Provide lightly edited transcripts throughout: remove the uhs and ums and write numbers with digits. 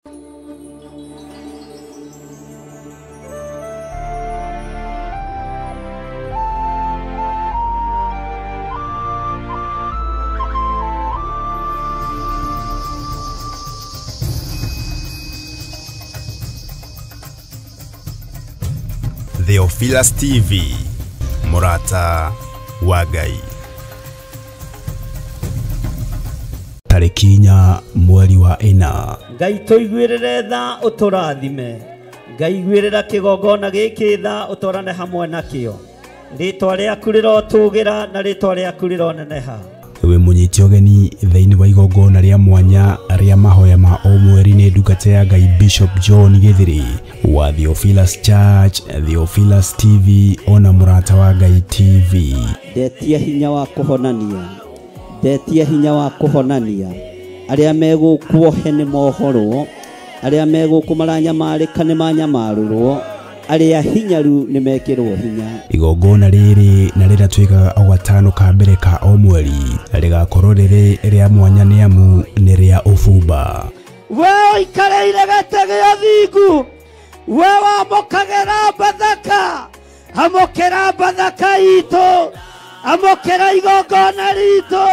Theophilus TV, Murata wa Ngai. Tarĩki 4 mweri wa 4. Ngai tũiguĩrĩre tha ũtũrathime. Ngai iguĩrĩra kĩgongona gĩkĩ tha ũtwarane hamwe nakĩo. Rĩtwa rĩaku rĩrotũgĩra na rĩtwa rĩaku rĩroneneha. Wĩ mũnyite ũgeni thĩinĩ wa igongona rĩa mwanya rĩa mahoya ma o mweri nĩ ndungata ya Ngai Bishop John Githiri wa Theophilus Church, Theophilus TV ona Mũrata wa Ngai TV. Ndetia hinya wa kũhonania, ndetia hinya wa kũhonania. Arĩa megũkuohe nĩ mohorwo, arĩa megũkũ maranyamarĩka nĩ manyamarũrwo, arĩa hinyaru nĩ mekĩrwo hinya. Igongona rĩrĩ na rĩrĩa twĩkaga o gatano ka mbere ka o mweri rĩgakorwo rĩrĩ rĩa mwanya nĩ amu nĩ rĩa ũbumba. We ũikarĩire gĩtĩ gĩa thingu, we wamũkagĩra Bathaka, amũkĩra Bathaka itũ, amũkĩra igongona ritũ.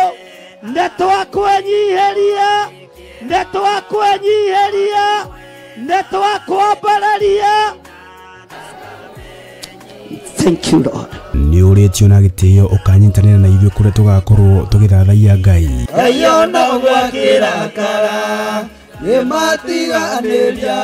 Nĩ twakwenyiheria, nĩ twakwenyiheria, nĩ twakwambararia. Thank you, Lord. Nĩ ũrĩtio na gĩtĩo ũkanyitanĩra na ithuĩ kũrĩa tũgakorwo tũgĩthathaiya Ngai. Ngai ona ũguo akĩrakara nĩ matiganĩria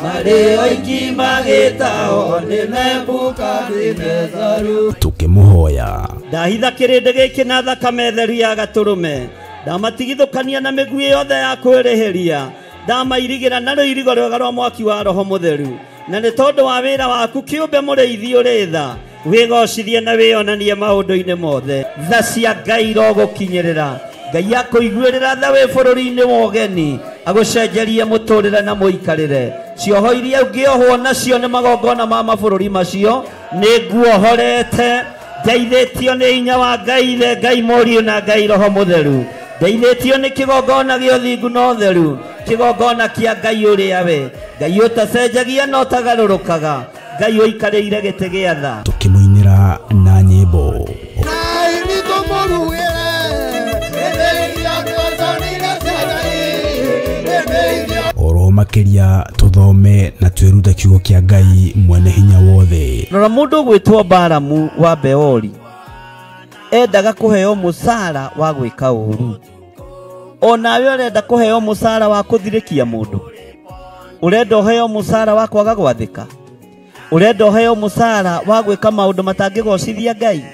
marĩ oiki magĩtao nĩ Nebukadinezaru. Tũkĩmũhoya. Ndahitha kĩrĩndĩ gĩkĩ na thakame theru ya gatũrũme, ndamatigithũkania na mĩguĩ yothe ya kwĩrĩhĩria, ndamairigĩra na rũirigo rwega rwa mwaki wa Roho Mũtheru. Na nĩ tondũ wa wĩra waku kĩũmbe mũrĩithi ũrĩ tha, wĩgocithie na wĩonanie maũndũ-inĩ mothe. Tha cia Ngai irogũkinyĩrĩra. Ngai akũiguĩrĩra tha wĩ bũrũri-inĩ wa ũgeni, agũcenjerie mũtũrĩre na mũikarĩre. Cioho iria ũngĩohwo nacio nĩ magongona ma mabũrũri macio, nĩ nguohorete. Ndeithĩtio nĩ hinya wa Ngai Ithe, Ngai Mũriũ na Ngai Roho Mũtheru. Ndeithĩtio nĩ kĩgongona gĩa ũthingu na ũtheru, kĩgongona kĩa Ngai ũrĩa we Ngai ũtacenjagia na ũtagarũrũkaga, Ngai ũikarĩire gĩtĩ gĩa tha. Tũkĩmũinĩra na nyĩmbo. Oro makĩria tũthome na twĩrute kiugo kĩa Ngai mwene hinya wothe. Rora mũndũ ũgwĩtwo Balamu wa Beori endaga kũheo mũcara wa gwĩka ũũru. Onawe ũrenda kũheo mũcara wa kũthirĩkia mũndũ, ũrenda ũheo mũcara wa kwaga gwathĩka, ũrenda ũheo mũcara wa gwĩka maũndũ matangĩgocithia Ngai,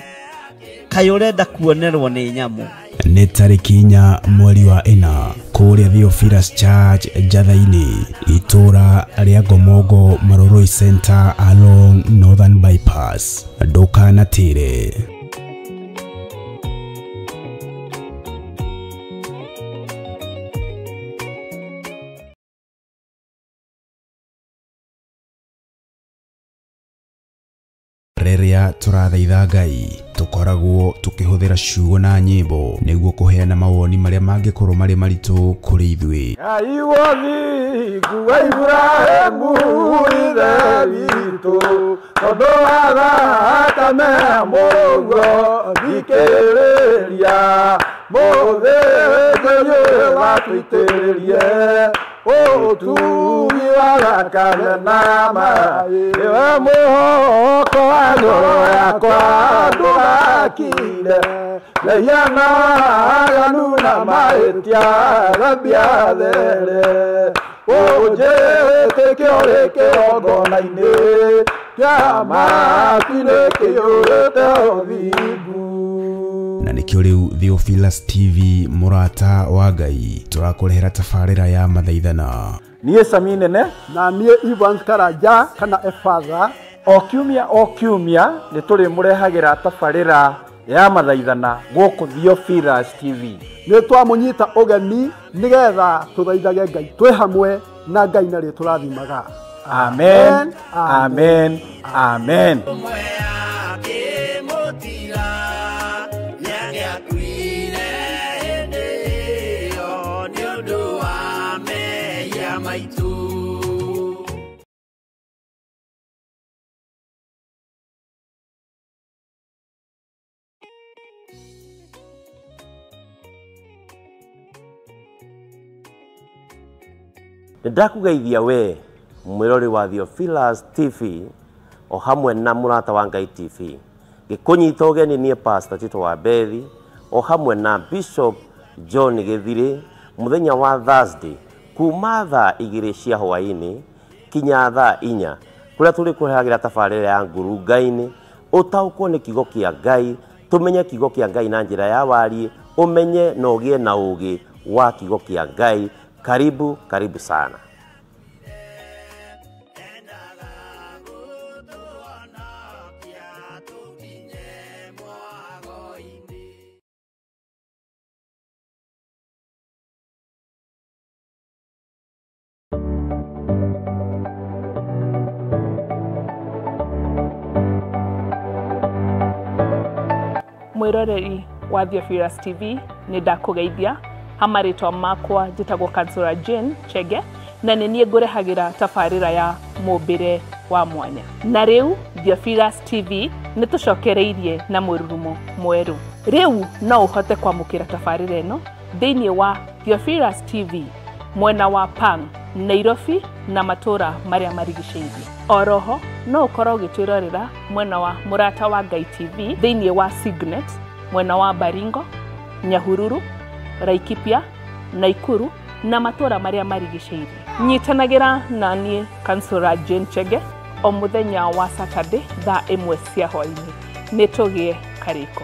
kaĩ ũrenda kuonerwo nĩ nyamũ. Nĩ tarĩki 4 mweri wa 4 kũrĩa Theophilus Church Njatha-inĩ, itũra rĩa Ngomongo Maroroi Center along Northern Bypass. Ndũkanatĩre. Rĩrĩa tũrathaitha Ngai tũkoragwo tũkĩhũthĩra ciugo na nyĩmbo nĩguo kũheana mawoni marĩa mangĩkorwo marĩ maritũ kũrĩ ithuĩ. Ngai wa thingu wa Iburahĩmu ithe witũ, tondũ wa thakame ya Mũrũguo thikĩrĩria, mũthĩnjĩri watũitĩrĩrie ũtugi wa thakame na maĩ. Nĩwe mwĩhoko wa ngoro yakwa ndũgakire, mehia na waganu na mahĩtia thambia there. Ũnjĩtĩke ũrĩ kĩgongona-inĩ kĩa matu-inĩ kĩiyũrĩte ũthingu. Na nĩkĩo rĩu Theophilus TV Mũrata wa Ngai tũrakũrehera tabarĩra ya mathaithana. Niĩ Sami Nene na niĩ Evans Karanja kana Efatha. O kiumia o kiumia nĩ tũrĩmũrehagĩra tabarĩra ya mathaithana gũkũ Theophilus TV. Nĩ twamũnyita ũgeni nĩgetha tũthaithage Ngai twĩ hamwe na Ngai na rĩtũrathimaga. Amen, amen, amen. Maitũ. witũ. Nĩndakũgeithia we mwĩrori wa Theophilus TV o hamwe na Mũrata wa Ngai TV, ngĩkũnyita ũgeni niĩ Pastor Tito wa Bethi o hamwe na Bishop John Gĩthirĩ mũthenya wa Thursday kuma thaa 2 cia hwaĩ-inĩ kinya thaa 4 kũrĩa tũrĩkũrehagĩra tabarĩra ya ngurunga-inĩ ũtaũkwo nĩ kiugo kĩa Ngai, tũmenye kiugo kĩa Ngai na njĩra ya wariĩ, ũmenye na ũgĩe na ũũgĩ wa kiugo kĩa Ngai. Karibu, karibu sana. Mwiroreri wa Theophilus TV nĩ ndakũgeithia hamarĩtwa makwa njĩtagwo Kansura Jane Chege na nĩ niĩ ngũrehagĩra tabarĩra ya mũmbĩre wa mwanya. Na rĩu Theophilus TV nĩ tũcokereirie na mũrurumo mwerũ. Rĩu no ũhote kwamũkĩra tabarĩra ĩno thĩinĩ wa Theophilus TV mwena wa Pang, Nairobi na matũra marĩa marigicĩirie. Oroho no ũkorwo ũgĩtwĩrorera mwena wa Mũrata wa Ngai TV thĩinĩ wa Signet mwena wa Baringo, Nyahururu, Laikipia, Naikuru na matũra marĩa marigicĩirie. Nyitanagĩra na niĩ Kansura Jane Chege o mũthenya wa Saturday thaa 1 cia hwaĩ-inĩ. Nĩ tũgĩe karĩko.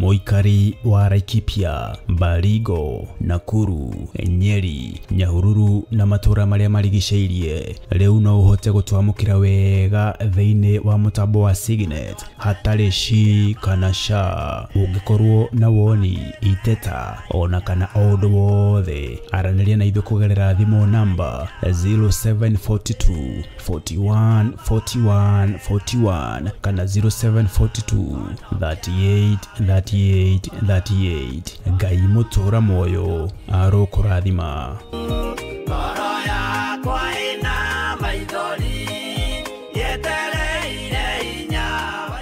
Mũikari wa Laikipia, Baringo, Nakuru, Nyeri, Nyahururu na matũra marĩa marigicĩirie rĩu no ũhote gũtwamũkĩra wega thĩinĩ wa mũtambo wa Signet hatarĩ shi kana sha. Ũngĩkorwo na woni, iteta ona kana o ũndũ wothe, aranĩria na ithuĩ kũgerera thimũ namba 0742 41 41 41 kana 0742 38 38 38. Ngai mũtũra muoyo arokũrathima. Ngoro yakwa ĩna maithori yetereire hinya wa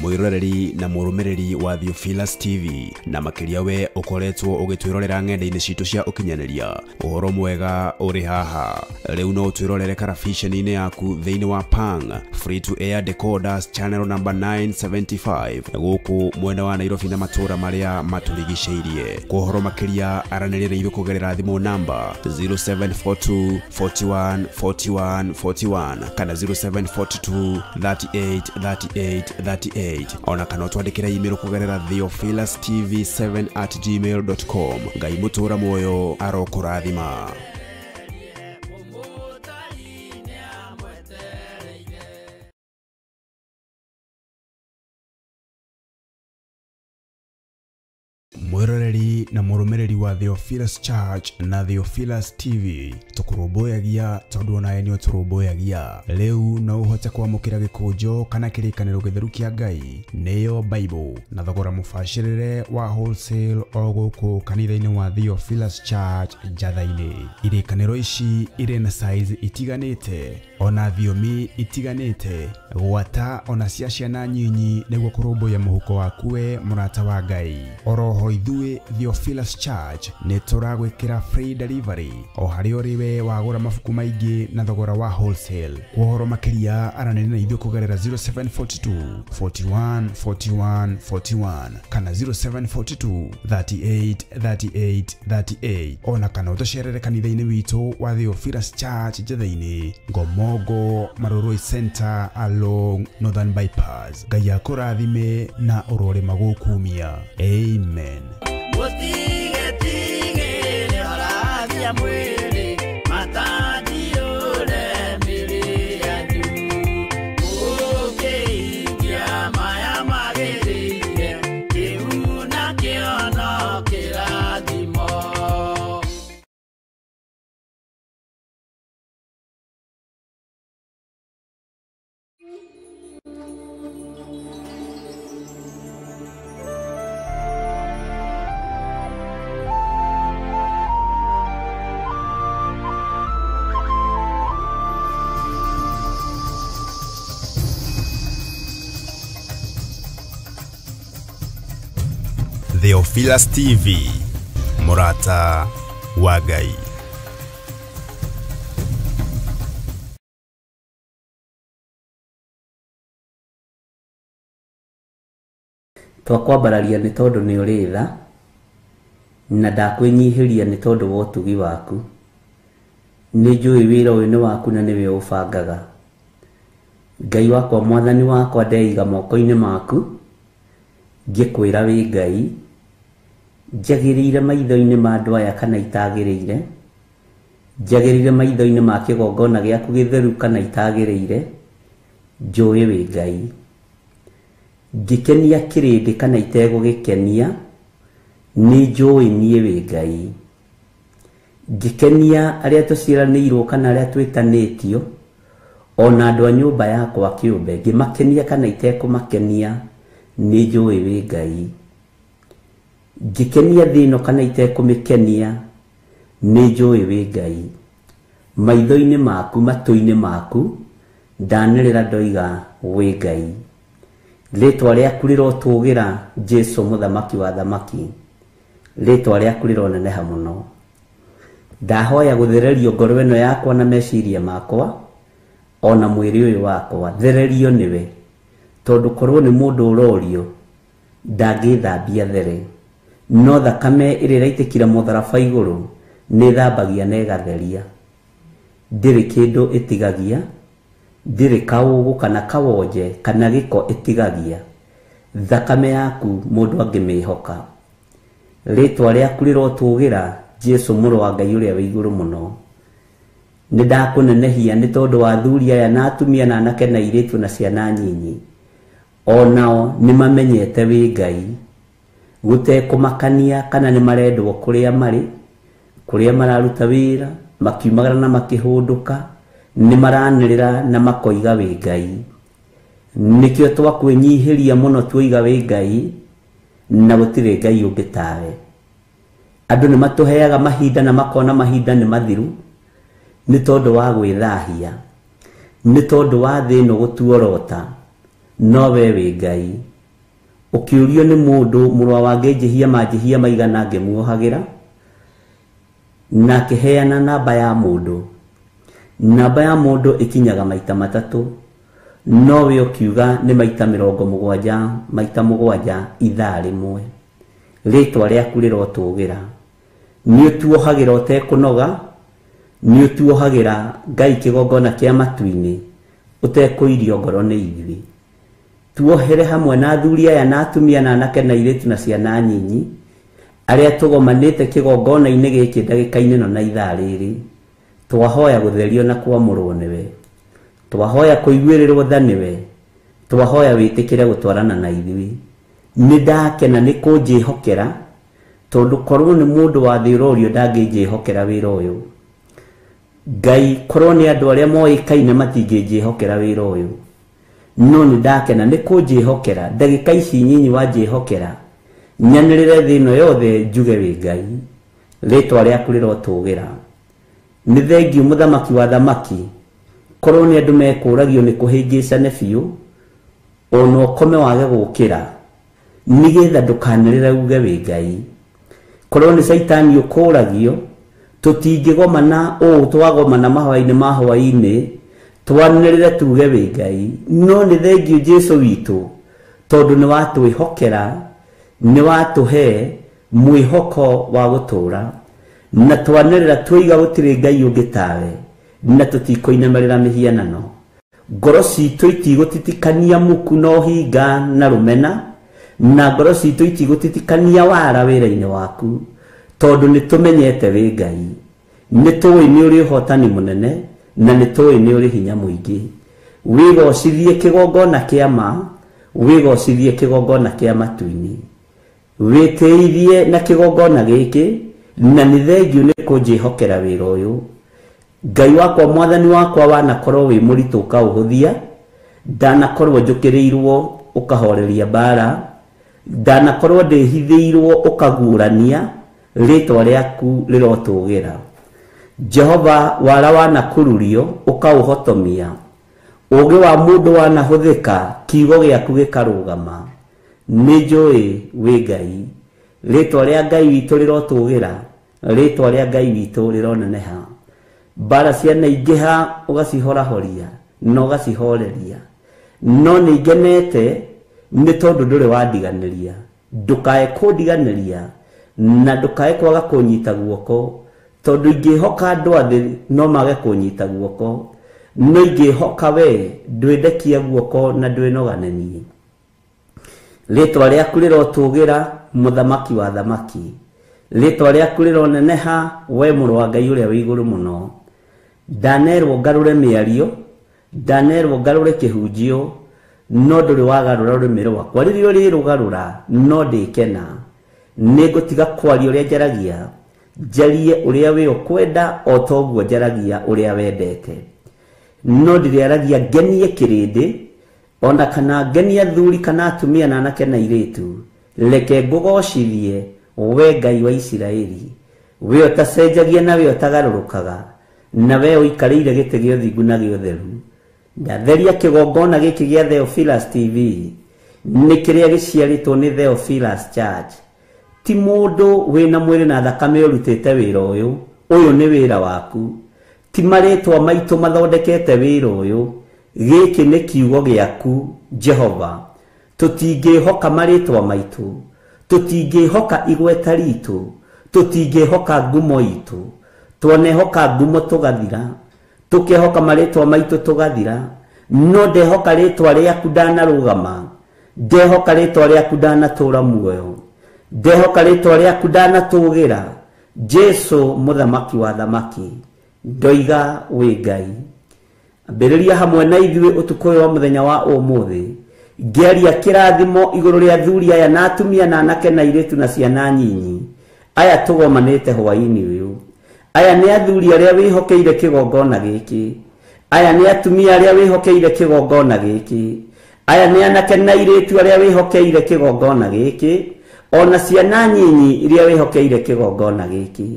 Mwiroreri na mũrũmĩrĩri wa Theophilus TV na makĩria we ũkoretwo ũgĩtwĩrorera ng'enda-inĩ citũ cia ũkinyanĩria, ũhoro mwega ũrĩ haha. Rĩu no ũtwĩrorere karabiceni-inĩ yaku thĩinĩ wa Pang Free to Air Decoders channel number 975 gũkũ mwena wa Nairobi na matũra marĩa matũrigicĩirie. Kwa ũhoro makĩria aranĩria na ithuĩ kũgerera thimũ namba 0742 41 41 41 kana 0742 38 38 38 ona kana ũtwandĩkĩre email kũgerera theophilustv7@gmail.com. Ngai mũtũra muoyo arokũrathima. Mwiroreri na mũrũmĩrĩri wa Theophilus Church na Theophilus TV, tũkũrũmbũyagia tondũ onawe nĩ ũtũrũmbũyagia. Rĩu no ũhote kwamũkĩra gĩkũnjo kana kĩrĩkanĩro gĩtheru kĩa Ngai nĩyo Bible na thogora mũbacĩrĩre wa wholesale o gũkũ kanitha-inĩ wa Theophilus Church Njatha-inĩ. Irĩkanĩro ici irĩ na size itiganĩte ona thiomi itiganĩte, gwata ona cia ciana nyinyi nĩguo kũrũmbũiya mũhuko waku we mũrata wa Ngai. Oroho ithuĩ Theophilus Church nĩ tũragwĩkĩra free delivery o harĩa ũrĩ we wagũra mabuku maingĩ na thogora wa wholesale. Kwa ũhoro makĩria aranĩria na ithuĩ kũgerera 0742 41 41 41 kana 0742 38 38 38 ona kana ũtũcerere kanitha-inĩ witũ wa Theophilus Church Njatha-inĩ, Ngomongo Marurui Center along Northern Bypass. Ngai akũrathime na ũrore magũkumia. Amen. Mũtigetigĩre ũrathia mwĩrĩ matandiũre mĩrĩ yanyu mũkĩhingia Theophilus TV, mũrata wa Ngai. Twakwambararia nĩ tondũ nĩ ũrĩ tha, na ndakwĩnyihĩria nĩ tondũ wa ũtugi waku. Nĩ njũĩ wĩra ũyũ nĩ waku na nĩwe ũbangaga. Ngai wakwa, mwathani wakwa, ndeiga moko-inĩ maku, ngĩkwĩra wĩ Ngai, njagĩrĩire maitho-inĩ ma andũ aya kana itagĩrĩire, njagĩrĩire maitho-inĩ ma kĩgongona gĩaku gĩtheru kana itagĩrĩire, njũĩ wĩ Ngai. Ngĩkenia kĩrĩndĩ kana itegũgĩkenia, nĩ njũĩ niĩ wĩ Ngai. Ngĩkenia arĩa tũciaranĩirwo kana arĩa twĩtanĩtio, ona andũ a nyũmba yakwa kĩũmbe, ngĩmakenia kana itekũmakenia, nĩ njũĩ wĩ Ngai. Ngĩkenia thĩ ĩno kana itekũmĩkenia, nĩ njũĩ wĩ Ngai. Maitho-inĩ maku, matũ-inĩ maku, ndanĩrĩra ndoiga wĩ Ngai. Rĩtwa rĩaku rĩrotũgĩra, Jesu mũthamaki wa thamaki. Rĩtwa rĩaku rĩroneneha mũno. Ndahoya gũthererio ngoro ĩno yakwa na meciria makwa, ona mwĩrĩ ũyũ wakwa, thererio nĩwe. Tondũ korwo nĩ mũndũ ũrorio, ndangĩthambia there. No thakame ĩrĩa ĩraitĩkire mũtharaba igũrũ, nĩ ĩthambagia na ĩgatheria. Ndĩrĩ kĩndũ ĩtigagia, ndĩrĩ kaũgũ kana kawonje kana gĩko ĩtigagia. Thakame yaku mũndũ angĩmĩhoka. Rĩtwa rĩaku rĩrotũgĩra, Jesu mũrũ wa Ngai ũrĩa wĩ igũrũ mũno. Nĩ ndakũnenehia nĩ tondũ wa athuri aya na atumia na anake na airĩtu na ciana nyinyi. Onao nĩ mamenyete wĩ Ngai. Gũtekũmakania kana nĩ marendwo kũrĩa marĩ, kũrĩa mararuta wĩra, makiumagara na makĩhũndũka, nĩ maranĩrĩra na makoiga wĩ Ngai. Nĩkĩo twakwĩnyihĩria mũno tuoiga wĩ Ngai, na gũtirĩ Ngai ũngĩ tawe. Andũ nĩ matũheaga mahinda na makona mahinda nĩ mathiru, nĩ tondũ wa gwĩthahia, nĩ tondũ wa thĩ ĩno gũtuorota, no we wĩ Ngai. Ũkĩũrio nĩ mũndũ mũrũ wa ngĩnjĩhia manjĩhia maigana ngĩmuohagĩra, na akĩheana namba ya mũndũ. Namba ya mũndũ ĩkinyaga maita matatũ, no we ũkiuga nĩ maita 70 maita 7 ithaa rĩmwe. Rĩtwa rĩaku rĩrotũgĩra. Nĩ ũtuohagĩra ũtekũnoga, nĩ ũtuohagĩra Ngai kĩgongona kĩa matu-inĩ, ũtekũirio ngoro nĩ ithuĩ. Tuohere hamwe na athuri aya na atumia na anake na airĩtu na ciana nyinyi, arĩa tũgomanĩte kĩgongona-inĩ gĩkĩ ndagĩka-inĩ ĩno na ithaa rĩrĩ. Twahoya gũtherio na kwamũrwo nĩwe. Twahoya kũiguĩrĩrwo tha nĩwe. Twahoya wĩtĩkĩre gũtwarana na ithuĩ. Nĩ ndakena nĩ kũnjĩhokera, tondũ korwo nĩ mũndũ wa thĩ ũrorio ndangĩnjĩhokera wĩra ũyũ. Ngai, korwo nĩ andũ arĩa moĩkaine matingĩnjĩhokera wĩra ũyũ. No nĩ ndakena nĩ kũnjĩhokera, ndagĩka ici nyinyi wanjĩhokera, nyanĩrĩre thĩ ĩno yothe njuge wĩ Ngai. Rĩtwa rĩaku rĩrotũgĩra. Nĩ thengiũ mũthamaki wa thamaki, korwo nĩ andũ mekũragio nĩ kũhĩngĩcane biũ, ona ũkome wage gũkĩra, nĩgetha ndũkanĩrĩre uge wĩ Ngai. Korwo nĩ caitani ũkũragio, tũtingĩgomana ũũ twagomana mahoya-inĩ ma hwaĩ-inĩ, twanĩrĩre tuge wĩ Ngai. No nĩ thengiũ Jesu witũ, tondũ nĩ watwĩhokera, nĩ watũhe mwĩhoko wa gũtũũra. Na twanĩrĩra tuiga gũtirĩ Ngai ũngĩ tawe, na tũtikũinamĩrĩra mĩhianano. Ngoro citũ itigũtitikania muku na ũhinga na rũmena, na ngoro citũ itigũtitikania wara wĩra-inĩ waku, tondũ nĩ tũmenyete wĩ Ngai. Nĩ tũĩ nĩ ũrĩ ũhotani mũnene, na nĩ tũĩ nĩ ũrĩ hinya mũingĩ. Wĩgocithie kĩgongona kĩa ma, wĩgocithie kĩgongona kĩa matu-inĩ. Wĩtĩithie na kĩgongona gĩkĩ, na nĩ thengiũ nĩ kũnjĩhokera wĩra ũyũ. Ngai wakwa, mwathani wakwa, wanakorwo wĩ mũritũ ũkaũhũthia, ndanakorwo njũkĩrĩirwo ũkahoreria mbara, ndanakorwo ndĩhithĩirwo ũkaguũrania, rĩtwa rĩaku rĩrotũgĩra. Jehova, wara wanakururio ũkaũhotomia, ũũgĩ wa mũndũ wanahũthĩka, kiugo gĩaku gĩkarũgama. Nĩ njũĩ wĩ Ngai. Rĩtwa rĩa Ngai witũ rĩrotũgĩra, rĩtwa rĩa Ngai witũ rĩroneneha. Mbara cianaingĩha ũgacihorahoria na ũgacihoreria. No nĩngenete nĩ tondũ ndũrĩ wandiganĩria. Ndũkae kũndiganĩria na ndũkae kwaga kũnyita guoko, tondũ ingĩhoka andũ a thĩ no mage kũnyita guoko, no ingĩhoka we ndwĩndekia guoko na ndwĩnogane niĩ. Rĩtwa rĩaku rĩrotũgĩra, mũthamaki wa thamaki. Rĩtwa rĩaku rĩroneneha, we mũrũ wa Ngai ũrĩa wĩ igũrũ mũno. Ndanerwo ngarũre mĩario, ndanerwo ngarũre kĩhunjio, no ndũrĩ wagarũra rũrĩmĩ rwakwa. Rĩrĩa ũrĩrũgarũra no ndĩkena. Nĩngũtiga kwaria ũrĩa njaragia, njarie ũrĩa we ũkwenda o ta ũguo njaragia ũrĩa wendete. No ndĩrĩaragia ngenie kĩrĩndĩ, ona kana ngenie athuri kana atumia na anake na airĩtu. Reke ngũgocithie we Ngai wa Isiraeli, we ũtacenjagia na we ũtagarũrũkaga, na we ũikarĩire gĩtĩ gĩa ũthingu na gĩa ũtheru. Ndatheria kĩgongona gĩkĩ gĩa Theophilus TV, nĩ kĩrĩa gĩciarĩtwo nĩ Theophilus Church. Ti mũndũ wĩna mwĩrĩ na thakame ũrutĩte wĩra ũyũ, ũyũ nĩ wĩra waku. Ti marĩtwa maitũ mathondekete wĩra ũyũ, gĩkĩ nĩ kiugo gĩaku Jehova. Tũtingĩhoka marĩtwa maitũ, tũtingĩhoka igweta ritũ, tũtingĩhoka ngumo itũ. Twanehoka ngumo tũgathira, tũkehoka marĩtwa maitũ tũgathira, no ndehoka rĩtwa rĩaku ndanarũgama, ndehoka rĩtwa rĩaku ndanatũra muoyo, ndehoka rĩtwa rĩaku ndanatũgĩra. Jesu mũthamaki wa thamaki, ndoiga wĩ Ngai. Ambĩrĩria hamwe na ithuĩ ũtukũ ũyũ wa mũthenya wa ũmũthĩ, ngĩaria kĩrathimo igũrũ rĩa athuri aya na atumia na anake na airĩtu na ciana nyinyi aya tũgomanĩte hwaĩ-inĩ ũyũ. Aya nĩ athuri arĩa wĩhokeire kĩgongona gĩkĩ, aya nĩ atumia arĩa wĩhokeire kĩgongona gĩkĩ, aya nĩ anake na airĩtu arĩa wĩhokeire kĩgongona gĩkĩ, ona ciana nyinyi iria wĩhokeire kĩgongona gĩkĩ.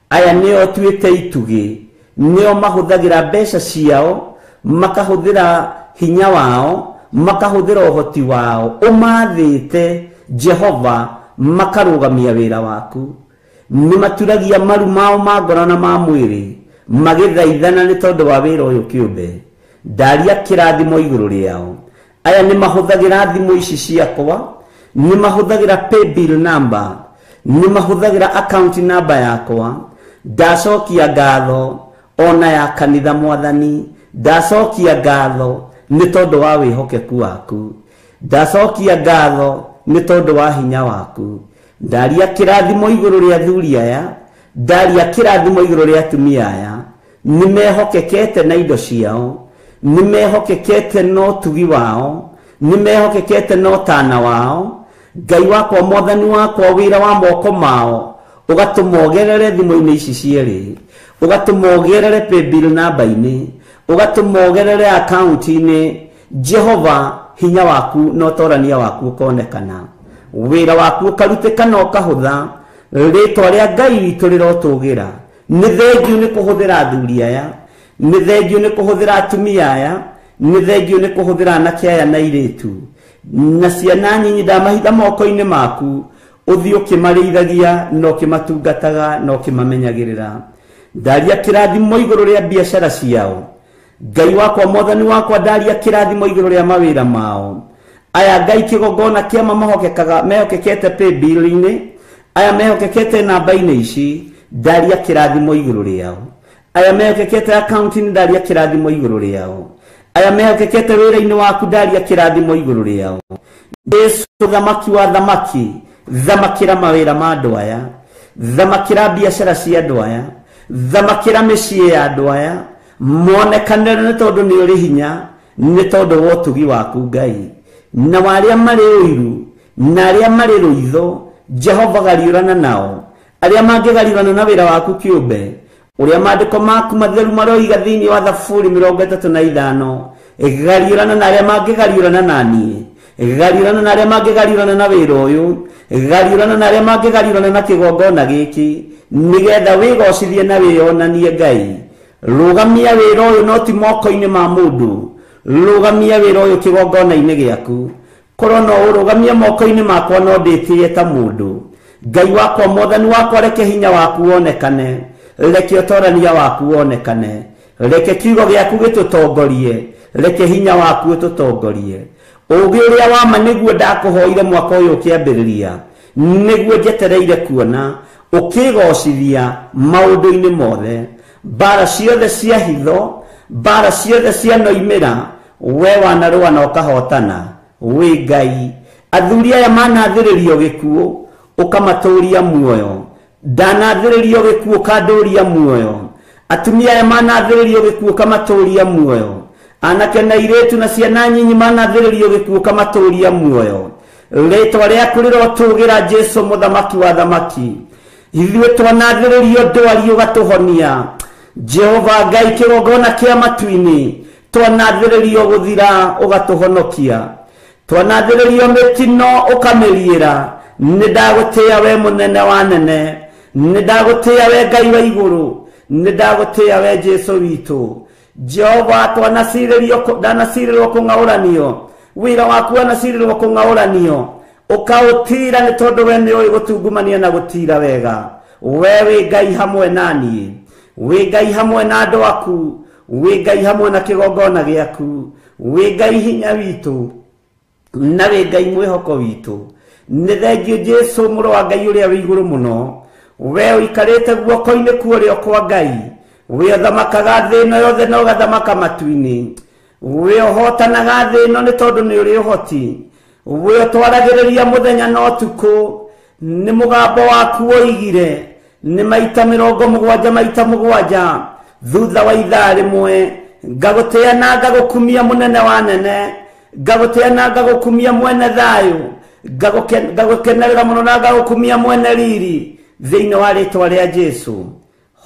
Aya nĩo tuĩte itugĩ, nĩo mahũthagĩra mbeca ciao, makahũthĩra hinya wao, makahũthĩra ũhoti wao, ũmathĩte Jehova, makarũgamia wĩra waku. Nĩ maturagia maru mao ma ngoro na ma mwĩrĩ, magĩthaithana nĩ tondũ wa wĩra ũyũ kĩũmbe. Ndaria kĩrathimo igũrũ rĩao. Aya nĩ mahũthagĩra thimũ ici ciakwa, nĩ mahũthagĩra paybill number, nĩ mahũthagĩra account number yakwa. Ndacokia ngatho ona ya kanitha Mwathani, ndacokia ngatho nĩ tondũ wa wĩhokeku waku, ndacokia ngatho nĩ tondũ wa hinya waku. Ndaria kĩrathimo igũrũ rĩa athuri aya, ndaria kĩrathimo igũrũ rĩa atumia aya. Nĩ mehokekete na indo ciao, nĩ mehokekete na ũtugi wao, nĩ mehokekete na ũtana wao. Ngai wakwa, Mwathani wakwa, wĩra wa moko mao ũgatũma ũgerere thimũ-inĩ ici cierĩ, ũgatũma ũgerere paybill namba-inĩ, ũgatũma ũgerere account-inĩ. Jehova, hinya waku na ũtorania waku ũkonekana, wĩra waku ũkarutĩka na ũkahũtha. Rĩtwa rĩa Ngai witũ rĩrotũgĩra. Nĩ thengiũ nĩ kũhũthĩra athuri aya, nĩ thengiũ nĩ kũhũthĩra atumia aya, nĩ thengiũ nĩ kũhũthĩra anake aya na airĩtu na ciana nyinyi. Ndamahitha moko-inĩ maku, ũthiĩ ũkĩmarĩithagia na ũkĩmatungataga na ũkĩmamenyagĩrĩra. Ndaria kĩrathimo igũrũ rĩa biacara ciao. Ngai wakwa, Mwathani wakwa, ndaria kĩrathimo igũrũ rĩa mawĩra mao. Aya Ngai kĩgongona kĩama mahokekaga, mehokekete paybill-inĩ, aya mehokekete namba-inĩ ici, ndaria kĩrathimo igũrũ rĩao. Aya mehokekete account-inĩ, ndaria kĩrathimo igũrũ rĩao. Aya mehokekete wĩra-inĩ waku, ndaria kĩrathimo igũrũ rĩao. Jesu thamaki wa thamaki, thamakĩra mawĩra ma andũ aya, thamakĩra biacara cia andũ aya, thamakĩra mĩciĩ ya andũ aya, monekanĩre nĩ tondũ nĩ ũrĩ hinya, nĩ tondũ wa ũtugi waku Ngai. Na arĩa marĩ ũiru na arĩa marĩ rũitho, Jehova gariũrana nao. Arĩa mangĩgariũrana na wĩra waku kĩũmbe, ũrĩa maandĩko maku matheru maroiga thĩinĩ wa Thaburi 35, gariũrana na arĩa mangĩgariũrana na niĩ, gariũrana na arĩa mangĩgariũrana na wĩra ũyũ, gariũrana na arĩa mangĩgariũrana na kĩgongona gĩkĩ, nĩgetha wĩgocithie na wĩyonanie Ngai. Rũgamia wĩra ũyũ no ti moko-inĩ ma mũndũ, rũgamia wĩra ũyũ kĩgongona-inĩ gĩaku. Korwo no ũrũgamie moko-inĩ makwa no ndĩtĩe ta mũndũ, Ngai wakwa mwathani wakwa, reke hinya waku wonekane, reke ũtorania waku wonekane, reke kiugo gĩaku gĩtũtongorie, reke hinya waku ũtũtongorie. Ũũgĩ ũrĩa wa ma nĩguo ndakũhoire mwaka ũyũ ũkĩambĩrĩria, nĩguo njetereire kuona ũkĩgocithia maũndũ-inĩ mothe. Mbara ciothe cia hitho, mbara ciothe cia noimĩra, we wanarũa na ũkahotana. Wĩ Ngai, athuri aya manathĩrĩrio gĩkuũ ũkamatũria muoyo, ndanathĩrĩrio gĩkuũ ũkandũria muoyo, atumia aya manathĩrĩrio gĩkuũ ũkamatũria muoyo, anake na airĩtu na ciana nyinyi manathĩrĩrio gĩkuũ ũkamatũria muoyo. Rĩtwa rĩaku rĩrotũgĩra Jesũ mũthamaki wa thamaki. Ithuĩ twanathĩrĩrio ndwari ũgatũhonia. Jehova Ngai kĩgongona kĩa matu-inĩ, twanathĩrĩrio gũthira ũgatũhonokia, twanathĩrĩrio mĩtino ũkamĩriĩra. Nĩ ndagũtĩĩa we mũnene wa nene, nĩ ndagũtĩĩa we Ngai wa igũrũ, nĩ ndagũtĩĩa we Jesũ witũ. Jehova ndanacirĩrwo kũng'aũranio, wĩra waku wanacirĩrwo kũng'aũranio, ũkaũtira nĩ tondũ we nĩ ũĩ gũtungumania na gũtira wega. We wĩ Ngai hamwe na niĩ, wĩ Ngai hamwe na andũ aku, wĩ Ngai hamwe na kĩgongona gĩaku, wĩ Ngai hinya witũ na wĩ Ngai mwĩhoko witũ. Nĩ thengiũ Jesũ mũrũ wa Ngai ũrĩa wĩ igũrũ mũno, we ũikarĩte guoko-inĩ kwa ũrĩo kwa Ngai, we ũthamakaga thĩ ĩno yothe na ũgathamaka matu-inĩ, we ũhotanaga thĩ ĩno nĩ tondũ nĩ ũrĩ ũhoti, we ũtwaragĩrĩria mũthenya na ũtukũ. Nĩ mũgambo waku woigire nĩ maita 70 maita 7 thutha wa ithaa rĩmwe. Ngagũtĩĩa na ngagũkumia mũnene wa nene, ngagũtĩĩa na ngagũkumia mwene thayũ, ngagũkenerera mũno na ngagũkumia mwene riri, thĩinĩ wa rĩtwa rĩa Jesũ.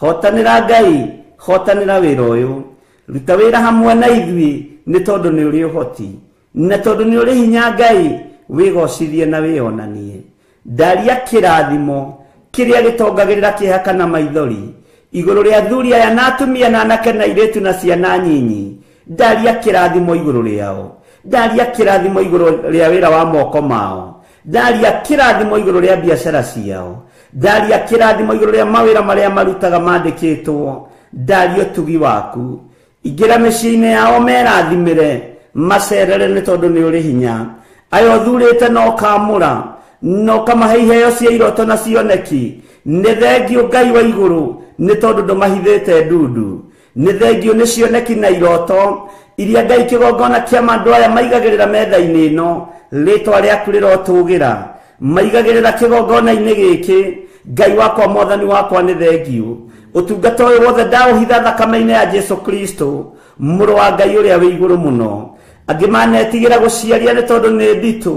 Hotanĩra Ngai, hotanĩra wĩra ũyũ, ruta wĩra hamwe na ithuĩ nĩ tondũ nĩ ũrĩ ũhoti na tondũ nĩ ũrĩ hinya. Ngai wĩgocithie na wĩonanie. Ndaria kĩrathimo kĩrĩa gĩtongagĩrĩra kĩeha kana maithori igũrũ rĩa athuri aya na atumia na anake na airĩtu na ciana nyinyi. Ndaria kĩrathimo igũrũ rĩao, ndaria kĩrathimo igũrũ rĩa wĩra wa moko mao, ndaria kĩrathimo igũrũ rĩa biacara ciao, ndaria kĩrathimo igũrũ rĩa mawĩra marĩa marutaga mandĩkĩtwo. Ndaria ũtugi waku, ingĩra mĩciĩ-inĩ yao merathimĩre, macerere nĩ tondũ nĩ ũrĩ hinya. Aya ũthurĩte na ũkamũra na ũkamahe iheo cia iroto na cioneki. Nĩ thengiũ Ngai wa igũrũ nĩ tondũ ndũmahithĩte ndundu. Nĩ thengiũ nĩ cioneki na iroto iria Ngai kĩgongona kĩa andũ aya maigagĩrĩra metha-inĩ ĩno. Rĩtwa rĩaku rĩrotũgĩra, maigagĩrĩra kĩgongona-inĩ gĩkĩ. Ngai wakwa mwathani wakwa nĩ thengiũ. Ũtungata ũyũ wothe ndaũhitha thakame-inĩ ya Jesũ Kristo mũrũ wa Ngai ũrĩa wĩ igũrũ mũno. Angĩ manetigĩra gũciaria nĩ tondũ nĩ nditũ,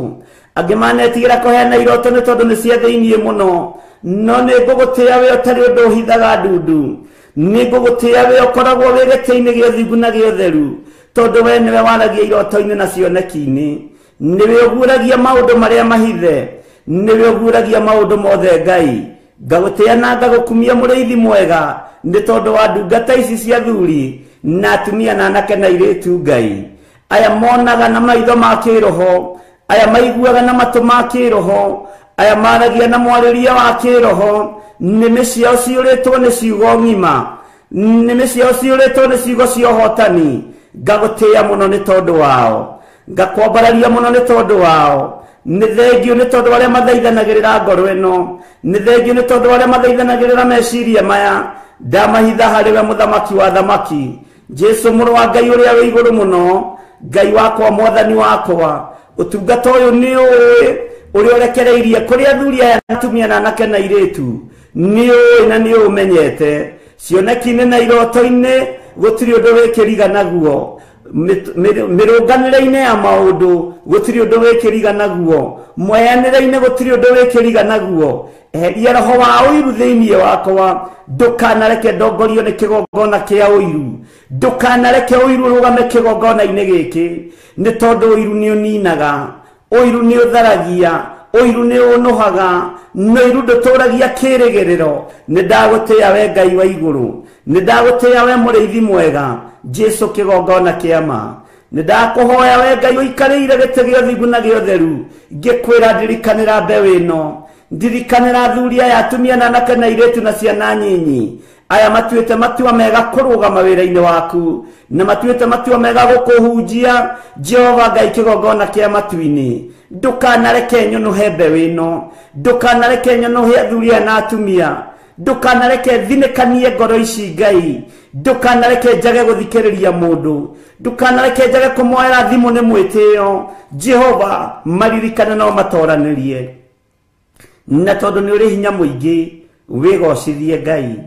angĩ manetigĩra kũheana iroto nĩ tondũ nĩ cia thĩiniĩ mũno, no nĩ ngũgũtĩĩa we ũtarĩ ũndũ ũhithaga ndundu. Nĩ ngũgũtĩĩa we ũkoragwo wĩ gĩtĩ-inĩ gĩa ũthingu na gĩa ũtheru, tondũ we nĩwe waragia iroto-inĩ na cioneki-inĩ. Nĩwe ũguũragia maũndũ marĩa mahithe, nĩwe ũguũragia maũndũ mothe. Ngai ngagũtĩĩa na ngagũkumia mũrĩithi mwega nĩ tondũ wa ndungata ici cia athuri na atumia na anake na airĩtu. Ngai aya monaga na maitho ma kĩroho, aya maiguaga na matũ ma kĩroho, aya maragia na mwarĩrie wa kĩroho. Nĩmĩ ciao ciyũrĩtwo nĩ ciugo ng'ima, nĩmĩ ciao ciyũrĩtwo nĩ ciugo cia ũhotani. Ngagũtĩĩa mũno nĩ tondũ wao, ngakwambararia mũno nĩ tondũ wao. Nĩ thengiũ nĩ tondũ arĩa mathaithanagĩrĩra ngoro ĩno, nĩ thengiũ nĩ tondũ arĩa mathaithanagĩrĩra meciria maya. Ndamahitha harĩ we mũthamaki wa thamaki, Jesũ mũrũ wa Ngai ũrĩa wĩ igũrũ mũno. Ngai wakwa mwathani wakwa, ũtungata ũyũ nĩ ũĩ ũrĩa ũrekereirie kũrĩ athuri aya na atumia na anake na airĩtu, nĩ ũĩ na nĩ ũmenyete. Cioneki-inĩ na iroto-inĩ gũtirĩ ũndũ wĩkĩriga naguo, mĩrũnganĩre-inĩ ya maũndũ gũtirĩ ũndũ wĩkĩriga naguo, mweanĩre-inĩ gũtirĩ ũndũ wĩkĩriga naguo. Eheria roho wa ũiru thĩinĩ wakwa, ndũkanareke ndongorio nĩ kĩgongona kĩa ũiru, ndũkanareke ũiru ũrũgame kĩgongona-inĩ gĩkĩ, nĩ tondũ ũiru nĩ ũninaga, ũiru nĩ ũtharagia, ũiru nĩ ũnũhaga, na ũiru ndũtũragia kĩrĩgĩrĩro. Nĩ ndagũtĩĩa we Ngai wa igũrũ, nĩ ndagũtĩĩa we mũrĩithi mwega, Jesũ kĩgongona kĩa ma. Nĩ ndakũhoya we Ngai ũikarĩire gĩtĩ gĩa ũthingu na gĩa ũtheru, ngĩkwĩra ndirikanĩra mbeũ ĩno, Ndirikanĩra athuri aya, atumia na anake na airĩtu na ciana nyinyi aya matuĩte matua mega kũrũgama wĩra-inĩ waku, na matuĩte matua mega gũkũhunjia Jehova Ngai kĩgongona kĩa matu-inĩ. Ndũkanareke nyũnũhe mbeũ ĩno, ndũkanareke nyũnũhe athuri aya na atumia, ndũkanareke thinĩkanie ngoro ici Ngai, ndũkanareke njage gũthikĩrĩria mũndũ, ndũkanareke njage kũmoera thimũ nĩ mwĩtĩo. Jehova, maririkane no matoranĩrie, na tondũ nĩ ũrĩ hinya mũingĩ wĩgocithie Ngai.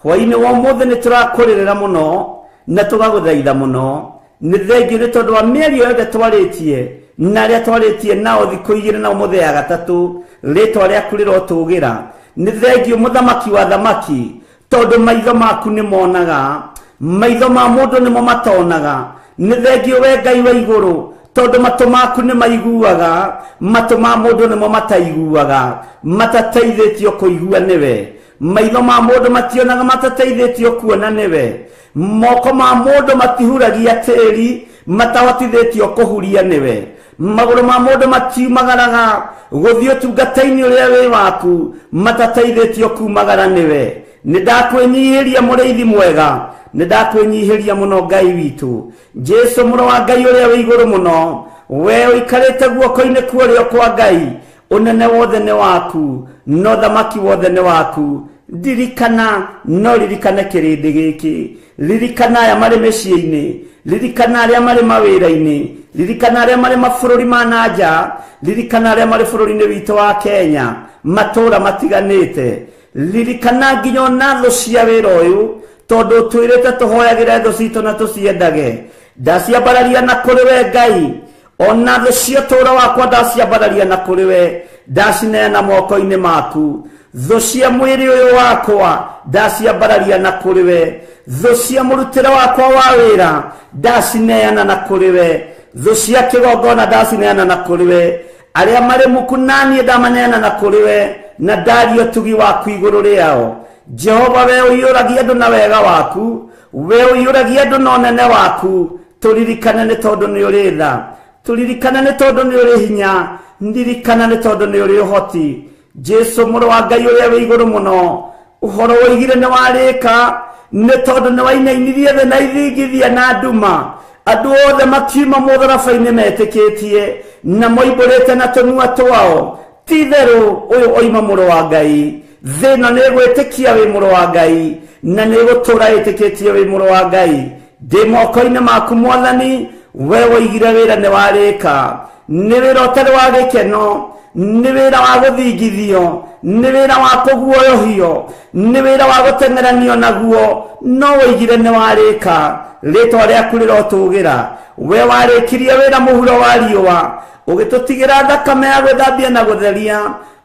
Hwaĩ-inĩ wa ũmũthĩ nĩ tũrakũrĩrĩra mũno na tũgagũthaitha mũno. Nĩ thengiũ nĩ tondũ wa mĩario yothe twarĩtie na arĩa twarĩtie nao thikũ igĩrĩ na ũmũthĩ ya gatatũ, rĩtwa rĩaku rĩrotũgĩra. Nĩ thengiũ mũthamaki wa thamaki, tondũ maitho maku nĩ monaga, maitho ma mũndũ nĩmo matonaga. Nĩ thengiũ we Ngai wa igũrũ, tondũ matũ maku nĩ maiguaga, matũ ma mũndũ nĩmo mataiguaga, matateithĩtio kũigua nĩwe. Maitho ma mũndũ mationaga, matateithĩtio kuona nĩwe. Moko ma mũndũ matihuragia tĩri, matahotithĩtio kũhuria nĩwe. Magũrũ ma mũndũ matiumagaraga gũthiĩ ũtungata-inĩ ũrĩa wĩ waku, matateithĩtio kumagara nĩwe. Nĩ ndakwĩnyihĩria mũrĩithi mwega, nĩ ndakwĩnyihĩria mũno Ngai witũ. Jesu mũrũ wa Ngai ũrĩa wĩ igũrũ mũno, we ũikarĩte guoko-inĩ kwa ũrĩo kwa Ngai, ũnene wothe nĩ waku, no thamaki wothe nĩ waku. Ndirikana, no ririkane kĩrĩndĩ gĩkĩ, ririkana aya marĩ mĩciĩ-inĩ, ririkana arĩa marĩ mawĩra-inĩ, ririkana arĩa marĩ mabũrũri ma na nja, ririkana arĩa marĩ bũrũri-inĩ witũ wa Kenya, matũũra matiganĩte. Ririkana nginya ona thũ cia wĩra ũyũ, tondũ ũtwĩrĩte tũhoyagĩre thũ citũ na tũciendage. Ndaciambararia na kũrĩ we Ngai, ona thũ cia ũtũũro wakwa ndaciambararia na kũrĩ we, ndacineana moko-inĩ maku. Thũ cia mwĩrĩ ũyũ wakwa ndaciambararia na kũrĩ we, thũ cia mũrutĩre wakwa wa wĩra ndacineana na kũrĩ we, thũ cia kĩgongona ndacineana na kũrĩ we, arĩa marĩ muku naniĩ ndamaneana na kũrĩ we, na ndaria ũtugi waku igũrũ rĩao. Jehova, we ũiyũragia andũ na wega waku, we ũiyũragia andũ na ũnene waku, tũririkane nĩ tondũ nĩ ũrĩ tha, tũririkane nĩ tondũ nĩ ũrĩ hinya, ndirikana nĩ tondũ nĩ ũrĩ ũhoti. Jesu mũrũ wa Ngai ũrĩa wĩ igũrũ mũno, ũhoro woigire nĩ warĩka, nĩ tondũ nĩ wainainirie thĩ na ithingithia na nduma. Andũ othe makiuma mũtharaba-inĩ metĩkĩtie na moimbũrĩte na tũnua twao, ti itherũ ũyũ oima mũrũ wa Ngai. Thĩ ĩno nĩ ĩgwĩtĩkia wĩ mũrũ wa Ngai, na nĩ ĩgũtũũra ĩtĩkĩtie wĩ mũrũ wa Ngai. Ndĩ moko-inĩ maku Mwathani, we woigire wĩra nĩ warĩka. Nĩ wĩra ũtarĩ wa gĩkeno, nĩ wĩra wa gũthingithio, nĩ wĩra wa kũguoyohio, nĩ wĩra wa gũteng'eranio naguo, no woigire nĩ warĩka. Rĩtwa rĩaku rĩrotũgĩra. We warĩkirie wĩra mũhuro wa riũa, ũgĩtũtigĩra thakame ya gwĩthambia na gũtheria,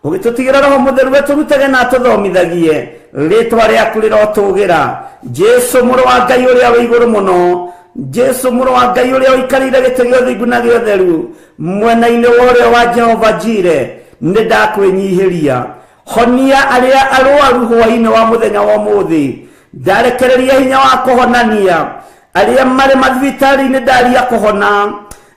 ũgĩtũtigĩra Roho Mũtheru wetũrutage na atũthomithagie. Rĩtwa rĩaku rĩrotũgĩra. Jesu mũrũ wa Ngai ũrĩa wĩ igũrũ mũno, Jesu mũrũ wa Ngai ũrĩa ũikarĩire gĩtĩ gĩa ũthingu na gĩa ũtheru, mwena-inĩ wa ũrĩo wa Jehova Jire, nĩ ndakwĩnyihĩria. Honia arĩa arwaru hwaĩ-inĩ wa mũthenya wa ũmũthĩ, ndarekereria hinya wa kũhonania arĩa marĩ mathibitarĩ-inĩ, ndaria kũhona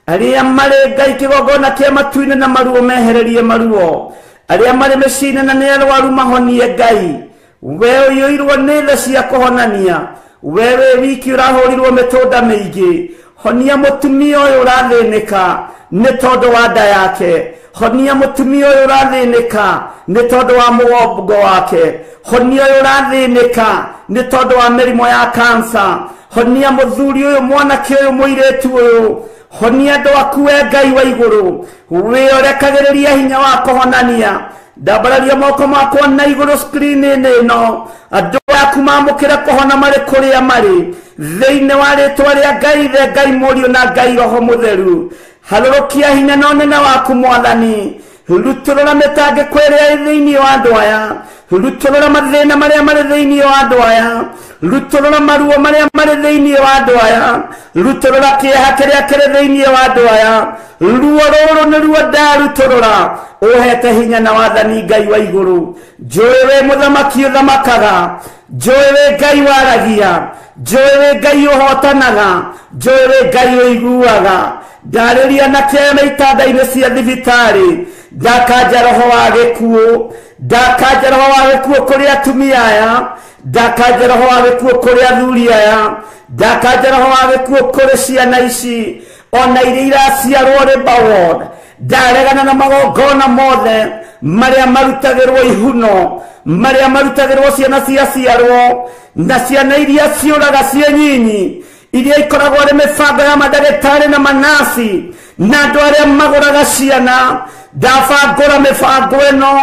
arĩa marĩ Ngai kĩgongona kĩa matu-inĩ na maruo mehererie maruo, arĩa marĩ mĩciĩ-inĩ na nĩ arwaru mahonie Ngai. We ũiyũirwo nĩ tha cia kũhonania, we wĩ wiki ũrahũrirwo mĩtũnda mĩingĩ. Honia mũtumia ũyũ ũrathĩnĩka nĩ tondũ wa nda yake, honia mũtumia ũyũ ũrathĩnĩka nĩ tondũ wa mũgongo wake, honia ũyũ ũrathĩnĩka nĩ tondũ wa mĩrimũ ya kansa, honia mũthuri ũyũ, mwanake ũyũ, mũirĩtu ũyũ, honia andũ aku we Ngai wa igũrũ. Wĩorekagĩrĩria hinya wa kũhonania. Ndambararia moko makwa na igũrũ screen-inĩ ĩno, andũ aku mamũkĩre kũhona marĩ kũrĩa marĩ, thĩinĩ wa rĩtwa rĩa Ngai Ithe, Ngai Mũriũ na Ngai Roho Mũtheru. Harũrũkia hinya na ũnene waku Mwathani, rutũrũra mĩtangĩko ĩrĩa ĩ thĩinĩ wa andũ aya, rutũrũra mathĩna marĩa marĩ thĩinĩ wa andũ aya, rutũrũra maruo marĩa marĩ thĩinĩ wa andũ aya, rutũrũra kĩeha kĩrĩa kĩrĩ thĩinĩ wa andũ aya. Ruo rũrũ nĩruo ndarutũrũra, ũhete hinya na wathani Ngai wa igũrũ. Njũĩ wĩ mũthamaki ũthamakaga, njũĩ wĩ Ngai waragia, njũĩ wĩ Ngai ũhotanaga, njũĩ wĩ Ngai ũiguaga. Ndarĩria na kĩama itanda-inĩ cia thibitarĩ. Ndakanja roho wa gĩkuũ, ndakanja roho wa gĩkuũ kũrĩ atumia aya, ndakanja roho wa gĩkuũ kũrĩ athuri aya, ndakanja roho wa gĩkuũ kũrĩ ciana ici ona iria iraciarwo Labour Ward. Ndaregana na magongona mothe marĩa marutagĩrwo ihuno, marĩa marutagĩrwo ciana ciaciarwo, na ciana iria ciũraga ciĩ nyinyi, iria ikoragwo arĩ mĩbango ya mandagĩtarĩ na manasi na andũ arĩa magũraga ciana. Ndabangũra mĩbango ĩno,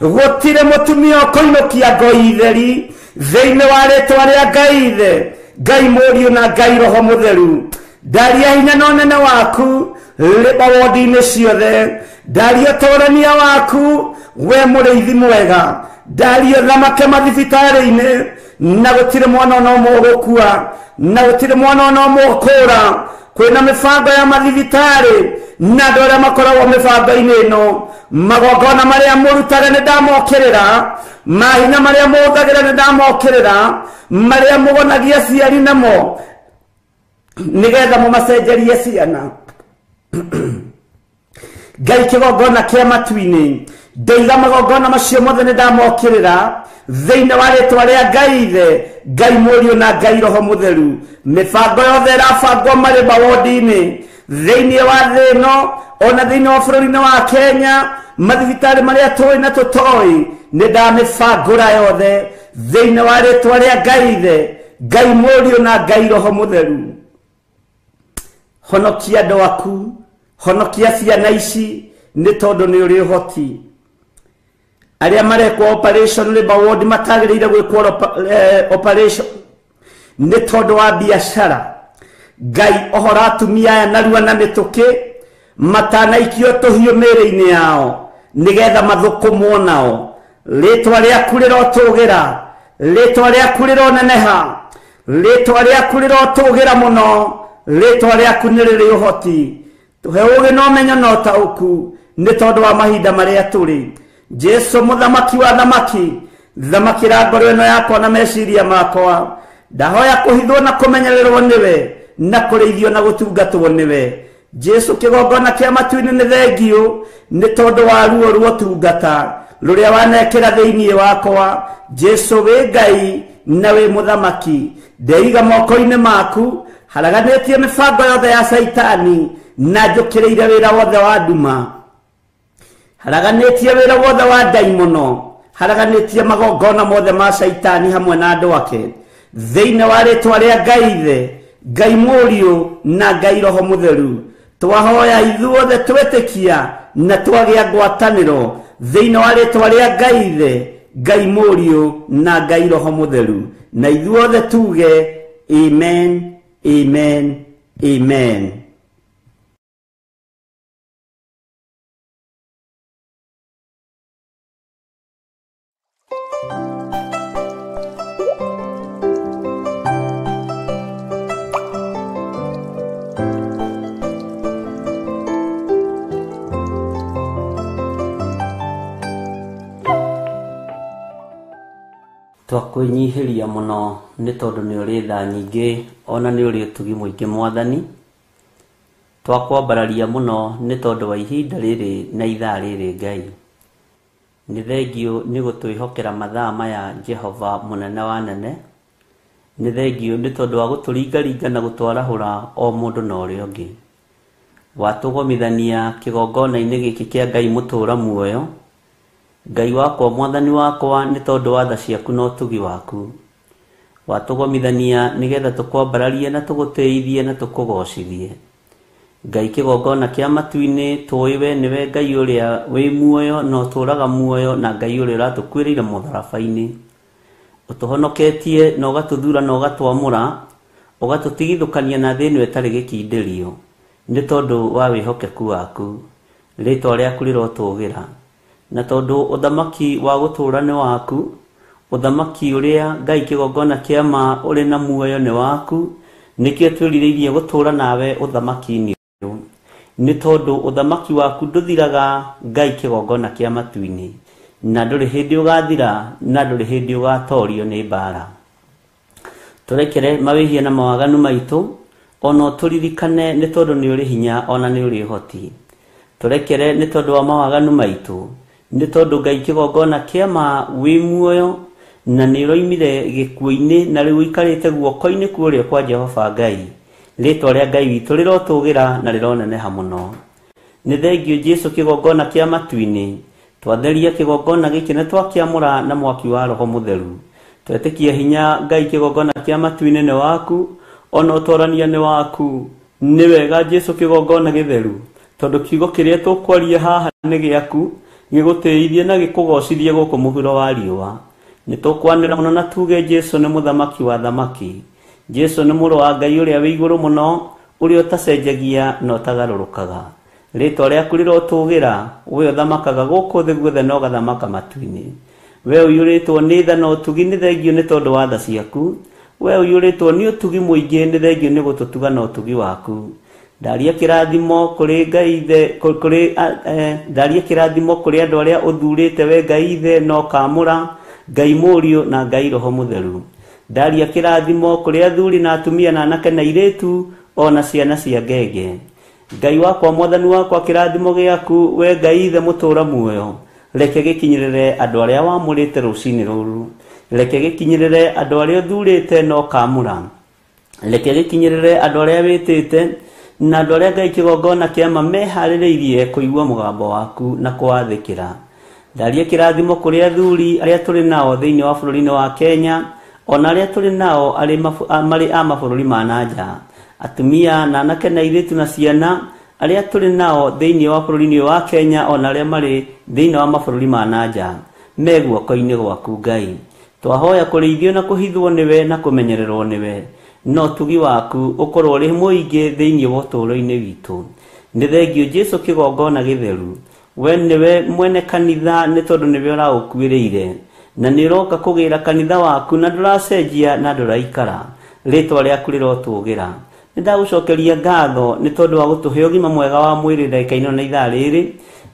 gũtirĩ mũtumia ũkũinũkia ngoi theri thĩinĩ wa rĩtwa rĩa Ngai Ithe, Ngai Mũriũ na Ngai Roho Mũtheru. Ndaria hinya na ũnene waku Labour Ward-inĩ ciothe. Ndaria ũtũrania waku we mũrĩithi mwega. Ndaria thamake mathibitarĩ-inĩ, na gũtirĩ mwana ona ũmwe ũgũkua, na gũtirĩ mwana ona ũmwe ũkũra. Kwĩna mĩbango ya mathibitarĩ na andũ arĩa makoragwo mĩbango-inĩ ĩno. Magongona marĩa mũrutaga nĩ ndamokĩrĩra, mahinya marĩa mũhũthagĩra nĩ ndamokĩrĩra, marĩa mũgonagia aciari namo nĩgetha mũmacenjerie ciana. Ngai kĩgongona kĩa matu-inĩ, ndoiga magongona macio mothe nĩ ndamokĩrĩra thĩinĩ wa rĩtwa rĩa Ngai Ithe, Ngai Mũriũ na Ngai Roho Mũtheru. Mĩbango yothe ĩrabangwo Labour Ward-inĩ thĩinĩ wa thĩ ĩno ona thĩinĩ wa bũrũri-inĩ wa Kenya, mathibitarĩ marĩa tũĩ na tũtoĩ, nĩ ndamĩbangũra yothe thĩinĩ wa rĩtwa rĩa Ngai Ithe, Ngai Mũriũ na Ngai Roho Mũtheru. Honokia andũ aku, honokia ciana ici, nĩ tondũ nĩ ũrĩ ũhoti. Arĩa marekwo operation Labour Ward matagĩrĩire gwĩkwo operation nĩ tondũ wa biacara. Ngai ohora atumia aya narua na mĩtũkĩ, matanaikio tũhiũ mĩĩrĩ-inĩ yao, nĩgetha mathũkũmwo nao. Rĩtwa rĩaku rĩrotũgĩra, rĩtwa rĩaku rĩroneneha, rĩtwa rĩaku rĩrotũgĩra mũno, rĩtwa rĩaku nĩ rĩrĩ ũhoti. Tũhe ũũgĩ na ũmenyo na ũtaũku nĩ tondũ wa mahinda marĩa tũrĩ. Jesu mũthamaki wa thamaki, thamakĩra ngoro ĩno yakwa na meciria makwa. Ndahoya kũhithwo na kũmenyererwo nĩwe, na kũrĩithio na gũtungatwo nĩwe. Jesu kĩgongona kĩa matu-inĩ nĩ thengiũ nĩ tondũ wa ruo rwa ũtungata rũrĩa wanekĩra thĩinĩ wakwa. Jesu wĩ Ngai na wĩ mũthamaki, ndeiga moko-inĩ maku, haraganĩtie mĩbango yothe ya Caitani na njũkĩrĩire wĩra wothe wa nduma, haraganĩtie wĩra wothe wa ndaimono, haraganĩtie magongona mothe ma Caitani hamwe na andũ ake thĩinĩ wa rĩtwa rĩa Ngai Ithe, Ngai Mũriũ na Ngai Roho Mũtheru. Twahoya ithuothe twetĩkia na twagĩa ngwatanĩro thĩinĩ wa rĩtwa rĩa Ngai Ithe, Ngai Mũriũ na Ngai Roho Mũtheru, na ithuothe tuge amen, amen, amen. Twakwĩnyihĩria mũno nĩ tondũ nĩ ũrĩ tha nyingĩ ona nĩ ũrĩ ũtugi mũingĩ Mwathani. Twakwambararia mũno nĩ tondũ wa ihinda rĩrĩ na ithaa rĩrĩ Ngai. Nĩ thengiũ nĩ gũtwĩhokera mathaa maya Jehova mũnene wa nene. Nĩ thengiũ nĩ tondũ wa gũtũringaringa na gũtwarahũra o mũndũ na ũrĩa ũngĩ. Watũgomithania kĩgongona-inĩ gĩkĩ kĩa Ngai mũtũũra muoyo. Ngai wakwa Mwathani wakwa nĩ tondũ wa tha ciaku na ũtugi waku. Watũgomithania nĩgetha tũkwambararie na tũgũtĩithie na tũkũgocithie. Ngai kĩgongona kĩa matu-inĩ tũĩ we nĩwe Ngai ũrĩa wĩ muoyo na ũtũũraga muoyo na Ngai ũrĩa ũratũkuĩrĩire mũtharaba-inĩ. Ũtũhonoketie na ũgatũthura na ũgatwamũra, ũgatũtigithũkania na thĩ ĩno ĩtarĩ gĩkindĩrio nĩ tondũ wa wĩhokeku waku. Rĩtwa rĩaku rĩrotũgĩra. Na tondũ ũthamaki wa gũtũũra nĩ waku, ũthamaki ũrĩa Ngai kĩgongona kĩa ma ũrĩ na muoyo nĩ waku, nĩkĩo twĩrirĩirie gũtũũra nawe ũthamaki-inĩ ũyũ. Nĩ tondũ ũthamaki waku ndũthiraga Ngai kĩgongona kĩa matu-inĩ, na ndũrĩ hĩndĩ ũgathira na ndũrĩ hĩndĩ ũgatorio nĩ mbara. Tũrekere mawĩhia na mawaganu maitũ Ona ũtũririkane nĩ tondũ nĩ ũrĩ hinya ona nĩ ũrĩ ũhoti. Tũrekere nĩ tondũ wa mawaganu maitũ, nĩ tondũ Ngai kĩgongona kĩa ma wĩ muoyo na nĩ ũroimire gĩkuũ-inĩ na rĩu ũikarĩte guoko-inĩ kwa ũrĩo kwa Jehova Ngai. Rĩtwa rĩa Ngai witũ rĩrotũgĩra na rĩroneneha mũno. Nĩ thengio Jesu kĩgongona kĩa matu-inĩ. Twatheria kĩgongona gĩkĩ na twakĩamũra na mwaki wa Roho Mũtheru. Twetĩkia hinya Ngai kĩgongona kĩa matu-inĩ nĩ waku, ona ũtorania nĩ waku. Nĩ wega Jesu kĩgongona gĩtheru, tondũ kiugo kĩrĩa tũkwaria haha nĩ gĩaku, gĩgũtĩithie na gĩkũgocithie gũkũ mũhuro wa riũa. Nĩ tũkwanĩra mũno na tuge Jesu nĩ mũthamaki wa thamaki. Jesu nĩ mũrũ wa Ngai ũrĩa wĩ igũrũ mũno, ũrĩa ũtacenjagia na ũtagarũrũkaga. Rĩtwa rĩaku rĩrotũgĩra, we ũthamakaga gũkũ thĩ guothe na ũgathamaka matu-inĩ. We ũiyũrĩtwo nĩ tha na ũtugi nĩ thengio nĩ tondũ wa tha ciaku. We ũiyũrĩtwo nĩ ũtugi mũingĩ nĩ thengio nĩ gũtũtuga na ũtugi waku. Ndaria kĩrathimo kũrĩ Ngai ithe, kũrĩ ndaria kĩrathimo kũrĩ andũ arĩa ũthurĩte we Ngai ithe na ũkamũra, Ngai Mũriũ na Ngai Roho Mũtheru. Ndaria kĩrathimo kũrĩ athuri na atumia na anake na airĩtu ona ciana cia ngenge. Ngai wakwa mwathani wakwa kĩrathimo gĩaku we Ngai ithe mũtũra muoyo, reke gĩkinyĩrĩre andũ arĩa wamũrĩte rũcinĩ rũrũ. Reke gĩkinyĩrĩre andũ arĩa ũthurĩte na ũkamũra. Reke gĩkinyĩrĩre andũ arĩa wĩtĩte na andũ arĩa Ngai kĩgongona kĩa ma meharĩrĩirie kũigua mũgambo waku na kũwathĩkĩra. Ndaria kĩrathimo kũrĩ athuri arĩa tũrĩ nao thĩinĩ wa bũrũri-inĩ wa Kenya, ona arĩa tũrĩ nao marĩ a mabũrũri ma na nja, atumia na anake na airĩtu na ciana arĩa tũrĩ nao thĩinĩ wa bũrũri-inĩ wa Kenya, ona arĩa marĩ thĩinĩ wa mabũrũri ma na nja, me guoko-inĩ gwaku Ngai. Twahoya kũrĩithio na kũhithwo nĩwe na kũmenyererwo nĩwe, no ũtugi waku ũkorwo ũrĩ mũingĩ thĩinĩ wa ũtũũro-inĩ witũ. Nĩ thengio Jesu kĩgongona gĩtheru, we nĩwe mwene kanitha nĩ tondũ nĩwe ũraũkuĩrĩire, na nĩ ũroka kũgĩra kanitha waku na ndũracenjia na ndũraikara. Rĩtwa rĩaku rĩrotũgĩra. Nĩ ndagũcokeria ngatho nĩ tondũ wa gũtũhe ũgima mwega wa mwĩrĩ ndagĩka ĩno na ithaa rĩrĩ.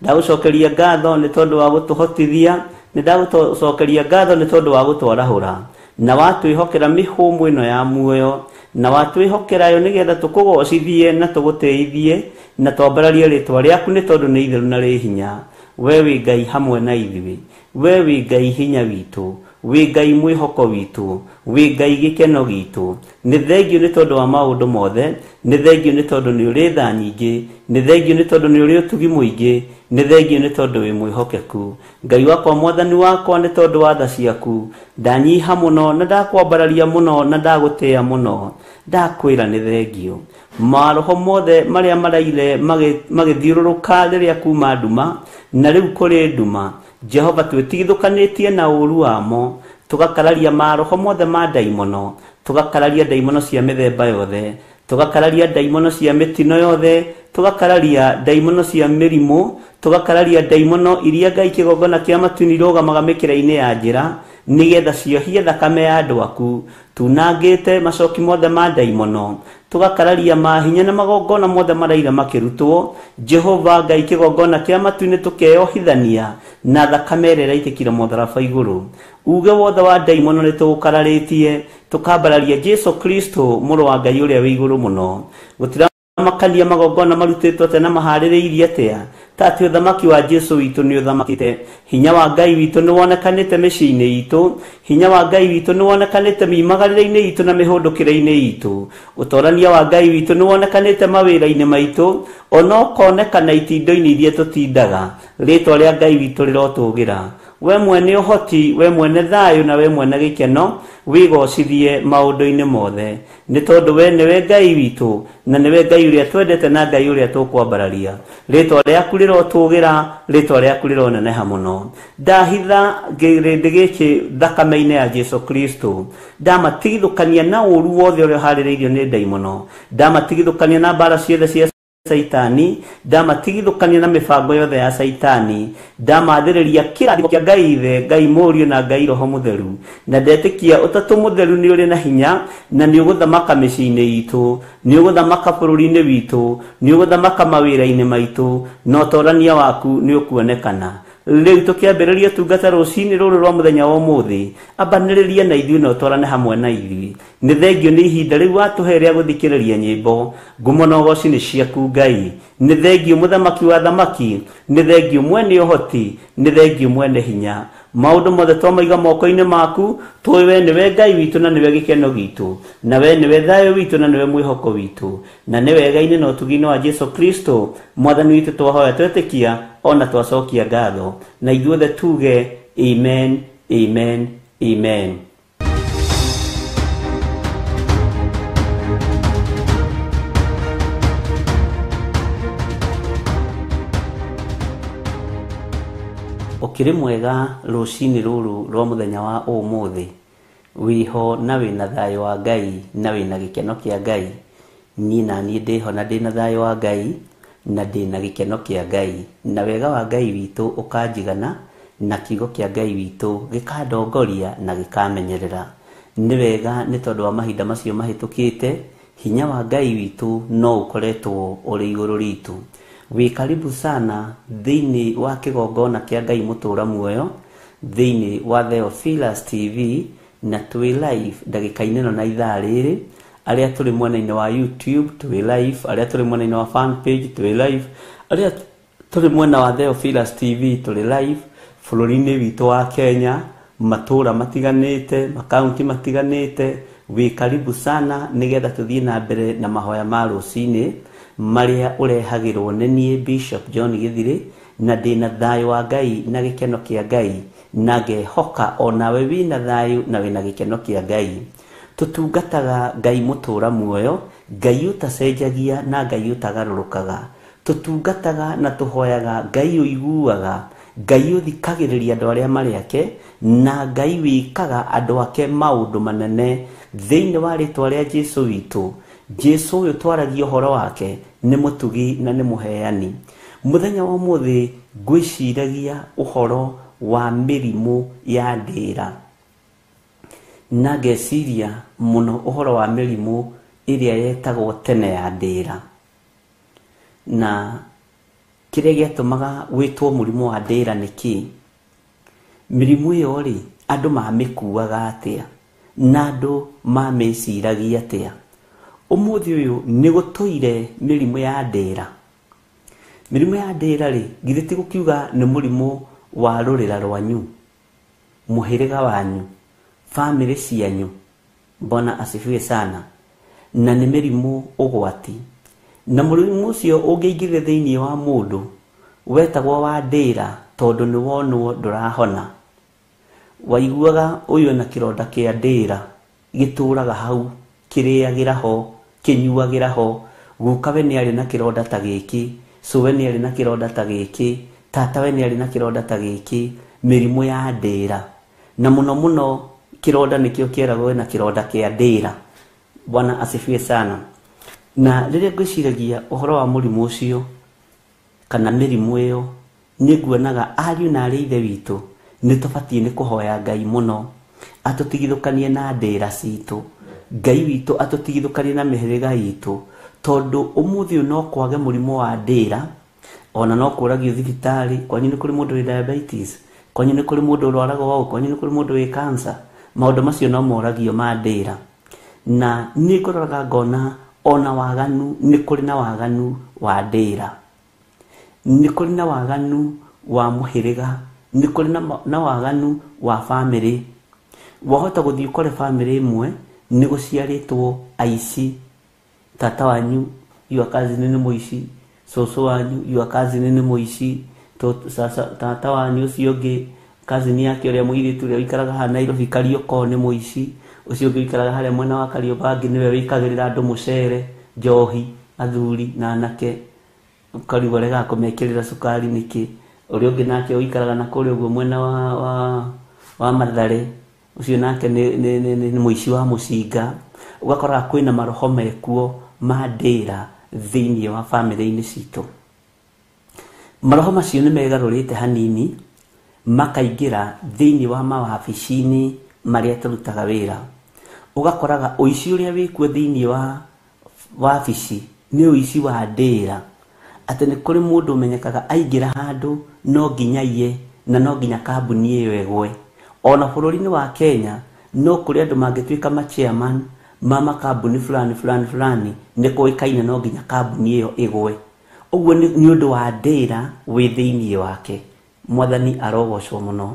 Ndagũcokeria ngatho nĩ tondũ wa gũtũhotithia. Nĩ ndagũcokeria ngatho nĩ tondũ wa gũtwarahũra na watwĩhokera mĩhũmũ ĩno ya muoyo, na watwĩhokera yo nĩgetha tũkũgocithie na tũgũtĩithie na twambararie rĩtwa rĩaku nĩ tondũ nĩ itheru na rĩ hinya. We wĩ Ngai hamwe na ithuĩ, we wĩ Ngai hinya witũ, wĩ Ngai mwĩhoko witũ, wĩ Ngai gĩkeno gitũ. Nĩ thengio nĩ tondũ wa maũndũ mothe, nĩ thengio nĩ tondũ nĩ ũrĩ tha nyingĩ, nĩ thengio nĩ tondũ nĩ ũrĩ ũtugi mũingĩ, nĩ thengio nĩ tondũ wĩ mwĩhokeku. Ngai wakwa mwathani wakwa nĩ tondũ wa tha ciaku ndanyiha mũno na ndakwambararia mũno na ndagũtĩĩa mũno, ndakwĩra nĩ thengio. Maroho mothe marĩa maraire magĩthiũrũrũka rĩrĩa kuma nduma na rĩu kũrĩ nduma, Jehova twĩtigithũkanĩtie na ũũru wamo, tũgakararia maroho mothe ma ndaimono, tũgakararia ndaimono cia mĩthemba yothe, tũgakararia ndaimono cia mĩtino yothe, tũgakararia ndaimono cia mĩrimũ, tũgakararia ndaimono iria Ngai kĩgongona kĩa matu-inĩ irũgamaga mĩkĩra-inĩ ya njĩra nĩgetha ciohie thakame ya andũ aku. Tunangĩte macoki mothe ma ndaimono, tũgakararia mahinya na magongona mothe maraira makĩrutwo. Jehova Ngai kĩgongona kĩa matu-inĩ tũkeyohithania na thakame ĩrĩa ĩraitĩkire mũtharaba igũrũ. Uge wothe wa ndaimono nĩ tũgũkararĩtie, tũkambararia Jesu Kristo mũrũ wa Ngai ũrĩa wĩ igũrũ mũno. Gũtira makania magongona marutĩtwo atĩa na maharĩrĩirie atĩa, ta atĩ ũthamaki wa Jesu witũ nĩ ũthamakĩte. Hinya wa Ngai witũ nĩ wonekanĩte mĩciĩ-inĩ itũ, hinya wa Ngai witũ nĩ wonekanĩte miumagarĩre-inĩ itũ na mĩhũndũkĩre-inĩ itũ. Ũtorania wa Ngai witũ nĩ wonekanĩte mawĩra-inĩ maitũ, ona ũkonekana itindo-inĩ iria tũtindaga. Rĩtwa rĩa Ngai witũ rĩrotũgĩra. We mwene ũhoti, we mwene thayũ na we mwene gĩkeno, wĩgocithie maũndũ-inĩ mothe, nĩ tondũ we nĩwe Ngai witũ na nĩwe Ngai ũrĩa twendete na Ngai ũrĩa tũkwambararia. Rĩtwa rĩaku rĩrotũgĩra, rĩtwa rĩaku rĩroneneha mũno. Ndahitha kĩrĩndĩ gĩkĩ thakame-inĩ ya Jesu Kristo, ndamatigithũkania na ũũru wothe ũrĩa ũharĩrĩirio nĩ ndaimono, ndamatigithũkania na mbara ciothe cia Saitani, ndamatigithũkania na mĩbango yothe ya Saitani, ndamathĩrĩria kĩrathimo kĩa Ngai Ithe, Ngai Mũriũ na Ngai Roho Mũtheru, na ndetĩkia ũtatũ mũtheru nĩ ũrĩ na hinya na nĩ ũgũthamaka mĩciĩ-inĩ itũ, nĩ ũgũthamaka bũrũri-inĩ witũ, nĩ ũgũthamaka mawĩra-inĩ maitũ, na ũtorania waku nĩ ũkuonekana. Rĩu tũkĩambĩrĩria tungata rũcinĩ rũrũ rwa mũthenya wa ũmũthĩ, ambanĩrĩria na ithuĩ na ũtwarane hamwe na ithuĩ. Nĩ thengio nĩ ihinda rĩu watũhe rĩa gũthikĩrĩria nyĩmbo. Ngumo na ũgoci nĩ ciaku Ngai. Nĩ thengio mũthamaki wa thamaki, nĩ thengio mwene ũhoti, nĩ thengio mwene hinya. Maũndũ mothe twamaiga moko-inĩ maku, tũĩ we nĩwe Ngai witũ na nĩwe gĩkeno gitũ, na we nĩwe thayũ witũ na nĩwe mwĩhoko witũ, na nĩ wega-inĩ na ũtugi-inĩ wa Jesu Kristo mwathani witũ twahoya twetĩkia ona twacokia ngatho, na ithuothe tuge amen, amen, amen. Ũkĩrĩ mwega rũcinĩ rũrũ rwa mũthenya wa ũmũthĩ, wĩho na wĩna thayũ wa Ngai na wĩna gĩkeno kĩa Ngai. Niĩ na niĩ ndĩho na ndĩna thayũ wa Ngai na ndĩna gĩkeno kĩa Ngai, na wega wa Ngai witũ ũkanjigana, na kiugo kĩa Ngai witũ gĩkandongoria na gĩkamenyerera. Nĩ wega nĩ tondũ wa mahinda macio mahĩtũkĩte, hinya wa Ngai witũ no ũkoretwo ũrĩ igũrũ ritũ. Wĩ karibu sana thĩinĩ wa kĩgongona kĩa Ngai mũtũra muoyo, thĩinĩ wa Theophilus TV, na twĩ live ndagĩka-inĩ ĩno na ithaa rĩrĩ. Arĩa tũrĩ mwena-inĩ wa YouTube twĩ live, arĩa tũrĩ mwena-inĩ wa fan page twĩ live, arĩa tũrĩ mwena wa Theophilus TV tũrĩ live bũrũri-inĩ witũ wa Kenya, matũra matiganĩte, makaunti matiganĩte. Wĩ karibu sana nĩgetha tũthiĩ na mbere na mahoya ma rũcinĩ marĩa ũrehagĩrwo nĩ niĩ Bishop John Gĩthirĩ, na ndĩna thayũ wa Ngai na gĩkeno kĩa Ngai, na ngehoka onawe wĩna thayũ na wĩna gĩkeno kĩa Ngai. Tũtungataga Ngai mũtũra muoyo, Ngai ũtacenjagia na Ngai ũtagarũrũkaga. Tũtungataga na tũhoyaga Ngai ũiguaga, Ngai ũthikagĩrĩria andũ arĩa marĩ ake, na Ngai wĩkaga andũ ake maũndũ manene. Thĩinĩ wa rĩtwa rĩa Jesu witũ, Jesu ũyũ twaragia ũhoro wake nĩ mũtugi na nĩ mũheani. Mũthenya wa ũmũthĩ ngwĩciragia ũhoro wa mĩrimũ ya ndĩra, na ngeciria mũno ũhoro wa mĩrimũ ĩrĩa yetagwo tene ya ndĩra, na kĩrĩa gĩatũmaga wĩtwo mũrimũ wa ndĩra nĩ kĩ. Mĩrimũ ĩyo rĩ, andũ mamĩkuaga atĩa na andũ mamĩciragia atĩa? Ũmũthĩ ũyũ nĩ gũtũire mĩrimũ ya ndĩra. Mĩrimũ ya ndĩra rĩ, githĩ ti gũkiuga nĩ mũrimũ wa rũrĩra rwanyu, mũhĩrĩga wanyu, bamĩrĩ cianyu. Bwana asifiwe sana. Na nĩ mĩrimũ ũgwati, na mũrimũ ũcio ũngĩingĩrire thĩinĩ wa mũndũ wetagwo wa ndĩra, tondũ nĩ wonwo ndũrahona. Waiguaga ũyũ ena kĩronda kĩa ndĩra gĩtũraga hau, kĩrĩagĩra ho, kĩnyuagĩra ho. Guka we nĩ arĩ na kĩronda ta gĩkĩ, cũwe nĩ arĩ na kĩronda ta gĩkĩ, tata we nĩ arĩ na kĩronda ta gĩkĩ. Mĩrimũ ya ndĩra, na mũno mũno kĩronda nĩkĩo kĩeragwo wĩna kĩronda kĩa ndĩra. Bwana asifiwe sana. Na rĩrĩa ngwĩciragia ũhoro wa mũrimũ ũcio kana mĩrimũ ĩyo, nĩ nguonaga ariũ na arĩ ithe witũ nĩ tũbatiĩ nĩ kũhoya Ngai mũno atũtigithũkanie na ndĩra citũ, Ngai witũ atũtigithũkanie na mĩhĩrĩga itũ, tondũ ũmũthĩ ũyũ no kwage mũrimũ wa ndĩra, ona no kũragio thibitarĩ. Kwanyu nĩ kũrĩ mũndũ wĩ diabetes, kwanyu nĩ kũrĩ mũndũ ũrwaraga ũũ, kwanyu nĩ kũrĩ mũndũ wĩ cancer. Maũndũ macio no moragio ma ndĩra. Na niĩ ngũroraga ngona ona waganu, nĩ kũrĩ na waganu wa ndĩra, nĩ kũrĩ na waganu wa mũhĩrĩga, nĩ kũrĩ na waganu wa bamĩrĩ. Wahota gũthiĩ ũkore bamĩrĩ ĩmwe nĩ gũciarĩtwo aici, tata wanyu your cousin nĩ mũici, cũcũ wanyu your cousin nĩ mũici, tata wanyu ũcio ũngĩ cousin yake ũrĩa mũirĩtu ũrĩa ũikaraga haha Nairobi Kariokor nĩ mũici, ũcio ũngĩ ũikaraga harĩa mwena wa Kariobangi nĩwe wĩkagĩrĩra andũ mũcere, njohi, athuri na anake, ũkarigwo aregaga kũmekĩrĩra cukari nĩkĩ. Ũrĩa ũngĩ nake ũikaraga na kũrĩa ũguo mwena wa Mathare, ũcio nake nĩ mũici wa mũcinga. Ũgakoraga kwĩna maroho mekuo ma ndĩra thĩinĩ wa bamĩrĩ-inĩ citũ. Maroho macio nĩ megarũrĩte hanini makaingĩra thĩinĩ wa mawabici-inĩ marĩa tũrutaga wĩra. Ũgakoraga ũici ũrĩa wĩkuo thĩinĩ wa wabici nĩ ũici wa ndĩra, atĩ nĩ kũrĩ mũndũ ũmenyekaga aingĩra handũ no nginya aiye na no nginya kambuni ĩyo ĩgwe. Ona bũrũri-inĩ wa Kenya no kũrĩ andũ mangĩtuĩka ma chairman ma makambuni fulani fulani fulani, nĩ kũĩkaine no nginya kambuni ĩyo ĩgwe. Ũguo nĩ ũndũ wa ndĩra wĩ thĩinĩ wake. Mwathani arogocwo mũno.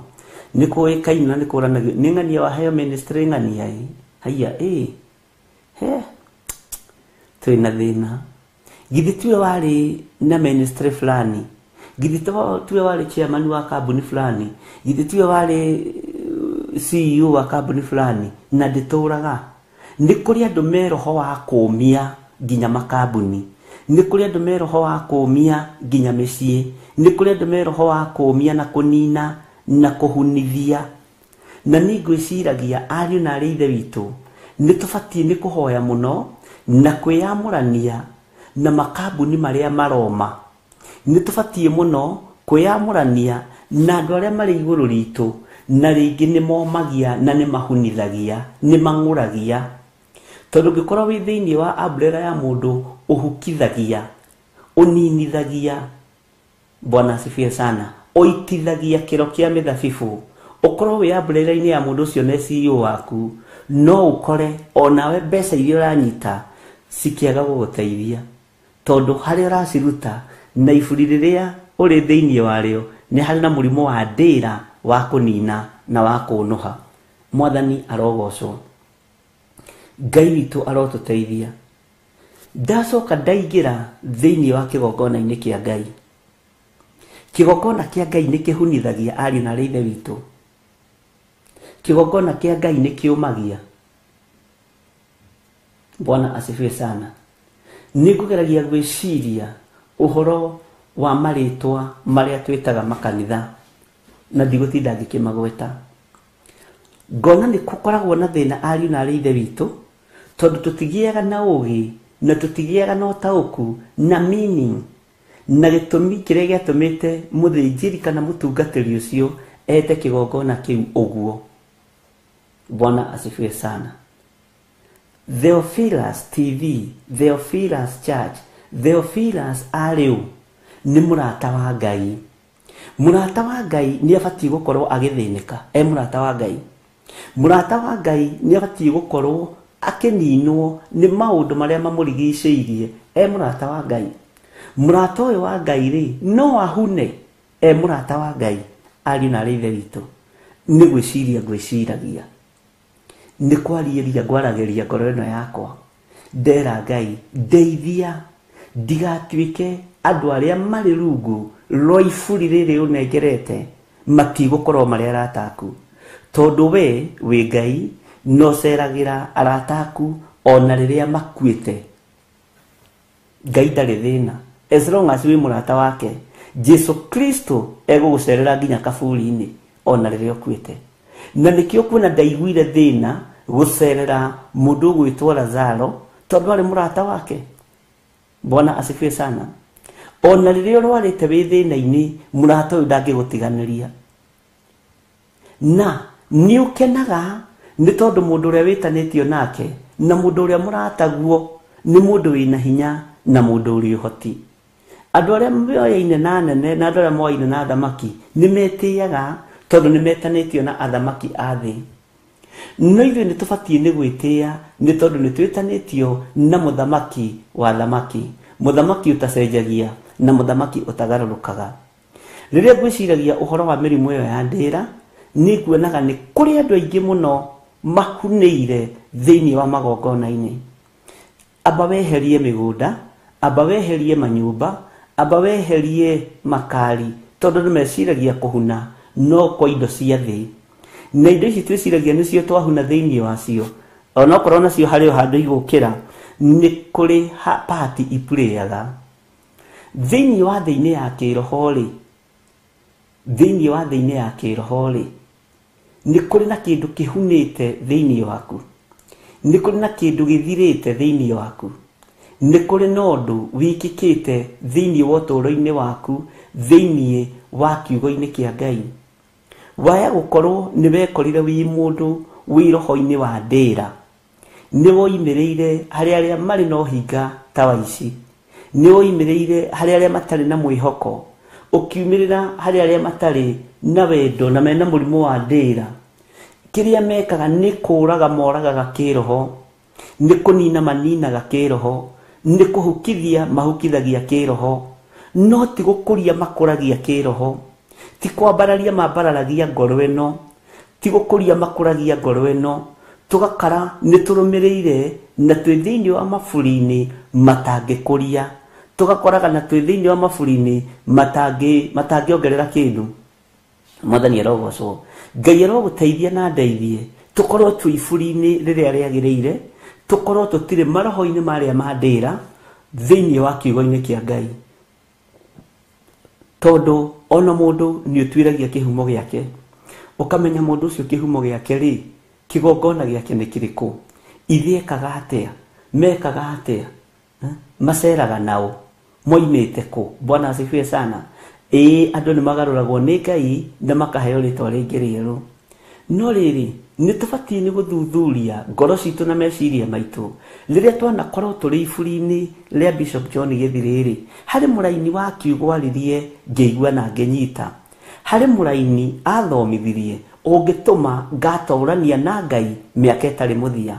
Nĩ kũĩkaine na nĩ kũranagio nĩ ng'ania waheo ministry ng'ania ĩ haiya ĩ he twĩna thĩna. Githĩ tiwe warĩ na ministry fulani, githĩ tiwe warĩ chairman wa kambuni fulani, githĩ tiwe warĩ CEO wa kambuni fulani, na ndĩtũraga. Nĩ kũrĩ andũ me roho wa kũũmia nginya makambuni, nĩ kũrĩ andũ me roho wa kũũmia nginya mĩciĩ, nĩ kũrĩ andũ me roho wa kũũmia na kũnina na kũhunithia. Na niĩ ngwĩciragia ariũ na arĩ ithe witũ nĩ tũbatiĩ nĩ kũhoya mũno na kwĩyamũrania na makambuni marĩa maroma. Nĩ tũbatiĩ mũno kwĩyamũrania na andũ arĩa marĩ igũrũ ritũ, na rĩngĩ nĩ momagia na nĩ mahunithagia, nĩ mang'ũragia. Tondũ ũngĩkorwo wĩ thĩinĩ wa umbrella ya mũndũ ũhukithagia, ũninithagia, Bwana asifiwe sana, ũitithagia kĩro kĩa mĩthabibũ, ũkorwo wĩ umbrella-inĩ ya mũndũ ũcio nĩ CEO waku, no ũkore onawe mbeca iria ũranyita cikĩaga gũgũteithia, tondũ harĩa ũraciruta na iburi rĩrĩa ũrĩ thĩinĩ warĩo nĩ harĩ na mũrimũ wa ndĩra wa kũnina na wa kũnũha. Mwathani arogocwo, Ngai witũ arotũteithia. Ndacoka ndaingĩra thĩinĩ wa kĩgongona-inĩ kĩa Ngai. Kĩgongona kĩa Ngai nĩ kĩhunithagia ariũ na arĩ ithe witũ. Kĩgongona kĩa Ngai nĩ kĩũmagia. Bwana asifiwe sana. Nĩ ngũgeragia gwĩciria ũhoro wa marĩtwa marĩa twĩtaga makanitha, na ndigũtinda ngĩkĩmagweta. Ngona nĩ gũkoragwo na thĩna ariũ na arĩ ithe witũ, tondũ tũtigĩaga na ũgĩ na tũtigĩaga na ũtaũku na meaning na gĩtũmi kĩrĩa gĩatũmĩte mũthĩnjĩri kana mũtungatĩri ũcio ete kĩgongona kĩu ũguo. Bwana asifiwe sana. Theophilus TV, Theophilus Church, Theophilus arĩu nĩ mũrata wa Ngai. Mũrata wa Ngai nĩ abatiĩ gũkorwo agĩthĩnĩka e mũrata wa Ngai. Mũrata wa Ngai nĩ abatiĩ gũkorwo akĩninwo nĩ maũndũ marĩa mamũrigicĩirie e mũrata wa Ngai. Mũrata ũyũ wa Ngai rĩ no ahune e mũrata wa Ngai. Ariũ na arĩ ithe witũ, nĩ gwĩciria ngwĩciragia, nĩ kwarĩria ngwaragĩria ngoro ĩno yakwa, ndera Ngai ndeithia ndigatuĩke andũ arĩa marĩ rungu rwa iburi rĩrĩ ũnengerete matigũkorwo marĩ arata aku, tondũ we wĩ Ngai no ũceragĩra arata aku ona rĩrĩa makuĩte. Ngai ndarĩ thĩna as long as wĩ mũrata wake. Jesu Kristo egũgũcerera nginya kaburi-inĩ ona rĩrĩa ũkuĩte. Na nĩkĩo kuona ndaiguire thĩna gũcerera mũndũ ũgwĩtwo Lazaro, tondũ arĩ mũrata wake. Bwana asifiwe sana. Ona rĩrĩa ũrwarĩte wĩ thĩna-inĩ, mũrata ũyũ ndangĩgũtiganĩria. Na nĩ ũkenaga nĩ tondũ mũndũ ũrĩa wĩtanĩtio nake na mũndũ ũrĩa mũrataguo nĩ mũndũ wĩna hinya na mũndũ ũrĩ ũhoti. Andũ arĩa moyaine na anene na andũ arĩa moyaine na athamaki nĩ metĩaga, tondũ nĩ metanĩtio na athamaki a thĩ. No ithuĩ nĩ tũbatiĩ nĩ gwĩtĩa nĩ tondũ nĩ twĩtanĩtio na mũthamaki wa athamaki, mũthamaki ũtacenjagia na mũthamaki ũtagarũrũkaga. Rĩrĩa ngwĩciragia ũhoro wa mĩrimũ ĩyo ya ndĩra, nĩ nguonaga nĩ kũrĩ andũ aingĩ mũno mahunĩire thĩinĩ wa magongona-inĩ. Amba weherie mĩgũnda, amba weherie manyũmba, amba weherie makari, tondũ nĩ meciragia kũhuna no kwa indo cia thĩ. Na indo ici twĩciragia nĩcio twahuna thĩinĩ wacio, onokorwo nacio harĩ o handũ igũkĩra, nĩ kũrĩ pati ipurĩaga. Thĩinĩ wa thĩinĩ ya kĩroho rĩ, thĩinĩ wa thĩinĩ ya kĩroho rĩ, nĩ kũrĩ na kĩndũ kĩhunĩte thĩinĩ waku, nĩ kũrĩ na kĩndũ gĩthirĩte thĩinĩ waku, nĩ kũrĩ na ũndũ wĩkĩkĩte thĩinĩ wa ũtũũro-inĩ waku, thĩinĩ wa kiugo-inĩ kĩa Ngai. Waya gũkorwo nĩ wekorire wĩ mũndũ wĩ roho-inĩ wa ndĩra, nĩ woimĩrĩire harĩ arĩa marĩ na ũhinga ta wa ici, nĩ woimĩrĩire harĩ arĩa matarĩ na mwĩhoko, Ũkiumĩrĩra harĩ arĩa matarĩ na wendo na mena mũrimũ wa ndĩra, kĩrĩa mekaga nĩ kũraga moragaga kĩroho, nĩ kũnina maninaga kĩroho, nĩ kũhukithia mahukithagia kĩroho, no ti gũkũria makũragia kĩroho, ti kwambararia mambararagia ngoro ĩno, ti gũkũria makũragia ngoro ĩno. Tũgakara nĩ tũrũmĩrĩire na twĩ thĩinĩ wa maburi-inĩ matangĩkũria, tũgakoraga na twĩ thĩinĩ wa maburi-inĩ matangĩongerera kĩndũ. Mwathani arogocwo. Ngai arogũteithia na ndeithie tũkorwo twĩ iburi-inĩ rĩrĩa rĩagĩrĩire, tũkorwo tũtirĩ maroho-inĩ marĩa ma ndĩra thĩinĩ wa kiugo-inĩ kĩa Ngai, tondũ ona mũndũ nĩ ũtuĩragia kĩhumo gĩake, ũkamenya mũndũ ũcio kĩhumo gĩake rĩ, kĩgongona gĩake nĩ kĩrĩkũ, ithe ekaga atĩa, mekaga atĩa, maceraga nao, moimĩte kũ. Bwana asifiwe sana. Ĩĩ, andũ nĩ magarũragwo nĩ Ngai na makaheo rĩtwa rĩngĩ rĩerũ. No rĩrĩ, nĩ tũbatiĩ nĩ gũthuthuria ngoro citũ na meciria maitũ rĩrĩa twanakorwo tũrĩ iburi-inĩ rĩa Bishop John Gĩthirĩ rĩ, harĩ mũraini wa kiugo aririe ngĩigua na ngĩnyita, harĩ mũraini athomithirie ũngĩtũma ngatũrania na Ngai mĩaka ĩtarĩ mũthia,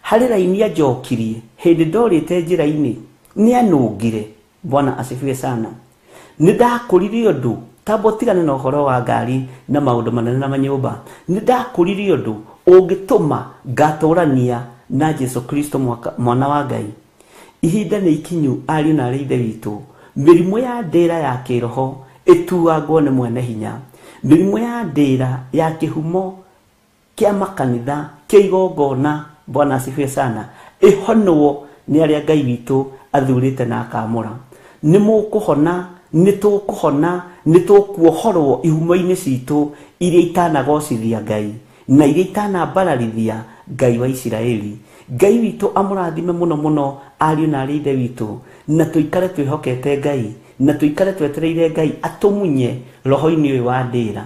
harĩ raini anjokirie hĩndĩ ndorĩte njĩra-inĩ nĩ anũngire. Bwana asifiwe sana. Nĩ ndakũrire ũndũ, tamba ũtigane na ũhoro wa ngari na maũndũ manene na manyũmba, nĩ ndakũrire ũndũ ũngĩtũma ngatũrania na Jesu Kristo mwana wa Ngai. Ihinda nĩ ikinyu ariũ na arĩ ithe witũ, mĩrimũ ya ndĩra ya kĩroho ĩtuagwo nĩ mwene hinya, mĩrimũ ya ndĩra ya kĩhumo kĩa makanitha kĩa igongona, Bwana asifiwe sana, ĩhonwo nĩ arĩa Ngai witũ athurĩte na akamũra. Nĩ mũkũhona, nĩ tũkũhona, nĩ tũkuohorwo ihumo-inĩ citũ iria itanagocithia Ngai na iria itanambararithia Ngai wa Isiraeli. Ngai witũ amũrathime mũno mũno ariũ na arĩ ithe witũ, na tũikare twĩhokete Ngai, na tũikare twetereire Ngai atũmunye roho-inĩ ũyũ wa ndĩra.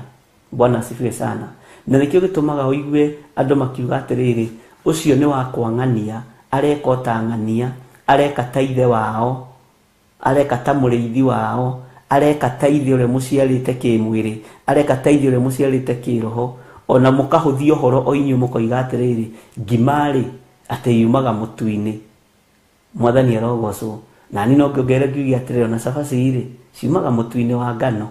Bwana asifiwe sana. Na nĩkĩo gĩtũmaga ũigue andũ makiuga atĩrĩrĩ, ũcio nĩ wa kwang'ania, areka o ta ng'ania, areka ta ithe wao, areka ta mũrĩithi wao, areka ta ithe ũrĩa mũciarĩte kĩmwĩrĩ, areka ta ithe ũrĩa mũciarĩte kĩroho. Ona mũkahũthia ũhoro o inyuĩ mũkoiga atĩrĩrĩ, ngima rĩ atĩ yumaga mũtu-inĩ. Mwathani arogocwo. Na niĩ no ngĩongerere ngiuge atĩrĩrĩ, ona cabaci rĩ ciumaga mũtu-inĩ wa ngano.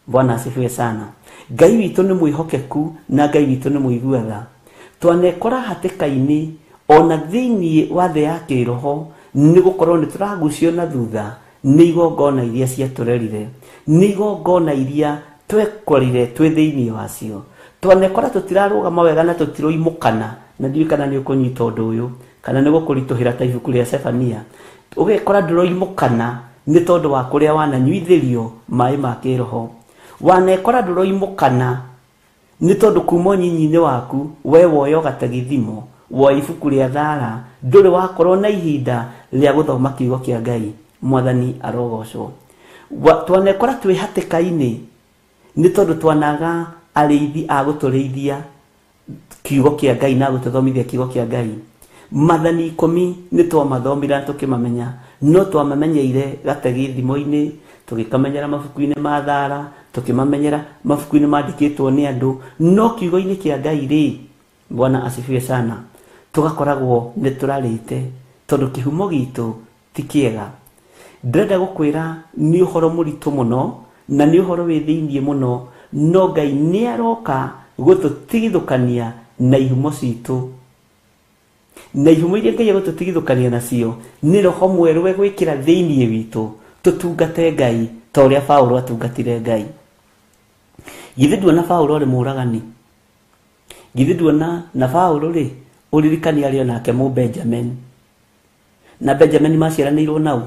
Bwana asifiwe sana. Ngai witũ nĩ mwĩhokeku na Ngai witũ nĩ mũigua tha. Twanekora hatĩka-inĩ ona thĩinĩ wa thĩ ya kĩroho, nĩ gũkorwo nĩ tũragucio na thutha nĩ igongona iria ciatũrerire, nĩ igongona iria twekorire twĩ thĩinĩ wacio. Twanekora tũtirarũgama wega na tũtiroimũkana, na ndiũĩ kana nĩ ũkũnyita ũndũ ũyũ kana nĩ gũkũritũhĩra ta ibuku rĩa Sefania. Ũgekora ndũroimũkana nĩ tondũ wa kũrĩa wananyuithĩrio maĩ ma kĩroho. Wanekora ndũroimũkana nĩ tondũ kuma ũnyinyi-inĩ waku we woyo gatagithimo wa ibuku rĩa Thara, ndũrĩ wakorwo na ihinda rĩa gũthoma kiugo kĩa Ngai. Mwathani arogocwo. Twanekora twĩ hatĩka-inĩ nĩ tondũ twanaga arĩithi a gũtũrĩithia kiugo kĩa Ngai na gũtũthomithia kiugo kĩa Ngai. Mathani 10 nĩ twamathomire na tũkĩmamenya, no twamamenyeire gatagithimo-inĩ, tũgĩkamenyera mabuku-inĩ ma Thara, tũkĩmamenyera mabuku-inĩ mandĩkĩtwo nĩ andũ, no kiugo-inĩ kĩa Ngai rĩ, Bwana asifiwe sana, tũgakoragwo nĩ tũrarĩte tondũ kĩhumo gitũ ti kĩega. Ndĩrenda gũkwĩra nĩ ũhoro mũritũ mũno na nĩ ũhoro wĩ thĩinĩ mũno, no Ngai nĩ aroka gũtũtigithũkania na ihumo citũ, na ihumo iria Ngai egũtũtigithũkania nacio nĩ roho mwerũ egwĩkĩra thĩinĩ witũ tũtungate Ngai ta ũrĩa Paũlũ atungatire Ngai. Githĩ nduona Paũlũ arĩ mũũragani? Githĩ nduona na Paũlũ rĩ, ũririkani arĩ onake mũ Benjamin, na Benjamin maciaranĩirwo nau.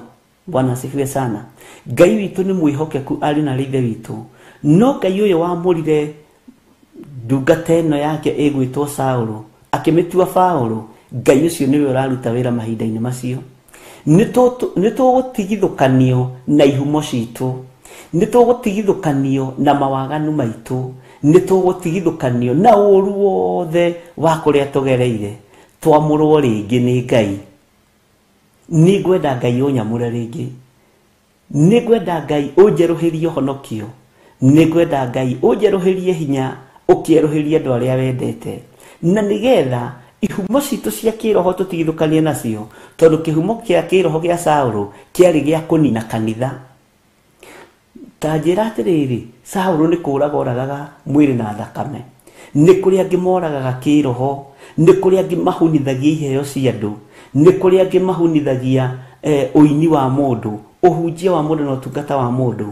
Bwana asifiwe sana. Ngai witũ nĩ mwĩhokeku arĩ na ithe witũ, no Ngai ũyũ wamũrire ndungata ĩno yake ĩgwĩtwo Saũlũ akĩmĩtua Paũlũ, Ngai ũcio nĩwe ũraruta wĩra mahinda-inĩ macio. Nĩ tũgũtigithũkanio na ihumo citũ, nĩ tũgũtigithũkanio na mawaganu maitũ, nĩ tũgũtigithũkanio na ũũru wothe wa kũrĩa tũgereire, twamũrwo rĩngĩ nĩ Ngai. Nĩ ngwenda Ngai ũnyamũre rĩngĩ. Nĩ ngwenda Ngai ũnjerũhĩrie ũhonokio, nĩ ngwenda Ngai ũnjerũhĩrie hinya, ũkĩerũhĩrie andũ arĩa wendete, na nĩgetha ihumo citũ cia kĩroho tũtigithũkanie nacio, tondũ kĩhumo kĩa kĩroho gĩa Saũlũ kĩarĩ gĩa kũnina kanitha. Ta njĩra atĩrĩrĩ, Saũlũ nĩ kũraga oragaga mwĩrĩ na thakame, nĩ kũrĩ angĩ moragaga kĩroho, nĩ kũrĩ angĩ mahunithagia iheo cia andũ, nĩ kũrĩ angĩ mahunithagia ũini wa mũndũ, ũhunjia wa mũndũ na ũtungata wa mũndũ.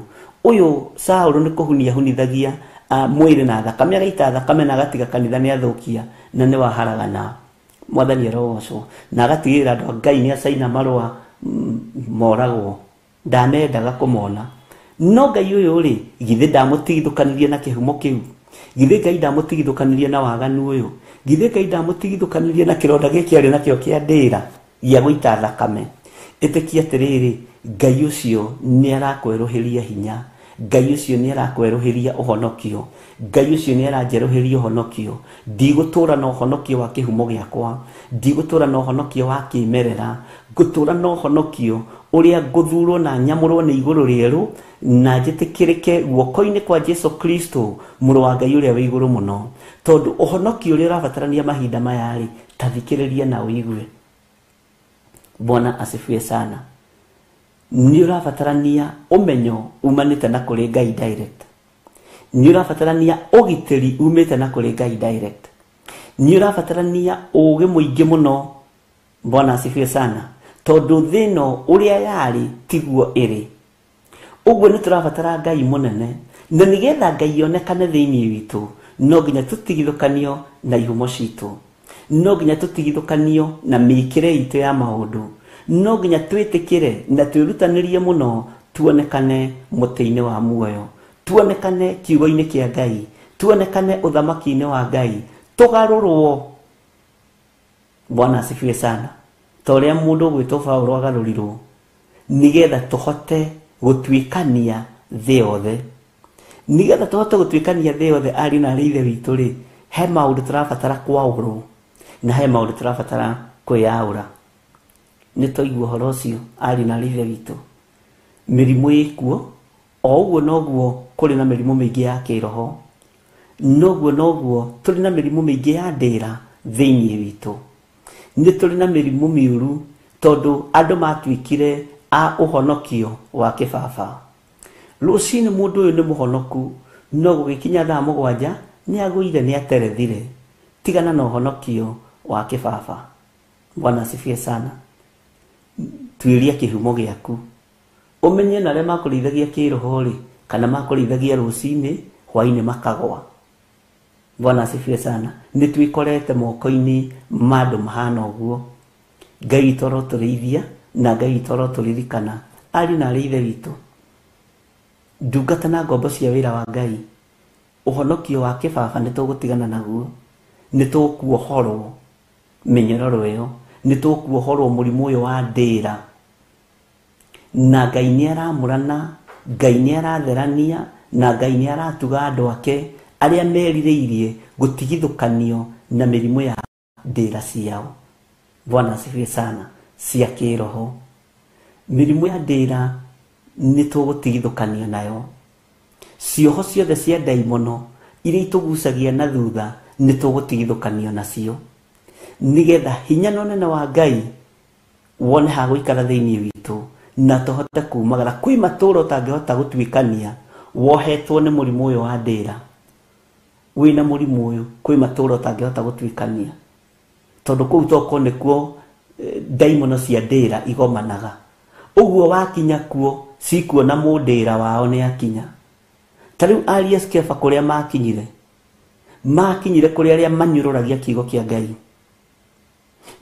Ũyũ Saũlũ nĩ kũhunia hunithagia mwĩrĩ na thakame, agaita thakame na agatiga kanitha nĩ athũkia na nĩ waharagana. Mwathani arogocwo. Na agatigĩrĩra andũ a Ngai nĩ acaina marũa moragwo, ndamendaga kũmona. No Ngai ũyũ rĩ, githĩ ndamũtigithũkanirie na kĩhumo kĩu? Githĩ Ngai ndamũtigithũkanirie na waganu ũyũ? Githĩ Ngai ndamũtigithũkanirie na kĩronda gĩkĩ arĩ nakĩo kĩa ndĩra gĩa gũita thakame? Ĩtĩkia atĩrĩrĩ, Ngai ũcio nĩ arakwerũhĩria hinya, Ngai ũcio nĩ arakwerũhĩria ũhonokio, Ngai ũcio nĩ aranjerũhĩria ũhonokio. Ndigũtũra na ũhonokio wa kĩhumo gĩakwa, ndigũtũra na ũhonokio wa kĩmerera, ngũtũra na ũhonokio ũrĩa ngũthurwo na nyamũrwo nĩ igũrũ rĩerũ, na njĩtĩkĩrĩke guoko-inĩ kwa Jesu Kristo, mũrũ wa Ngai ũrĩa wĩ igũrũ mũno. Tondũ ũhonokio ũrĩa ũrabatarania mahinda maya rĩ, ta thikĩrĩria na ũigue. Bwana asifiwe sana. Nĩ ũrabatarania ũmenyo umanĩte na kũrĩ Ngai direct, nĩ ũrabatarania ũgitĩri umĩte na kũrĩ Ngai direct, nĩ ũrabatarania ũũgĩ mũingĩ mũno. Bwana asifiwe sana. Tondũ thĩ ĩno ũrĩa yarĩ tiguo ĩrĩ. Ũguo nĩ tũrabatara Ngai mũnene, na nĩgetha Ngai onekane thĩinĩ witũ, no nginya tũtigithũkanio na ihumo citũ, no nginya tũtigithũkanio na mĩĩkĩre itũ ya maũndũ, no nginya twĩtĩkĩre na twĩrutanĩrie mũno tuonekane mũtĩ-inĩ wa muoyo, tuonekane kiugo-inĩ kĩa Ngai, tuonekane ũthamaki-inĩ wa Ngai, tũgarũrwo. Bwana asifiwe sana. Ta ũrĩa mũndũ ũgwĩtwo Paũlũ agarũrirwo, nĩgetha tũhote gũtuĩkania thĩ yothe. Nĩgetha tũhote gũtuĩkania thĩ yothe, ariũ na aarĩ a Ithe witũ rĩ, he maũndũ tũrabatara kwaũrwo na he maũndũ tũrabatara kwĩyaũra. Nĩ twaigua ũhoro ũcio, ariũ na aarĩ a Ithe witũ. Mĩrimũ ĩkuo, o ũguo noguo kũrĩ na mĩrimũ mĩingĩ ya kĩroho, noguo noguo tũrĩ na mĩrimũ mĩingĩ ya ndĩra thĩinĩ witũ. Nĩ tũrĩ na mĩrimũ mĩũru tondũ andũ matuĩkire a ũhonokio wa kĩbaba. Rũcinĩ mũndũ ũyũ nĩ mũhonoku, no gũgĩkinya thaa 7 nĩ agũire, nĩ aterethire. Tigana na ũhonokio wa kĩbaba. Bwana asifiwe sana. Tuĩria kĩhumo gĩaku, ũmenye na arĩa makũrĩithagia kĩroho rĩ, kana makũrĩithagia rũcinĩ, hwainĩ makagwa. Bwana asifiwe sana. Nĩ twĩkorete moko-inĩ ma andũ mahana ũguo. Ngai witũ arotũrĩithia na Ngai witũ arotũririkana. Ariũ na aarĩ a Ithe witũ, ndungata na ngombo cia wĩra wa Ngai, ũhonokio wa kĩbaba nĩ tũgũtigana naguo, nĩ tũkuohorwo mĩnyororo ĩyo, nĩ tũkuohorwo mũrimũ ũyũ wa ndĩra. Na Ngai nĩ aramũrana, Ngai nĩ aratherania, na Ngai nĩ aratuga andũ ake arĩa merirĩirie gũtigithũkanio na mĩrimũ ya ndĩra ciao. Bwana asifiwe sana. Cia kĩroho, mĩrimũ ya ndĩra nĩ tũgũtigithũkanio nayo. Cioho ciothe cia ndaimono iria itũgucagia na thutha nĩ tũgũtigithũkanio nacio, nĩgetha hinya na ũnene wa Ngai wone ha gũikara thĩinĩ witũ na tũhote kumagara. Kwĩ matũũra ũtangĩhota gũtuĩkania wohetwo nĩ mũrimũ ũyũ wa ndĩra. Wĩna mũrimũ ũyũ, kwĩ matũũra ũtangĩhota gũtuĩkania, tondũ kũu tokorwo nĩkuo ndaimono cia ndĩra igomanaga. Ũguo wakinya kuo cikuona mũndĩra wao nĩ akinya. Ta rĩu Arius Kefa kũrĩa makinyire, makinyire kũrĩ arĩa manyũrũragia kiugo kĩa Ngai.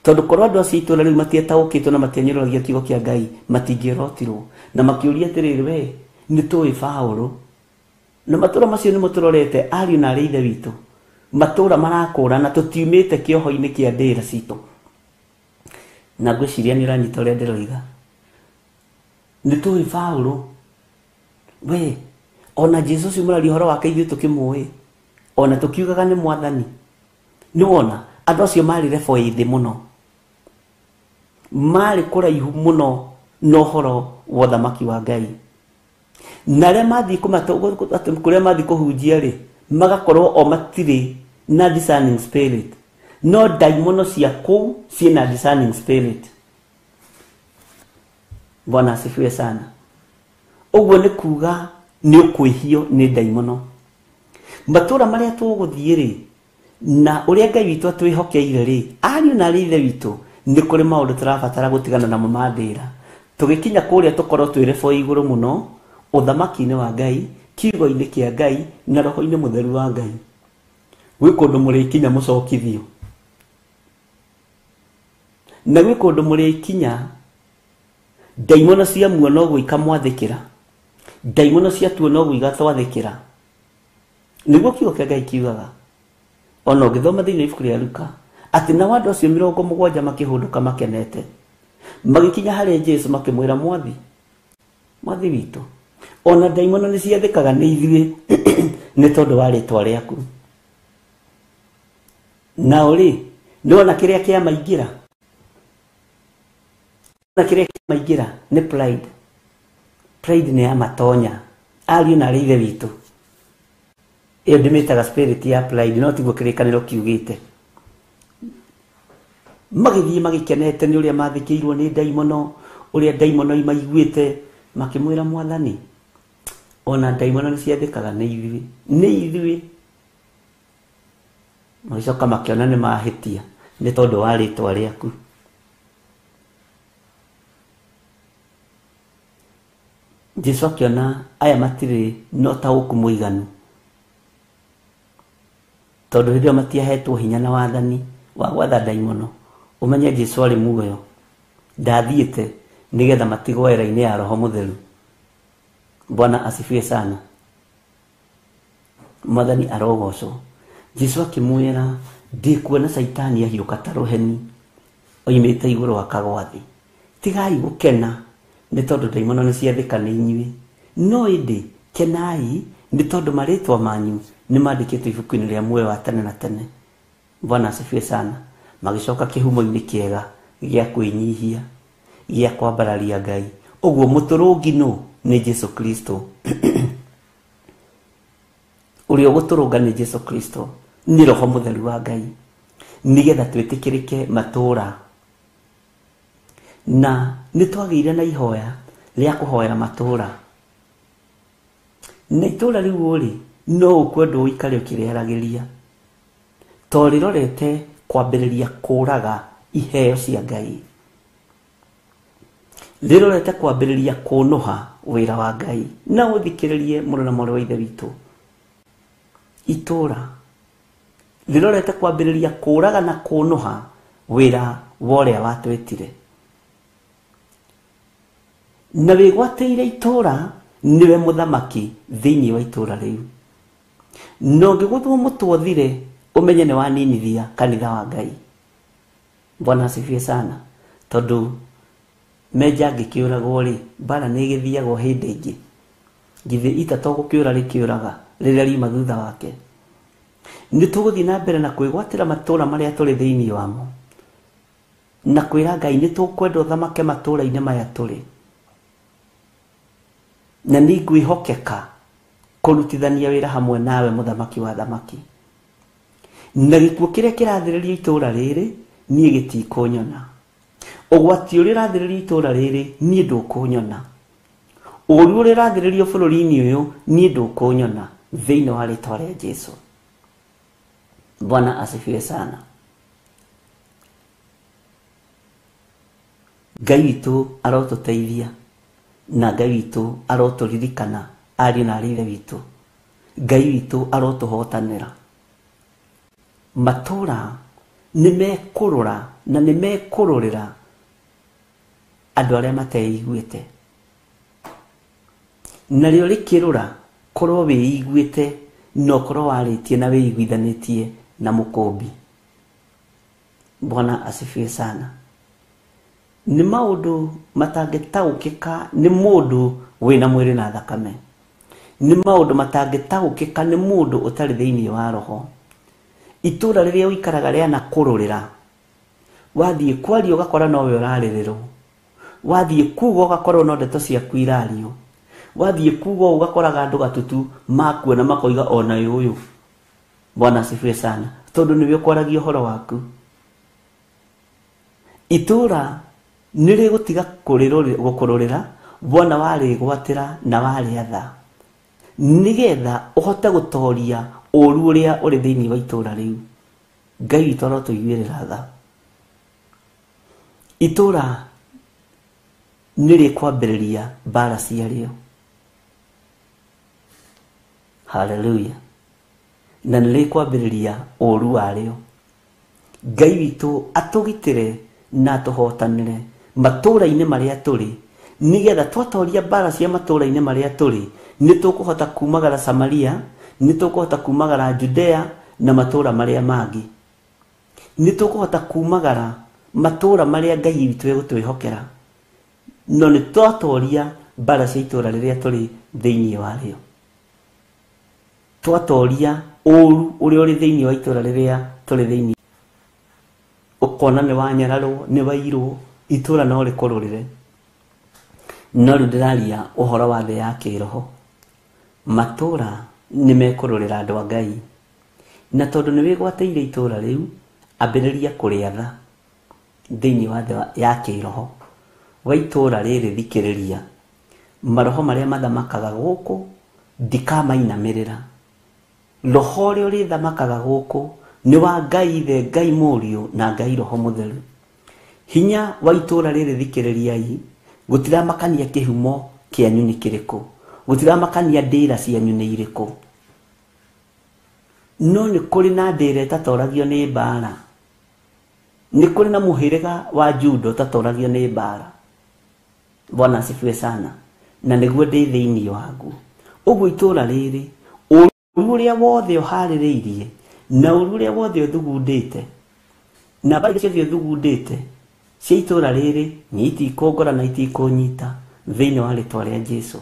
Tondũ korwo andũ acio itũũra rĩu matietaũkĩtwo na matianyũrũragia kiugo kĩa Ngai, matingĩorotirwo. Na makĩũria atĩrĩrĩ, we nĩ tũĩ Paũlũ? Na matũũra macio nĩmo tũrorete, ariũ na aarĩ a Ithe witũ. Matũũra marakũrana, tũtiumĩte kĩoho-inĩ kĩa ndĩra citũ. Na ngwĩciria nĩ ũranyita ũrĩa ndĩroiga. Nĩ tũĩ Paũlũ, we ona Jesu ũcio mũraria ũhoro wake ithuĩ tũkĩmũĩ, ona tũkiugaga nĩ mwathani. Nĩ wona andũ acio marĩ level ĩ thĩ mũno, marĩ kũraihu mũno na ũhoro wa ũthamaki wa Ngai. Na arĩa mathiĩ kũrĩa mathiĩ kũhunjia rĩ, magakorwo o matirĩ na discerning spirit, no ndaimono cia kũu ciĩna discerning spirit. Bwana asifiwe sana. Ũguo nĩ kuga nĩ ũkwĩhio nĩ ndaimono. Matũra marĩa tũgũthiĩ rĩ, na ũrĩa Ngai witũ atwĩhokeire rĩ, ariũ na arĩ ithe witũ, nĩ kũrĩ maũndũ tũrabatara gũtigana namo ma ndĩra. Tũgĩkinya kũrĩa tũkorwo twĩ igũrũ mũno ũthamaki-inĩ wa Ngai, kiugo-inĩ kĩa Ngai na roho-inĩ mũtheru wa Ngai. Gwĩ kũndũ mũrĩkinya mũcokithio, na gwĩ kũndũ mũrĩkinya ndaimono cia muo no gwĩka mwathĩkĩra, ndaimono cia tuo no gwĩka twathĩkĩra. Nĩguo kiugo kĩa Ngai kiugaga. Ona ũngĩthoma thĩinĩ wa ibuku rĩa Luka atĩ nao andũ acio 70 makĩhũndũka makenete, magĩkinya harĩ Jesũ makĩmwĩra, mwathi, mwathi witũ, ona ndaimono nĩ ciathĩkaga nĩ ithuĩ nĩ tondũ wa rĩtwa rĩaku. Nao rĩ, nĩwona kĩrĩa kĩamaingĩra, na kĩrĩa kĩamaingĩra nĩ pride. Pride nĩ ya matonya ariũ na arĩ ithe witũ. Ĩyo ndĩmĩtaga spirit ya pride, no tiguo kĩrĩkanĩro kiugĩte. Magĩthiĩ magĩkenete nĩ ũrĩa mathĩkĩirwo nĩ ndaimono, ũrĩa ndaimono imaiguĩte, makĩmwĩra mwathani, ona ndaimono nĩ ciathĩkaga nĩ ithuĩ, nĩ ithuĩ. Magĩcoka makĩona nĩ mahĩtia nĩ tondũ wa rĩtwa rĩaku. Jesũ akĩona aya matirĩ na ũtaũku mũiganu, tondũ hĩndĩ ĩyo matiahetwo hinya na wathani wa gwatha ndaimono. Ũmenye Jesũ arĩ muoyo, ndathiĩte nĩgetha matigwo era-inĩ ya Roho Mũtheru. Bwana asifiwe sana. Mwathani arogocwo. Jesũ akĩmwĩra, ndĩkuona Caitani ahiũka ta rũheni oimĩte igũrũ akagwa thĩ. Tigai gũkena nĩ tondũ ndaimono nĩ ciathĩka nĩ inyuĩ, no ĩndĩ kenai nĩ tondũ marĩtwa manyu nĩ mandĩkĩtwo ibuku-inĩ rĩa muoyo wa tene na tene. Bwana asifiwe sana. Magĩcoka kĩhumo-inĩ kĩega gĩa kwĩnyihia, gĩa kwambararia Ngai. Ũguo mũtũrũngi nũ? Nĩ Jesũ Kristo. Ũrĩa ũgũtũrũnga nĩ Jesũ Kristo, nĩ Roho Mũtheru wa Ngai, nĩgetha twĩtĩkĩrĩke matũũra. Na nĩ twagĩire na ihoya rĩa kũhoera matũũra. Na itũũra rĩu rĩ, no ũkwendwo ũikare ũkĩrĩaragĩria, to rĩrorete kwambĩrĩria kũraga iheo cia Ngai, rĩrorete kwambĩrĩria kũnũha wĩra wa Ngai. Na ũthikĩrĩrie mũrũ na mwarĩ wa ithe witũ, itũũra rĩrorete kwambĩrĩria kũraga na kũnũha wĩra wa ũrĩa watwĩtire. Na wĩgwatĩire itũũra nĩwe mũthamaki thĩinĩ wa itũũra rĩu. Na ũngĩgũthwo mũtwe ũthire, ũmenye nĩ waninithia kanitha wa Ngai. Bwana asifiwe sana. Tondũ menja angĩkĩũragwo rĩ, mbara nĩ ĩgĩthiagwo hĩndĩ ĩngĩ. Githĩ ita to gũkĩũra rĩkĩũraga rĩrĩa riuma thutha wake. Nĩ tũgũthiĩ na mbere na kwĩgwatĩra matũũra marĩa tũrĩ thĩinĩ wamo, na kwĩra Ngai nĩ tũkwenda ũthamake matũũra-inĩ maya tũrĩ, na nĩ ngwĩhokeka kũrutithania wĩra hamwe nawe mũthamaki wa thamaki. Na gĩkuũ kĩrĩa kĩrathĩrĩrio itũũra rĩrĩ niĩ gĩtikũnyona, ũgwati ũrĩa ũrathĩrĩrio itũũra rĩrĩ niĩ ndũkũnyona, ũũru ũrĩa ũrathĩrĩrio bũrũri-inĩ ũyũ niĩ ndũkũnyona, thĩinĩ wa rĩtwa rĩa Jesũ. Bwana asifiwe sana. Ngai witũ arotũteithia, na Ngai witũ arotũririkana ariũ na arĩ ithe witũ. Ngai witũ arotũhotanĩra. Matũũra nĩ mekũrũra na nĩ mekũrũrĩra andũ arĩa mateiguĩte. Narĩo rĩkĩrũra, korwo wĩiguĩte na ũkorwo warĩtie na wĩiguithanĩtie na mũkũmbi. Bwana asifiwe sana. Nĩ maũndũ matangĩtaũkĩka nĩ mũndũ wĩna mwĩrĩ na thakame, nĩ maũndũ matangĩtaũkĩka nĩ mũndũ ũtarĩ thĩinĩ wa roho. Itũũra rĩrĩa ũikaraga rĩana kũrũrĩra, wathiĩ kwaria ũgakora nowe ũrarĩrĩrwo, Wathiĩ kuga ũgakorwo no ndeto ciaku irario. Wathiĩ kuga ũgakoraga andũ gatutu makuona makoiga ona ũyũ. Bwana asifiwe sana. Tondũ nĩwe ũkwaragia ũhoro waku. Itũra nĩ rĩgũtiga gũkũrũrĩra Bwana warĩgwatĩra na warĩatha, nĩgetha ũhote gũtoria ũru ũrĩa ũrĩ thĩinĩ wa itũra rĩu. Ngai witũ arotũiguĩrĩra tha. Itũra nĩ rĩkwambĩrĩria mbara ciarĩo. Hallelujah. Na nĩ rĩkwambĩrĩria ũru warĩo. Ngai witũ atũgitĩre na atũhotanĩre matũra-inĩ marĩa tũrĩ, nĩgetha twatoria mbara cia matũra-inĩ marĩa tũrĩ, nĩ tũkũhota kumagara Samaria, nĩ tũkũhota kumagara Judea na matũra marĩa mangĩ. Nĩ tũkũhota kumagara matũra marĩa Ngai witũ egũtwĩhokera. No nĩ twatoria mbara cia itũra rĩrĩa tũrĩ thĩinĩ warĩo. Twatoria ũru ũrĩa ũrĩ thĩinĩ wa itũra rĩrĩa tũrĩ thĩinĩ. Ũkona nĩ wanyararwo, nĩ wairwo, itũra no rĩkũrũrĩre. No rĩu ndĩraria ũhoro wa thĩ ya kĩroho. Matũra nĩ mekũrũrĩra andũ a Ngai. Na tondũ nĩ wĩgwatĩire itũra rĩu, ambĩrĩria kũrĩatha thĩinĩ wa thĩ ya kĩroho. Wa itũra rĩrĩ thikĩrĩria, maroho marĩa mathamakaga gũkũ ndikamainamĩrĩra. Roho ũrĩa ũrĩthamakaga gũkũ nĩ wa Ngai Ithe, Ngai Mũriũ na Ngai Roho Mũtheru. Hinya wa itũra rĩrĩ thikĩrĩriai, gũtiramakania kĩhumo kĩanyu nĩ kĩrĩkũ, gũtiramakania ndĩra cianyu nĩ irĩkũ. No nĩ kũrĩ na ndĩra ĩtatoragio nĩ mbara. Nĩ kũrĩ na mũhĩrĩga wa Juda ũtatoragio nĩ mbara. Bwana asifiwe sana. Na nĩguo ndĩ thĩinĩ waguo. Ũguo itũra rĩrĩ, ũru ũrĩa wothe ũharĩrĩirie na ũru ũrĩa wothe ũthugundĩte na mbara ciothe ũthugundĩte cia itũra rĩrĩ, nĩ itikũngora na itikũnyita thĩinĩ wa rĩtwa rĩa Jesũ.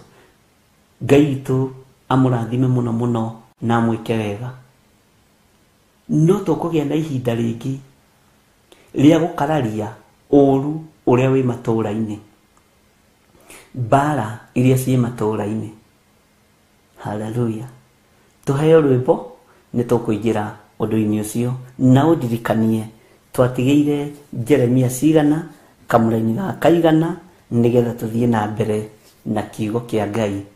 Ngai witũ amũrathime mũno mũno na amwĩke wega. No tũkũgĩa na ihinda rĩngĩ rĩa gũkararia ũru ũrĩa wĩ matũra-inĩ, mbara iria ciĩ matũra-inĩ. Hallelujah. Tũheo rwĩmbo nĩ tũkũingĩra ũndũ-inĩ ũcio. Na ũndirikanie twatigĩire Jeremia cigana kamũraini ga kaigana, nĩgetha tũthiĩ na mbere na kiugo kĩa Ngai.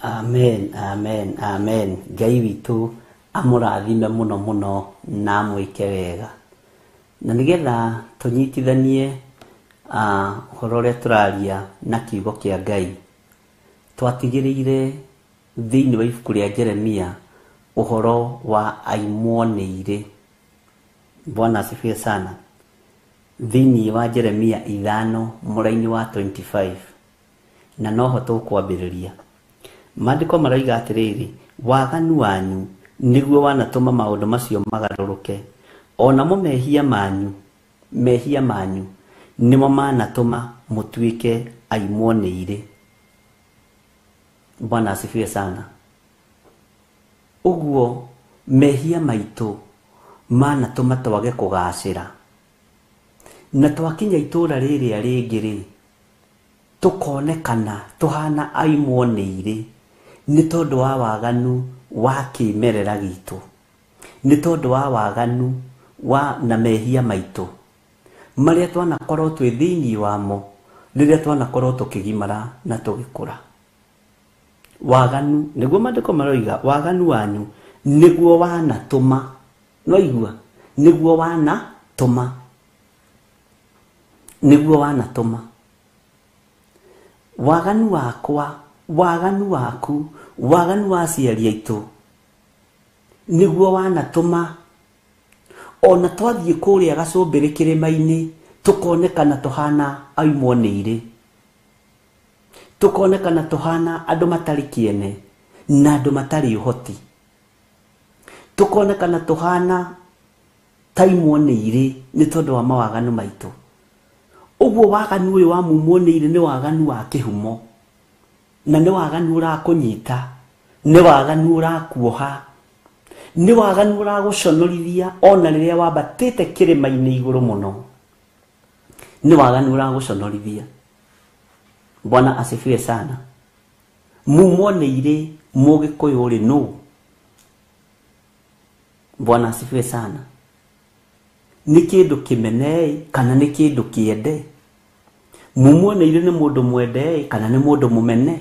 Amen, amen, amen. Ngai witũ amũrathime mũno mũno na amwĩke wega. Na nĩgetha tũnyitithanie ũhoro ũrĩa tũraria na kiugo kĩa Ngai, twatigĩrĩire thĩinĩ wa ibuku rĩa Jeremia ũhoro wa aimwo nĩ irĩ. Bwana asifiwe sana. Thĩinĩ wa Jeremia 5 mũraini wa 25, na noho tũkwambĩrĩria. Maandĩko maroiga atĩrĩrĩ, waganu wanyu nĩguo wanatũma maũndũ macio magarũrũke, onamo mehia manyu nĩmo manatũma mũtuĩke aimwo nĩ irĩ. Bwana asifiwe sana. Ũguo mehia maitũ manatũma twage kũgacĩra, na twakinya itũra rĩrĩa rĩngĩ rĩ, tũkonekana tũhana aimwo nĩ irĩ, nĩ tondũ wa waganu wa kĩmerera gitũ, nĩ tondũ wa waganu wa na mehia maitũ marĩa twanakorwo twĩ thĩinĩ wamo rĩrĩa twanakorwo tũkĩgimara na tũgĩkũra. Waganu nĩguo maandĩko maroiga, waganu wanyu nĩguo wanatũma, nĩwaigua, nĩguo wanatũma, nĩguo wanatũma waganu wakwa, waganu waku, waganu wa aciari aitũ nĩguo wanatũma ona twathiĩ kũrĩa gacũmbĩrĩ kĩrĩma-inĩ tũkonekana tũhana aimwo nĩ irĩ, tũkonekana tũhana andũ matarĩ kĩene na andũ matarĩ ũhoti, tũkonekana tũhana taimwo nĩ irĩ nĩ tondũ wa mawaganu maitũ. Ũguo waganu ũyũ wa mumwo nĩ irĩ nĩ waganu wa kĩhumo, na nĩ waganu ũrakũnyita, nĩ waganu ũrakuoha, Nĩ waganu ũragũconorithia ona rĩrĩa wambatĩte kĩrĩma-inĩ igũrũ mũno. Nĩ waganu ũragũconorithia. Bwana asifiwe sana. Mumwo nĩ irĩ mũgĩkũyũ rĩ nũ? Bwana asifiwe sana. Nĩ kĩndũ kĩmene kana nĩ kĩndũ kĩende? Mumwo nĩ irĩ nĩ mũndũ mwende kana nĩ mũndũ mũmene?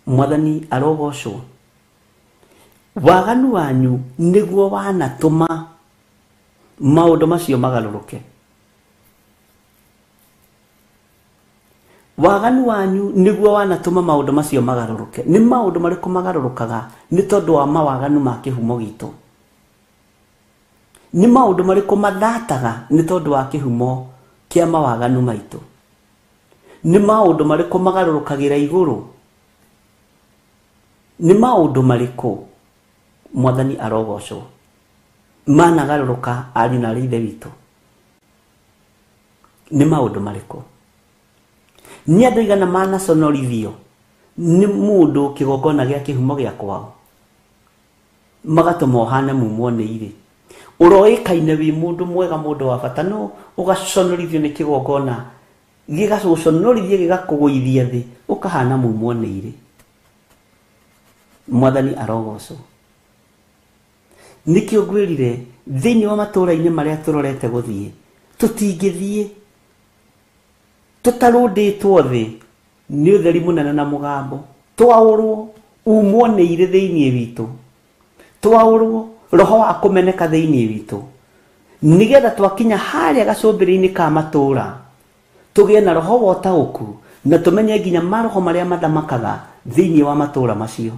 Mwathani arogocwo. Waganu wanyu nĩguo wanatũma maũndũ macio magarũrũke. Waganu wanyu nĩguo wanatũma maũndũ macio magarũrũke. Nĩ maũndũ marĩkũ magarũrũkaga nĩ tondũ wa mawaganu ma kĩhumo gitũ? Nĩ maũndũ marĩkũ mathataga nĩ tondũ wa kĩhumo kĩa mawaganu maitũ? Nĩ maũndũ marĩkũ magarũrũkagĩra igũrũ? Nĩ maũndũ marĩkũ? Mwathani arogocwo. Managarũrũka ariũ na ithe witũ. Nĩ maũndũ marĩkũ? Nĩ andũ aigana manaconorithio nĩ mũndũ kĩgongona gĩa kĩhumo gĩa kwao magatũma ũhane mumwo nĩ irĩ. Ũroĩkaine wĩ mũndũ mwega, mũndũ wa bata, no ũgaconorithio nĩ kĩgongona gĩgagũconorithia gĩgakũgũithia thĩ ũkahana mumwo nĩ irĩ. Mwathani arogocwo. Nĩkĩo ngwĩrire thĩinĩ wa matũũra-inĩ marĩa tũrorete gũthiĩ tũtingĩthiĩ tũtarũndĩtwo thĩ nĩ ũtheri mũnene na mũgambo. Twaũrwo umwo nĩ irĩ thĩinĩ witũ, twaũrwo roho wa kũmeneka thĩinĩ witũ, nĩgetha twakinya harĩa gacũmbĩrĩ-inĩ ka matũũra tũgĩe na roho wa ũtaũku na tũmenye nginya maroho marĩa mathamakaga thĩinĩ wa matũũra macio.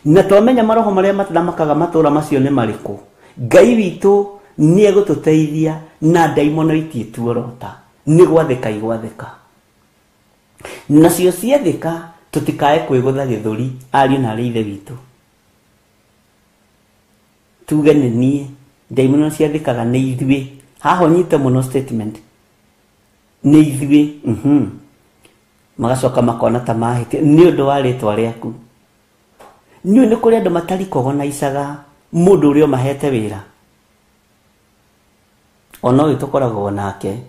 Na twamenya maroho marĩa mathamakaga matũũra macio nĩ marĩkũ, Ngai witũ nĩ egũtũteithia na ndaimono itiĩtuorota. Nĩ gwathĩka igwathĩka. Nacio ciathĩka tũtikae kwĩgũtha gĩthũri ariũ na arĩ ithe witũ. Tuge nĩ niĩ ndaimono ciathĩkaga nĩ ithuĩ. Haha ũnyite mũno statement. Nĩ ithuĩ. Magacoka makona ta mahĩtia nĩ ũndũ wa rĩtwa rĩaku. Nĩ nĩ kũrĩ andũ matarikogonaicaga mũndũ ũrĩa ũmahete wĩra. Ona ũyũ tũkoragwo nake.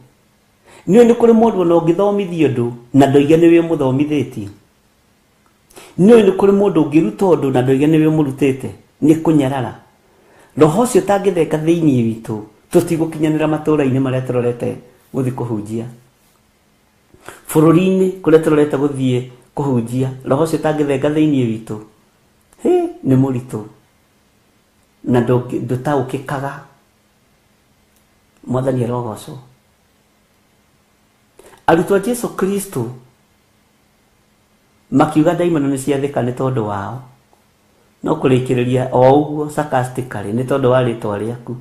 Nĩ nĩ kũrĩ mũndũ ona ũngĩthomithio ũndũ na ndoige nĩwe ũmũthomithĩtie. Nĩ nĩ kũrĩ mũndũ ũngĩruta ũndũ na ndoige nĩwe ũmũrutĩte. Nĩ kũnyarara. Roho ũcio ũtangĩtheka thĩinĩ witũ tũtigũkinyanĩra matũũra-inĩ marĩa tũrorete gũthiĩ kũhunjia. Bũrũri-inĩ kũrĩa tũrorete gũthiĩ kũhunjia, roho ũcio ũtangĩthenga thĩinĩ witũ nĩ mũritũ na ndũtaũkĩkaga. Mwathani arogocwo. Arutwo a Jesu Kristo makiuga ndaimono nĩ ciathĩka nĩ tondũ wao, no kũrĩkĩrĩria o ũguo sarcastically nĩ tondũ wa rĩtwa rĩaku.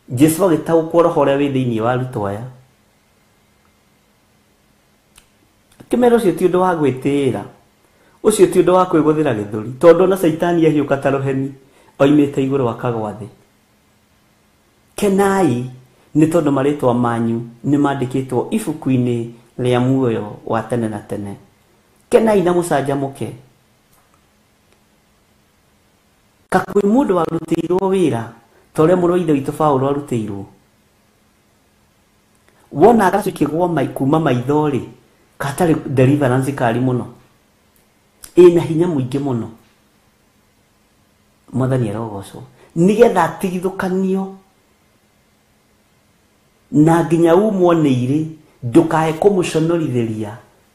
Jesu agĩtaũkwo roho ũrĩa wĩ thĩinĩ wa arutwo aya. Kĩmera ũcio ti ũndũ wa gwĩtĩĩra, ũcio ti ũndũ wa kwĩgũthĩra gĩthũri, tondũ ona Caitani ahiũka ta rũheni oimĩte igũrũ akagwa thĩ. Kenai nĩ tondũ marĩtwa manyu nĩ mandĩkĩtwo ibuku-inĩ rĩa muoyo wa tene na tene. Kenai na mũcanjamũke. Kakwĩ mũndũ warutĩirwo wĩra ta ũrĩa mũrũ wa ithe witũ Paũlũ arutĩirwo. Wona gacukĩgwo kuma maitho rĩ, gatarĩ deliverance kari mũno, ĩna hinya mũingĩ mũno. Mwathani arogocwo. Nĩgetha atigithũkanio na nginya umwo nĩ irĩ, ndũkae kũmũconorithĩria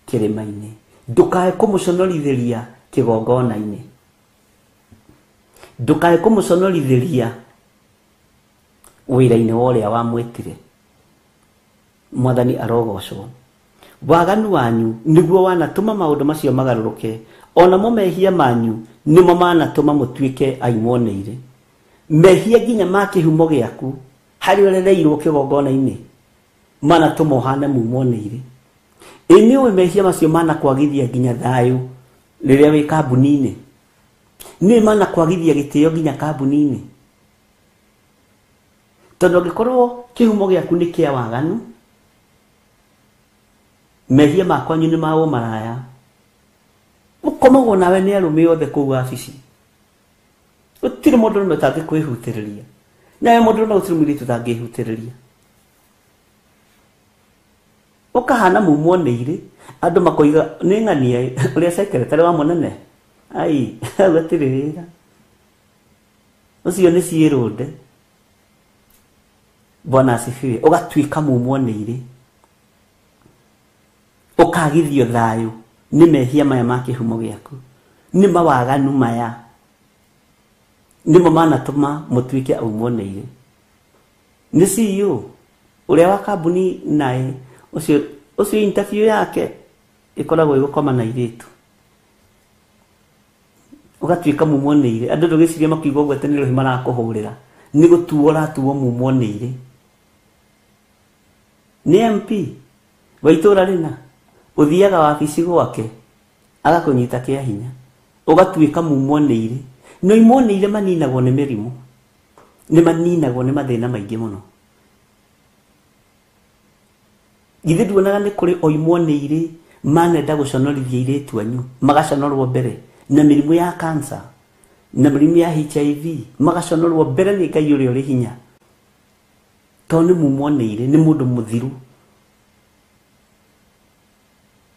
kĩrĩma-inĩ, ndũkae kũmũconorithĩria kĩgongona-inĩ, ndũkae kũmũconorithĩria wĩra-inĩ wa ũrĩa wamwĩtire. Mwathani arogocwo. Waganu wanyu nĩguo wanatũma maũndũ macio magarũrũke, onamo mehia manyu nĩmo manatũma mũtuĩke aimwo nĩ irĩ. Mehia nginya ma kĩhumo gĩaku harĩa ũrereirwo kĩgongona-inĩ manatũma ũhane mumwo nĩ irĩ. Ĩ nĩ ũĩ mehia macio manakwagithia nginya thayũ rĩrĩa wĩ kambuni-inĩ? Nĩ manakwagithia gĩtĩo nginya kambuni-inĩ? Tondũ angĩkorwo kĩhumo gĩaku nĩ kĩa waganu, mehia ma kwanyu nĩ ma ũmaraya, Ũkomagwo nawe nĩ arũme othe kũu wabici. Gũtirĩ mũndũrũme ũtangĩkwĩhutĩrĩria. Nawe mũndũrũme gũtirĩ mũirĩtu ũtangĩhutĩrĩria. Ũkahana mumwo nĩ irĩ, andũ makoiga nĩ ng'ania ũrĩa secretary wa mũnene. Ai, gũtirĩ wĩra. Ũcio nĩ ciĩrũnde. Bwana asifiwe. Ũgatuĩka mumwo nĩ irĩ. Ũkagithio thayũ nĩ mehia maya ma kĩhumo gĩaku. Nĩ mawaganu maya. Nĩmo manatũma mũtuĩke aumwo nĩ irĩ. Nĩ CEO ũrĩa wa kambuni naye ũcio interview yake ĩkoragwo ĩgũkoma na airĩtu. Ũgatuĩka mumwo nĩ irĩ. Andũ ndũgĩciria makiuga ũguo atĩ nĩ rũhĩ marakũhũrĩra. Nĩ gũtuo ũratuo mumwo nĩ irĩ. Nĩ MP wa itũũra rĩna ũthiaga wabici gwake agakũnyita kĩa hinya. Ũgatuĩka mumwo nĩ irĩ. No imwo nĩ irĩ maninagwo nĩ mĩrimũ. Nĩ maninagwo nĩ mathĩna maingĩ mũno. Githĩ nduonaga nĩ kũrĩ oimwo nĩ irĩ manenda gũconorithia airĩtu anyu magaconorwo mbere na mĩrimũ ya cancer na mĩrimũ ya HIV magaconorwo mbere nĩ Ngai ũrĩa ũrĩ hinya. Tondũ nĩ mumwo nĩ irĩ, nĩ mũndũ mũthiru,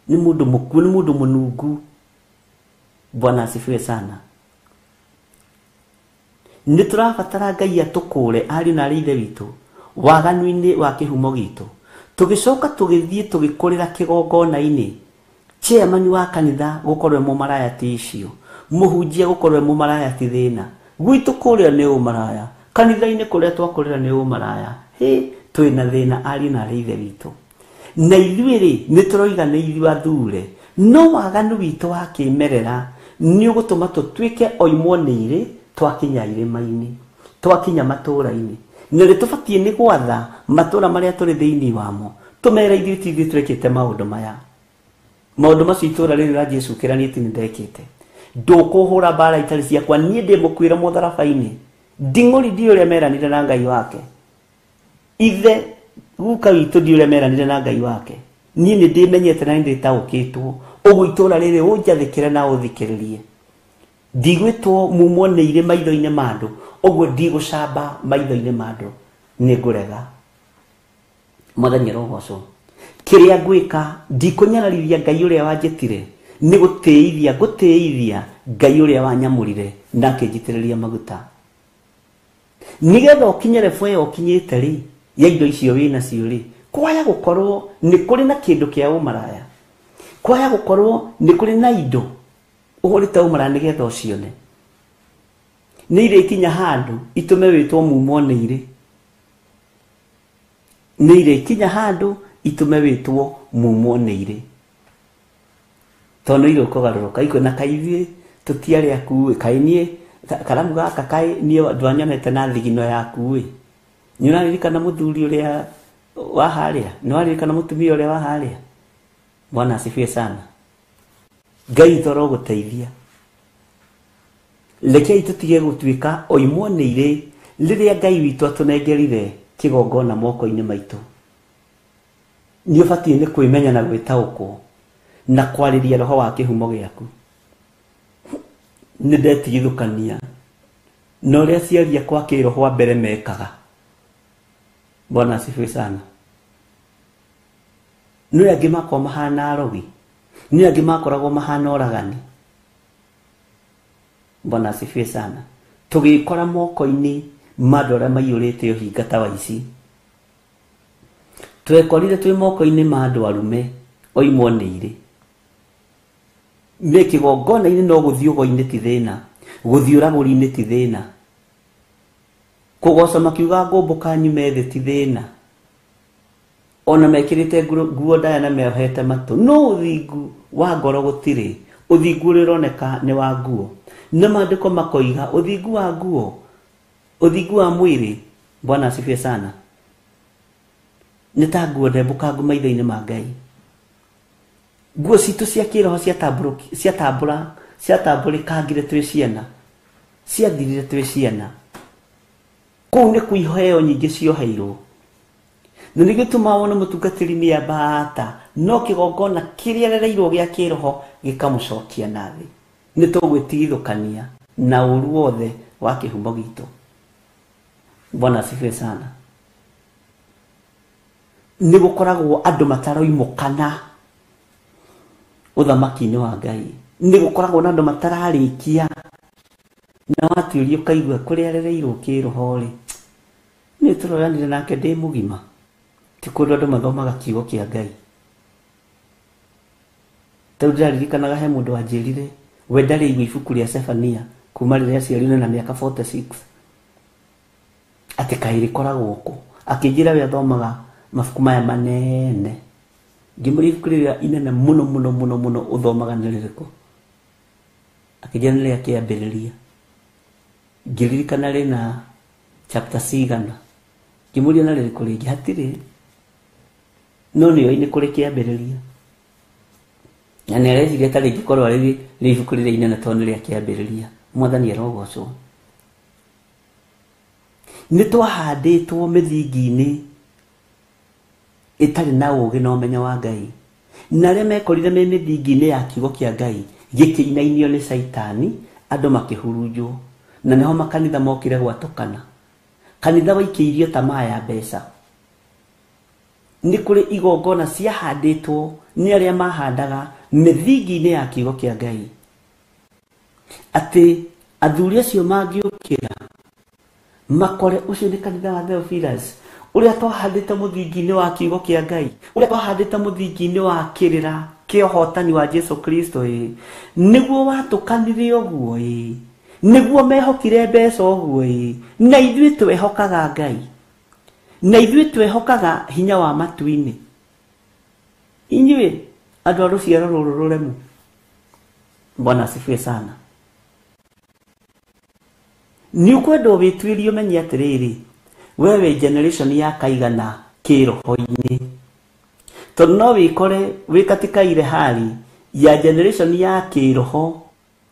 nĩ mũndũ mũkuũ, nĩ mũndũ mũnungu. Bwana asifiwe sana. Nĩ tũrabatara Ngai atũkũre ariũ na arĩ ithe witũ waganu-inĩ wa kĩhumo gitũ. Tũgĩcoka tũgĩthiĩ tũgĩkũrĩra kĩgongona-inĩ. Chairman wa kanitha gũkorwo e mũmaraya ti icio, mũhunjia gũkorwo e mũmaraya ti thĩna. Gwitũ kũrĩa nĩ ũmaraya, kanitha-inĩ kũrĩa twakũrĩra nĩ ũmaraya. Hĩ, twĩna thĩna ariũ na arĩ ithe witũ. Na ithuĩ rĩ, nĩ tũroiga nĩ ithuĩ athure. No waganu witũ wa kĩmerera nĩ ũgũtũma tũtuĩke oimwo nĩ irĩ twakinya irĩma-inĩ, twakinya matũũra-inĩ. Na nĩ tũbatiĩ nĩ gwatha matũũra marĩa tũrĩ thĩinĩ wamo tũmere ithuĩ ti ithuĩ twĩkĩte maũndũ maya. Maũndũ macio itũũra rĩrĩ rĩa Jesũ kĩra niĩ ti nĩ ndekĩte. Ndũkũhũra mbara itarĩ ciakwa, niĩ ndĩ mũkuĩre mũtharaba-inĩ. Nding'ũri ndiũĩ ũrĩa meranire na Ngai wake. Ithe guka witũ ndiũĩ ũrĩa meranire na Ngai wake. Niĩ nĩ ndĩmenyete na nĩ ndĩtaũkĩtwo. Ũguo itũũra rĩrĩ ũnjathĩkĩre na ũthikĩrĩrie. Ndigwĩtwo mumwo nĩ irĩ maitho-inĩ ma andũ, ũguo ndigũcamba maitho-inĩ ma andũ, nĩ ngũrega. Mwathani arogocwo. Kĩrĩa ngwĩka ndikũnyararithia Ngai ũrĩa wanjĩtire, nĩ gũtĩithia ngũtĩithia Ngai ũrĩa wanyamũrire na akĩnjitĩrĩria maguta. Nĩgetha ũkinye level ĩyo ũkinyĩte rĩ, ya indo icio wĩnacio rĩ, kwaya gũkorwo nĩ kũrĩ na kĩndũ kĩa ũmaraya. Kwaya gũkorwo nĩ kũrĩ na indo ũhũrĩte ũmaraya nĩgetha ũcione. Nĩ irĩkinya handũ itũme wĩtwo mumwo nĩ irĩ. Nĩ irĩkinya handũ itũme wĩtwo mumwo nĩ irĩ. Tondũ nĩ irĩkũgarũrũka ikuona kaĩ ithuĩ tũtiarĩ aku ĩ, kaĩ niĩ karamu gaka kaĩ niĩ ndwanyonete na thigino yaku ĩ. Nĩ ũraririkana mũthuri ũrĩa wa harĩa? Nĩ waririkana mũtumia ũrĩa wa harĩa? Bwana asifiwe sana. Ngai witũ arogũteithia. Rekei tũtige gũtuĩka oimwo nĩ irĩ rĩrĩa Ngai witũ atũnengerire kĩgongona moko-inĩ maitũ. Nĩ ũbatiĩ nĩ kwĩmenya na gwĩtaũkwo na kwarĩria roho wa kĩhumo gĩaku. Nĩ ndetigithũkania na ũrĩa aciari akwa kĩroho a mbere mekaga. Bwana asifiwe sana. Nĩ angĩ makoragwo mahana arogi, nĩ angĩ makoragwo mahana oragani. Bwana asifiwe sana. Tũgĩkora moko-inĩ ma andũ arĩa maiyũrĩte ũhinga ta wa ici. Twekorire twĩ moko-inĩ ma andũ arume oimwo nĩ irĩ. Nĩ kĩgongona-inĩ no gũthiĩ ũgo-inĩ ti thĩna, gũthiĩ ũragũri-inĩ ti thĩna, kũgoca makiuga ngũmbũka nyume thĩ ti thĩna, ona mekĩrĩte nguo ndaya na meohete matũ. No ũthingu wa ngoro gũtirĩ, ũthingu ũrĩa ũroneka nĩ wa nguo. Na maandĩko makoiga ũthingu wa nguo, ũthingu wa mwĩrĩ. Bwana asifiwe sana. Nĩ ta nguo ndembũkangu maitho-inĩ ma Ngai. Nguo citũ cia kĩroho ciatambũrĩkangire twĩ ciana, ciathirire twĩ ciana. Kũu nĩ kuo iheo nyingĩ cioheirwo. Na nĩgĩtũma wone mũtungatĩri nĩ ambata No kĩgongona kĩrĩa arereirwo gĩa kĩroho gĩkamũcokia na thĩ. Nĩ tũgwĩtigithũkania na ũru wothe wa kĩhumo gitũ. Bwana asifiwe sana. Nĩ gũkoragwo andũ mataroimũkana ũthamaki-inĩ wa Ngai. Nĩ gũkoragwo na andũ matararĩkia na watuĩria ũkaigua kũrĩa arereirwo kĩroho rĩ, nĩ tũroranire nake ndĩ mũgima. Ti kũndũ andũ mathomaga kiugo kĩa Ngai. Tondũ ndĩraririkanaga he mũndũ wanjĩrire we ndarĩ igua ibuku rĩa Sefania kuma rĩrĩa aciarirwo na mĩaka 46 atĩ kaĩ rĩkoragwo kũ. Akĩnjĩra we athomaga mabuku maya manene. Ngĩmũria ibuku rĩrĩa inene mũno mũno mũno mũno ũthomaga nĩ rĩrĩkũ? Akĩnjĩra nĩ rĩa Kĩambĩrĩria. Ngĩririkana rĩna chapter cigana. Ngĩmũria na rĩrĩkũ rĩngĩ? Hatirĩ. No nĩoĩ nĩ kũrĩ Kĩambĩrĩria. Na nĩ areciria ta rĩngĩkorwo rĩrĩ ibuku rĩrĩa inene tondũ nĩ rĩa Kĩambĩrĩria. Mwathani arogocwo. Nĩ twahandĩtwo mĩthingi-inĩ ĩtarĩ na ũũgĩ na ũmenyo wa Ngai. Na arĩa mekorire me mĩthingi-inĩ ya kiugo kĩa Ngai gĩkĩinainio nĩ Caitani, andũ makĩhurunjwo. Na nĩho makanitha mokire gwatũkana. Kanitha waikĩirio tamaa ya mbeca. Nĩ kũrĩ igongona ciahandĩtwo nĩ arĩa mahandaga mĩthingi-inĩ ya kiugo kĩa Ngai. Atĩ athuri acio mangĩũkĩra makore ũcio nĩ kanitha wa Theophilus ũrĩa twahandĩte mũthingi-inĩ wa kiugo kĩa Ngai, ũrĩa twahandĩte mũthingi-inĩ wa kĩrĩra kĩa ũhotani wa Jesu Kristo ĩ, nĩguo watũkanire ũguo ĩ, nĩguo mehokire mbeca ũguo ĩ, na ithuĩ twehokaga Ngai, na ithuĩ twehokaga hinya wa matu-inĩ. Inyuĩ andũ a rũciaro rũrũ rũremu. Bwana asifiwe sana. Nĩ ũkwenda wĩtuĩrie ũmenye atĩrĩrĩ, we wĩ generation ya kaigana kĩroho-inĩ. Tondũ no wĩkore wĩ katika ile hali ya generation ya kĩroho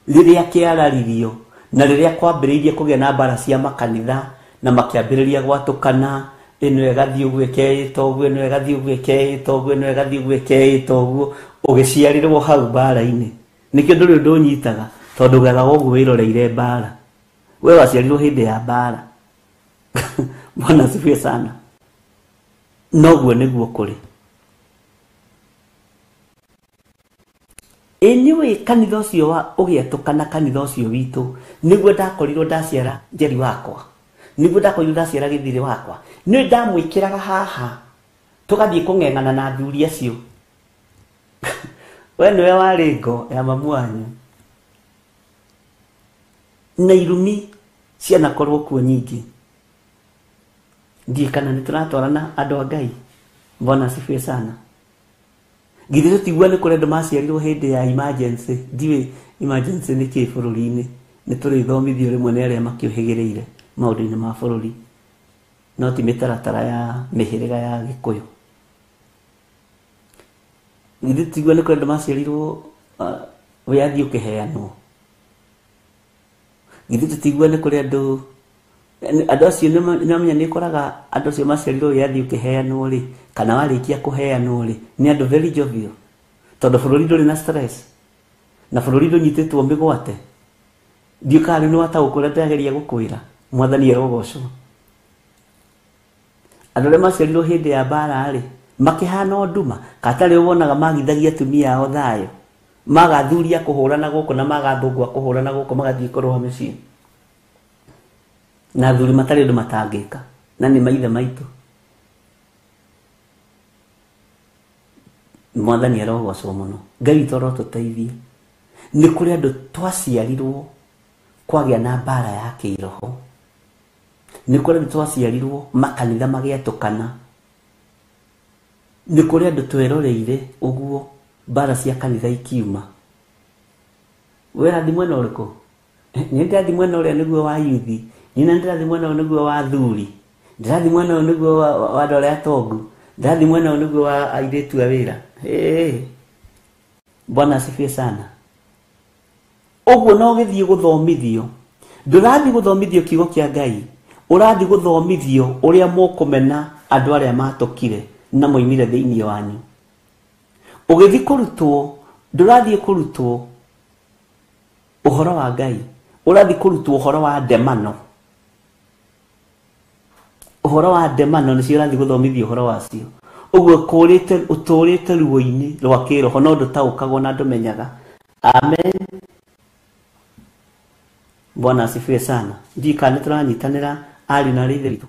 rĩrĩa kĩararirio na rĩrĩa kwambĩrĩirie kũgĩa na mbara cia makanitha na makĩambĩrĩria gwatũkana, ĩno ĩgathiĩ ũguo ĩkeĩta ũguo, ĩno ĩgathiĩ ũguo ĩkeĩta ũguo, ĩno ĩgathiĩ ũguo ĩkeĩta ũguo, ũgĩciarĩrwo hau mbara-inĩ. Nĩkĩo ndũrĩ ũndũ ũnyitaga tondũ ũgethaga ũguo wĩroreire mbara. We waciarirwo hĩndĩ ya mbara. Bwana asifiwe sana. Noguo nĩguo kũrĩ. Anyway, kanitha ũcio wa ũgĩatũkana kanitha ũcio witũ nĩguo ndakorirwo ndaciara Njeri wakwa, nĩguo ndakorirwo ndaciara Gĩthirĩ wakwa. Nĩ ndamwĩkĩraga haha tũgathiĩ kũng'eng'ana na athuri acio. We nĩwe warĩ ngo ya mamu wanyu. Na irumi cianakorwo kuo nyingĩ. Ndiĩ kana nĩ tũratwarana andũ a Ngai. Bwana asifiwe sana. Githĩ tũtigua nĩ kũrĩ andũ maciarirwo hĩndĩ ya emergency. Ndiũĩ emergency nĩ kĩĩ bũrũri-inĩ. Nĩ tũrĩthomithio rĩmwe nĩ arĩa makĩũhĩgĩrĩire maũndũ-inĩ ma bũrũri. No ti mĩtaratara ya mĩhĩrĩga ya Gĩkũyũ. Githĩ tũtigua nĩ kũrĩ andũ maciarirwo wĩyathi ũkĩheanwo. Githĩ tũtigua nĩ kũrĩ andũ acio nĩmamenya nĩ ũkoraga andũ acio maciarirwo wĩyathi ũkĩheanwo rĩ, kana warĩkia kũheanwo rĩ, nĩ andũ very jovial. Tondũ bũrũri ndũrĩ na stress na bũrũri ndũnyitĩtwo mĩgwate. Ndiũĩ kana rĩu nĩwataũkwo ũrĩa ndĩrageria gũkwĩra. Mwathani arogocwo. Andũ arĩa maciarirwo hĩndĩ ya mbara rĩ, makĩhana o nduma, kana tarĩ wonaga magithagia atumia ao thayũ, magathuria kũhũrana gũkũ na magathũngwa kũhũrana gũkũ, magathiĩ kũrũa mĩciĩ. Na athuri matarĩ ũndũ matangĩka, na nĩ maithe maitũ. Mwathani arogocwo mũno. Ngai witũ arotũteithia. Nĩ kũrĩ andũ twaciarirwo kwagĩa na mbara ya kĩroho. Nĩ kũrĩ andũ twaciarirwo makanitha magĩatũkana. Nĩ kũrĩ andũ tweroreire ũguo mbara cia kanitha ikiuma. We ũrathiĩ mwena ũrĩkũ? Niĩ ndĩrathiĩ mwena ũrĩa nĩguo wa yuthi. Niĩ na ndĩrathiĩ mwena ũyũ nĩguo wa athuri. Ndĩrathiĩ mwena ũyũ nĩguo wa andũ arĩa atongu. Ndĩrathiĩ mwena ũyũ nĩguo wa airĩtu a wĩra. Bwana asifiwe sana. Ũguo no ũgĩthiĩ gũthomithio. Ndũrathiĩ gũthomithio kiugo kĩa Ngai. Ũrathiĩ gũthomithio ũrĩa mũkũmena andũ arĩa matũkire na moimire thĩinĩ wanyu. Ũgĩthiĩ kũrutwo ndũrathiĩ kũrutwo ũhoro wa Ngai, ũrathiĩ kũrutwo ũhoro wa ndemano. Ũhoro wa ndemano nĩcio ũrathiĩ gũthomithio ũhoro wacio. Ũguo kũrĩte ũtũrĩte ruo-inĩ rwa kĩroho no ndũtaũkagwo na ndũmenyaga. Amen. Bwana asifiwe sana. Ndiũĩ kana nĩtũranyitanĩra ariũ na arĩ ithe witũ.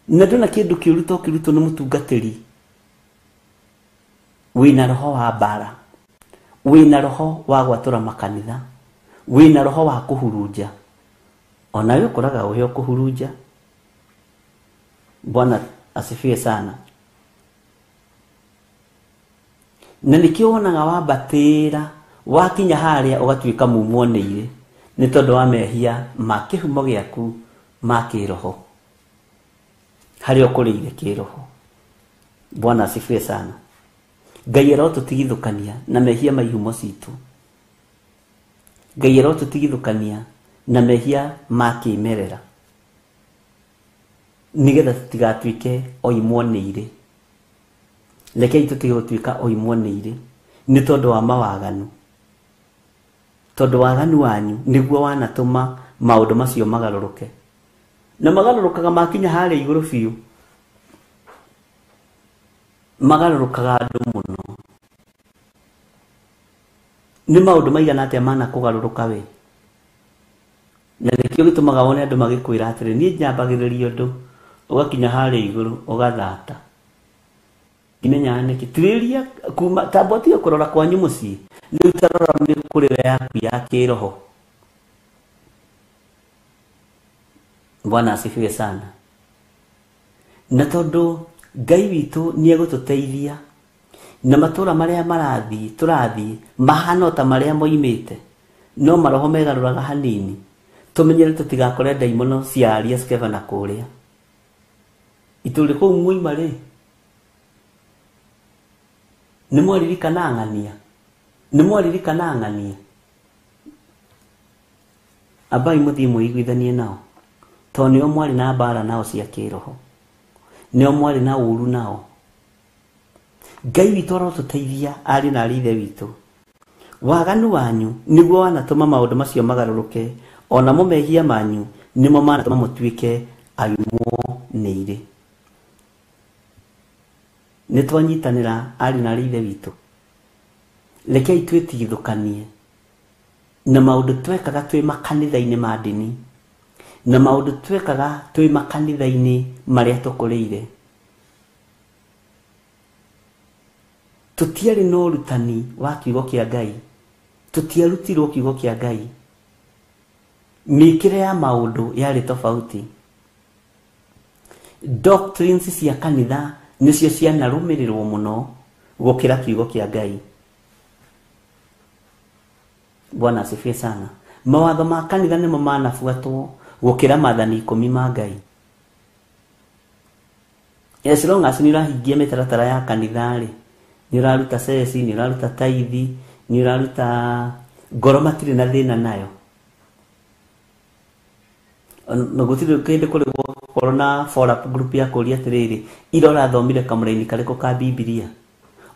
Na ndona kĩndũ kĩũru to kĩrutwo nĩ mũtungatĩri wĩna roho wa mbara, wĩna roho wa gwatũra makanitha, wĩna roho wa kũhurunja. Onawe ũkoraga ũheo kũhurunja. Bwana asifiwe sana. Na nĩkĩo wonaga wambatĩra wakinya harĩa ũgatuĩka mumwo nĩ irĩ nĩ tondũ wa mehia ma kĩhumo gĩaku ma kĩroho, harĩa ũkũrĩire kĩroho. Bwana asifiwe sana. Ngai arotũtigithũkania na mehia ma ihumo citũ. Ngai arotũtigithũkania na mehia ma kĩmerera, nĩgetha tũtigatuĩke oimwo nĩ irĩ. Rekei tũtige gũtuĩka oimwo nĩ irĩ nĩ tondũ wa mawaganu, tondũ waganu wanyu nĩguo wanatũma maũndũ macio magarũrũke, na magarũrũkaga makinya harĩa igũrũ biũ, magarũrũkaga andũ mũno. Nĩ maũndũ maigana atĩa mana kũgarũrũka we? Na nĩkĩo gĩtũmaga wone andũ magĩkwĩra atĩrĩ, niĩ nyambagĩrĩria ũndũ, ũgakinya harĩa igũrũ ũgathata. Ndimenyaga nĩkĩ. Tirĩria kuma tamba ũtige kũrora kwanyu mũciĩ, rĩu ta rora mĩkũrĩre yaku ya kĩroho. Bwana asifiwe sana. Na tondũ Ngai witũ nĩegũtũteithia na matũra marĩa marathiĩ tũrathiĩ mahana ta marĩa moimĩte, no maroho megarũraga hanini. Tũmenyere tũtigakore ndaimono cia aria Skeva na kũrĩa itũrĩ kũu muima rĩ, nĩ mwaririkana ng'ania, nĩ mwaririkana ng'ania. Ambai mũthiĩ mwĩiguithanie nao, tondũ nĩo mwarĩ na mbara nao cia kĩroho, nĩo mwarĩ na ũru nao. Ngai witũ arotũteithia ariũ na arĩ ithe witũ. Waganu wanyu nĩguo wanatũma maũndũ macio magarũrũke, ona mo mehia manyu nĩmo manatũma mũtuĩke aimwo nĩ irĩ. Nĩ twanyitanĩra ariũ na arĩ ithe witũ. Rekei twĩtigithũkanie na maũndũ twekaga twĩ makanitha-inĩ ma ndini, na maũndũ twekaga twĩ makanitha-inĩ marĩa tũkũrĩire. Tũtiarĩ na ũrutani wa kiugo kĩa Ngai, tũtiarutirwo kiugo kĩa Ngai. Mĩkĩre ya maũndũ yarĩ tofauti. Doctrines cia kanitha nĩcio cianarũmĩrĩrwo mũno gũkĩra kiugo kĩa Ngai. Bwana asifiwe sana. Mawatho ma kanitha nĩmo manabuatwo gũkĩra maathani 10 ma Ngai. As long as nĩ ũrahingia mĩtaratara ya kanitha rĩ, nĩ ũraruta ceci, nĩ ũraruta taithi, nĩ ũraruta ngoro, matirĩ na thĩna nayo. Na gũtirĩ kĩndũ kũrĩ gwakorwo na follow up group ya kũria atĩrĩrĩ, ira ũrathomire kamũraini karĩkũ ka Bibilia,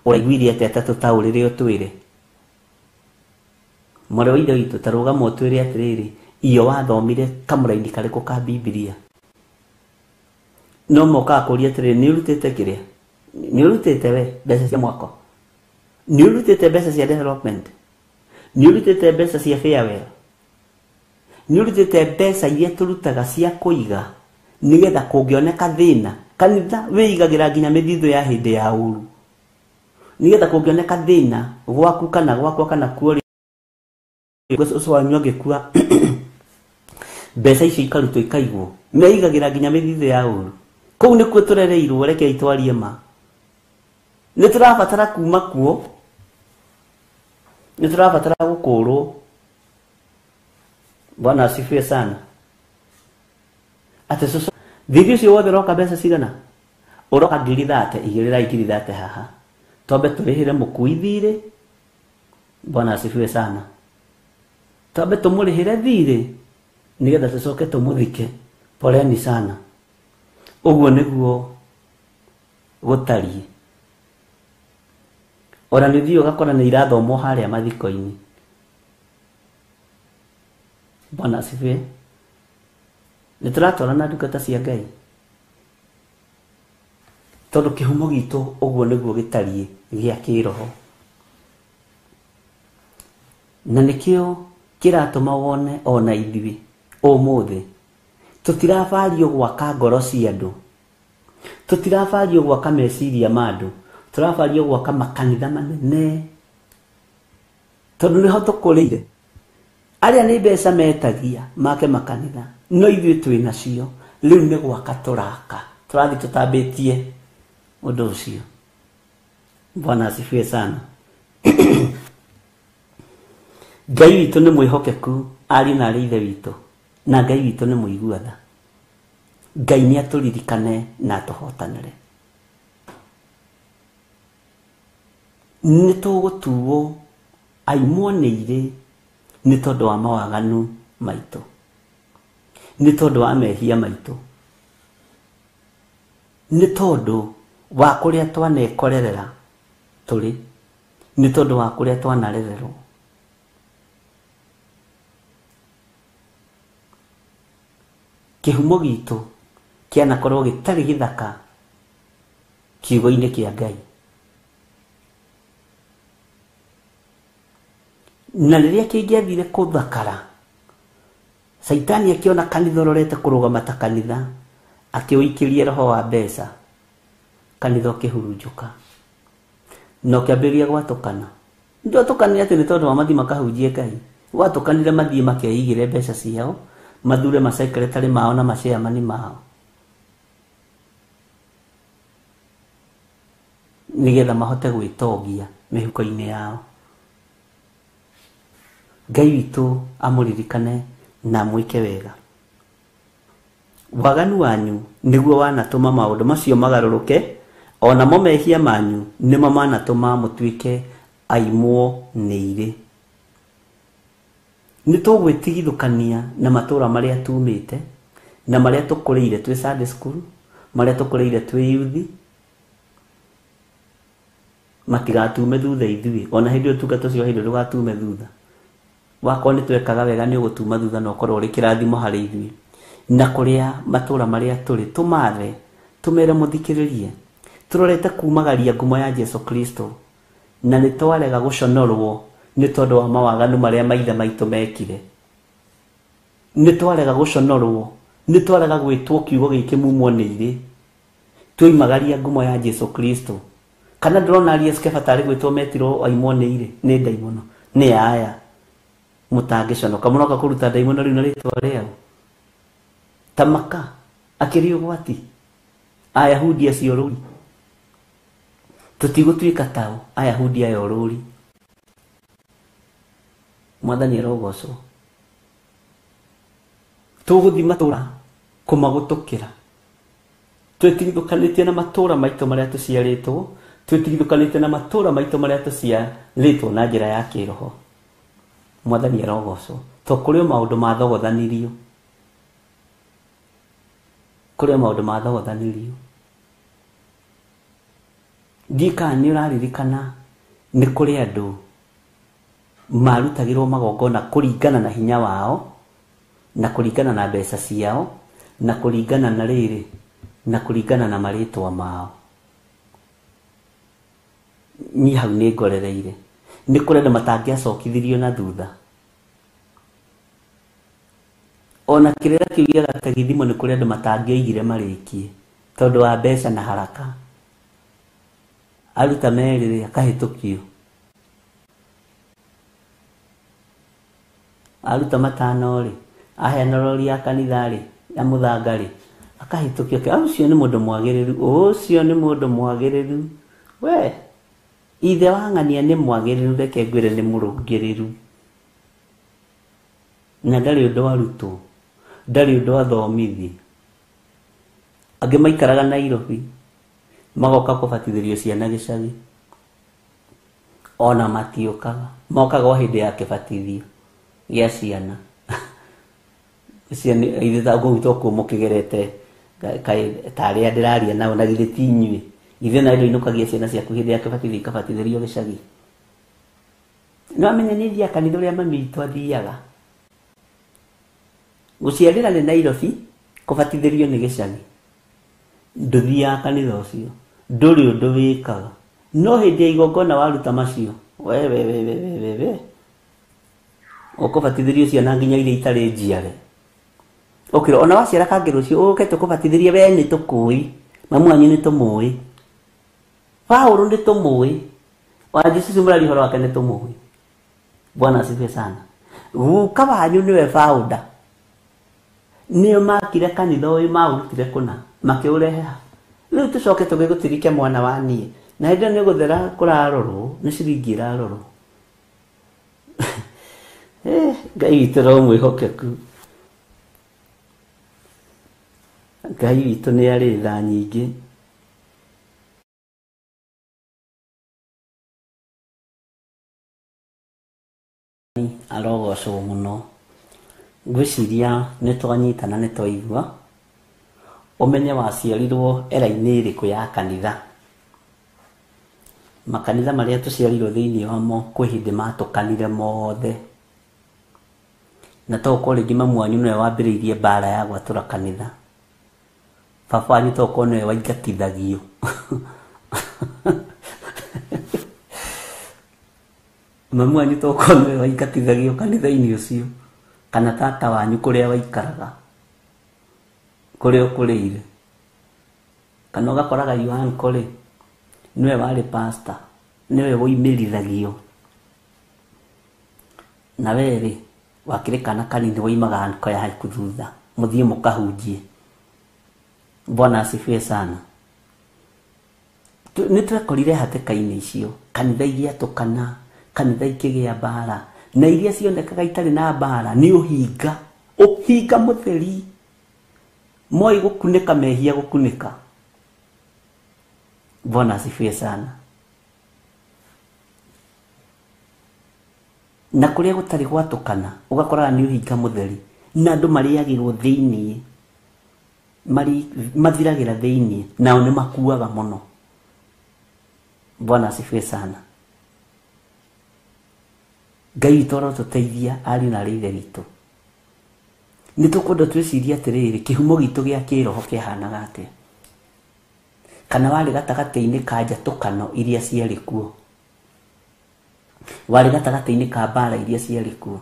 ũraiguire atĩa ta tũtaũrĩre ũtwĩre. Mwarĩ wa ithe witũ ta rũgama ũtwĩre atĩrĩrĩ, iyo wathomire kamũraini karĩkũ ka Bibilia. No mokaga kũria atĩrĩrĩ, nĩ ũrutĩte kĩrĩa, nĩ ũrutĩte we mbeca cia mwako, nĩ ũrutĩte mbeca cia development, nĩ ũrutĩte mbeca cia farewell, nĩ ũrutĩte mbeca iria tũrutaga cia kũiga nĩgetha kũngĩoneka thĩna. Kanitha wĩigagĩra nginya mĩthithũ ya hĩndĩ ya ũru, nĩgetha kũngĩoneka thĩna gwaku kana gwakwa kana kuo ũcio wanyu angĩkua, mbeca icio ikarutwo ikaigwo. Meigagĩra nginya mĩthithũ ya ũru. Kũu nĩkuo tũrereirwo. Rekei twarie ma. Nĩ tũrabatara kuma kuo, nĩ tũrabatara gũkũrwo. Bwana asifiwe sana. Atĩ cũcũ thithi ũcio wothe ũroka mbeca cigana? Ũroka 30,000, igĩrĩra 30,000 haha, twambe tũrĩhĩre mũkui thirĩ. Bwana asifiwe sana. Twambe tũmũrĩhĩre thirĩ nĩgetha tũcoke tũmũthike. Poleni sana. Ũguo nĩguo gũtariĩ. Ona nĩ ũthiĩ ũgakora nĩ irathomwo harĩa mathiko-inĩ. Bwana asifiwe. Nĩ tũratwarana ndungata cia Ngai, tondũ kĩhumo gitũ ũguo nĩguo gĩtariĩ gĩa kĩroho, na nĩkĩo kĩratũma wone ona ithuĩ ũmũthĩ tũtirabario gwaka ngoro cia andũ, tũtirabario gwaka meciria ma andũ, tũrabario gwaka makanitha manene, tondũ nĩho tũkũrĩire. Arĩa nĩ mbeca metagia make makanitha, no ithuĩ twĩ nacio rĩu nĩ gwaka tũraka, tũrathiĩ tũtambĩtie ũndũ ũcio. Bwana asifiwe sana. Ngai witũ nĩ mwĩhokeku, ariũ na arĩ ithe witũ, na Ngai witũ nĩ mũigua tha. Ngai nĩ atũririkane na atũhotanĩre. Nĩ tũgũtuo aimwo nĩ irĩ nĩ tondũ wa mawaganu maitũ, nĩ tondũ wa mehia maitũ, nĩ tondũ wa kũrĩa twanekorerera tũrĩ, nĩ tondũ wa kũrĩa twanarererwo. Kĩhumo gitũ kĩanakorwo gĩtarĩ gĩthaka kiugo-inĩ kĩa Ngai, na rĩrĩa kĩngĩathire kũthakara, Caitani akĩona kanitha ũrorete kũrũgama ta kanitha, akĩũikĩria roho wa mbeca, kanitha ũkĩhurunjũka na ũkĩambĩrĩria gwatũkana. Ndwatũkanire atĩ nĩ tondũ wa mathiĩ makahunjie Ngai, gwatũkanire mathiĩ makeigĩre mbeca ciao, mathure masekretary mao na machairman mao, nĩgetha mahote gwĩtongia mĩhuko-inĩ yao. Ngai witũ amũririkane na amwĩke wega. Waganu wanyu nĩguo wanatũma maũndũ macio magarũrũke, ona mo mehia manyu nĩmo manatũma mũtuĩke aimwo nĩ irĩ. Nĩ tũgwĩtigithũkania na matũra marĩa tumĩte na marĩa tũkũrĩire twĩ Sunday school, marĩa tũkũrĩire twĩ youth, matigatume thutha ithuĩ. Ona hĩndĩ ĩyo ũtungata ũcio hĩndĩ ndũgatume thutha. Wakorwo nĩ twekaga wega nĩ ũgũtuma thutha na ũkorwo ũrĩ kĩrathimo harĩ ithuĩ. Na kũrĩa matũra marĩa tũrĩ tũmathe, tũmere mũthikĩrĩrie, tũrorete kumagaria ngumo ya Jesu Kristo, na nĩ twarega gũconorwo nĩ tondũ wa mawaganu marĩa maithe maitũ mekire. Nĩ twarega gũconorwo, nĩ twarega gwĩtwo kiugo gĩkĩ mumwo nĩ irĩ, twoimagaria ngumo ya Jesu Kristo. Kana ndĩrona Arias Kepha tarĩ gwĩtwo metirwo aimwo nĩ irĩ nĩ ndaimono, nĩ aya mũtangĩconoka, mũroka kũruta ndaimono rĩu na rĩtwa rĩao. Tamaka akĩrĩ ũgwati Ayahudi acio rũri, tũtigũtuĩka tao Ayahudi aya ũrũri. Mwathani arogocwo. Tũgũthiĩ matũra kũmagũtũkĩra, twĩtigithũkanĩtie na matũra maitũ marĩa tũciarĩtwo, twĩtigithũkanĩtie na matũra maitũ marĩa tũciarĩtwo na njĩra ya kĩroho. Mwathani arogocwo. To kũrĩ o maũndũ mathogothanirio, kũrĩ o maũndũ mathogothanirio. Ndiũĩ kana nĩ ũraririkana nĩ kũrĩ andũ marutagĩrwo magongona kũringana na hinya wao, na kũringana na mbeca ciao, na kũringana na rĩrĩ, na kũringana na marĩtwa mao. Niĩ hau nĩ ngorereire. Nĩ kũrĩ andũ matangĩacokithirio na thutha. Ona kĩrĩra kĩu gĩa gategithimo nĩ kũrĩ andũ matangĩoigire marĩkie tondũ wa mbeca na haraka. Aruta merĩ akahĩtũkio, aruta matano rĩ, aheana rori ya kanitha rĩ, ya mũthanga rĩ, akahĩtũkio. Ũcio nĩ mũndũ mwagĩrĩru, ũcio nĩ mũndũ mwagĩrĩru. We ithe wa ng'ania nĩ mwagĩrĩru, reke ngwĩre nĩ mũrũngĩrĩru, na ndarĩ ũndũ arutwo, ndarĩ ũndũ athomithi. Angĩ maikaraga Nairobi magoka kũbatithĩrio ciana gĩcagi, ona matiũkaga, mokaga o hĩndĩ ya kĩbatithio gĩa ciana. Ithuĩ ta kũu to kũu mũkĩgerete ta arĩa ndĩraria nao, na githĩ ti inyuĩ Ithe na ndũinũkagia ciana ciaku hĩndĩ ya kĩbatithio ikabatithĩrio gĩcagi. No amenye nĩ thiaga kanitha ũrĩa mami witũ athiaga. Gũciarĩra nĩ Nairobi, kũbatithĩrio nĩ gĩcagi. Ndũthiaga kanitha ũcio, ndũrĩ ũndũ wĩkaga. No hĩndĩ ya igongona waruta macio, we we we we we we we. Ũkũbatithĩrio ciana nginya iria itarĩ njiare. Ũkĩrwo ona waciara kangĩ rũciũ ũke tũkũbatithĩrie we nĩ tũkũĩ, mamu wanyu nĩ tũmũĩ. Paũlũ nĩ tũmũĩ. Ona Jesũ mũraria ũhoro wake nĩ tũmũĩ. Bwana asifiwe sana. Guka wanyu nĩwe founder. Nĩo makire kanitha ũyũ maũrutire kũna makĩũrehe ha. Rĩu tũcoke tũgĩgũtirike mwana wa niĩ. Na hĩndĩ ĩyo nĩ gũthera kũrarorwo, nĩ ciringi ĩrarorwo. Ngai witũ no mwĩhokeku. Ngai witũ nĩ arĩ tha nyingĩ. Arogocwo mũno. Ngwĩciria nĩ twanyitana nĩ twaigua. Ũmenye waciarirwo era-inĩ ĩrĩkũ ya kanitha. Makanitha marĩa tũciarirwo thĩinĩ wamo kwĩ hĩndĩ matũkanire mothe. Na to ũkorwo rĩngĩ mamu wanyu nĩwe wambĩrĩirie mbara ya gwatũra kanitha. Baba wanyu to ũkorwo nĩwe waingatithagio. Mamu wanyu to ũkorwo nĩwe waingatithagio kanitha-inĩ ũcio. Kana tata wanyu kũrĩa waikaraga, kũrĩa ũkũrĩire. Kana ũgakoraga your uncle rĩ, nĩwe warĩ pastor, nĩwe woimĩrithagio. Na we rĩ, wakĩrĩ kana kanini woimaga uncle yaku thutha, mũthiĩ mũkahunjie. Bwana asifiwe sana. Nĩ twekorire hatĩka-inĩ icio, kanitha igĩatũkana, kanitha ikĩgĩa mbara, na iria cionekaga itarĩ na mbara nĩ ũhinga, ũhinga mũtheri. Moi gũkunĩka mehia gũkunĩka. Bwana asifiwe sana. Na kũrĩa gũtarĩ gwatũkana ũgakoraga nĩ ũhinga mũtheri, na andũ marĩagĩrwo thĩiniĩ, mathiragĩra thĩiniĩ, nao nĩ makuaga mũno. Bwana asifiwe sana. Ngai witũ arotũteithia ariũ na arĩ ithe witũ. Nĩ tũkwenda twĩcirie atĩrĩrĩ, kĩhumo gitũ gĩa kĩroho kĩahanaga atĩa? Kana warĩ gatagatĩ-inĩ ka njatũkano iria ciarĩ kuo? Warĩ gatagatĩ-inĩ ka mbara iria ciarĩ kuo?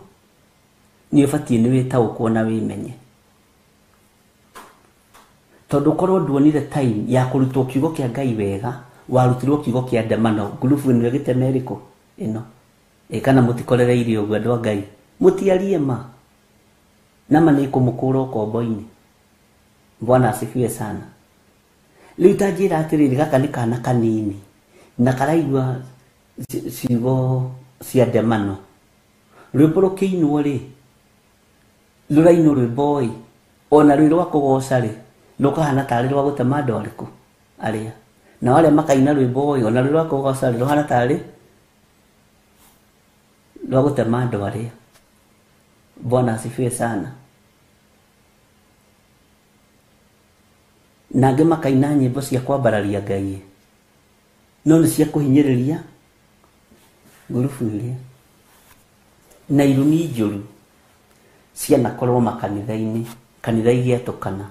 Nĩ ũbatiĩ nĩ wĩtaũkwo na wĩmenye. Tondũ korwo nduonire time ya kũrutwo kiugo kĩa Ngai wega, warutirwo kiugo kĩa ndemano, ngurubu ĩno ĩgĩtema ĩrĩkũ? Ĩno. Ĩ kana mũtikorereirie ũguo andũ a Ngai. Mũtiarie ma. Nama nĩ kũmũkũra ũkombo-inĩ. Bwana asifiwe sana. Rĩu ta njĩra atĩrĩrĩ, gaka nĩ kana kanini na karaigua ciugo cia ndemano. Rwĩmbo rũkĩinwo rĩ, rũrainwo rwĩmbo ĩ, ona rwĩ rwa kũgoca rĩ, rũkahana tarĩ rwa gũtema andũ arĩkũ arĩa. Nao arĩa makaina rwĩmbo ĩ, ona rwĩ rwa kũgoca rĩ, rũhana tarĩ rwa gũtema andũ arĩa. Bwana asifiwe sana. Na angĩ makaina nyĩmbo cia kwambararia Ngai, no nĩ cia kũhinyĩrĩria ngurubu iria na irumi njũru cianakorwo makanitha-inĩ, kanitha igĩatũkana.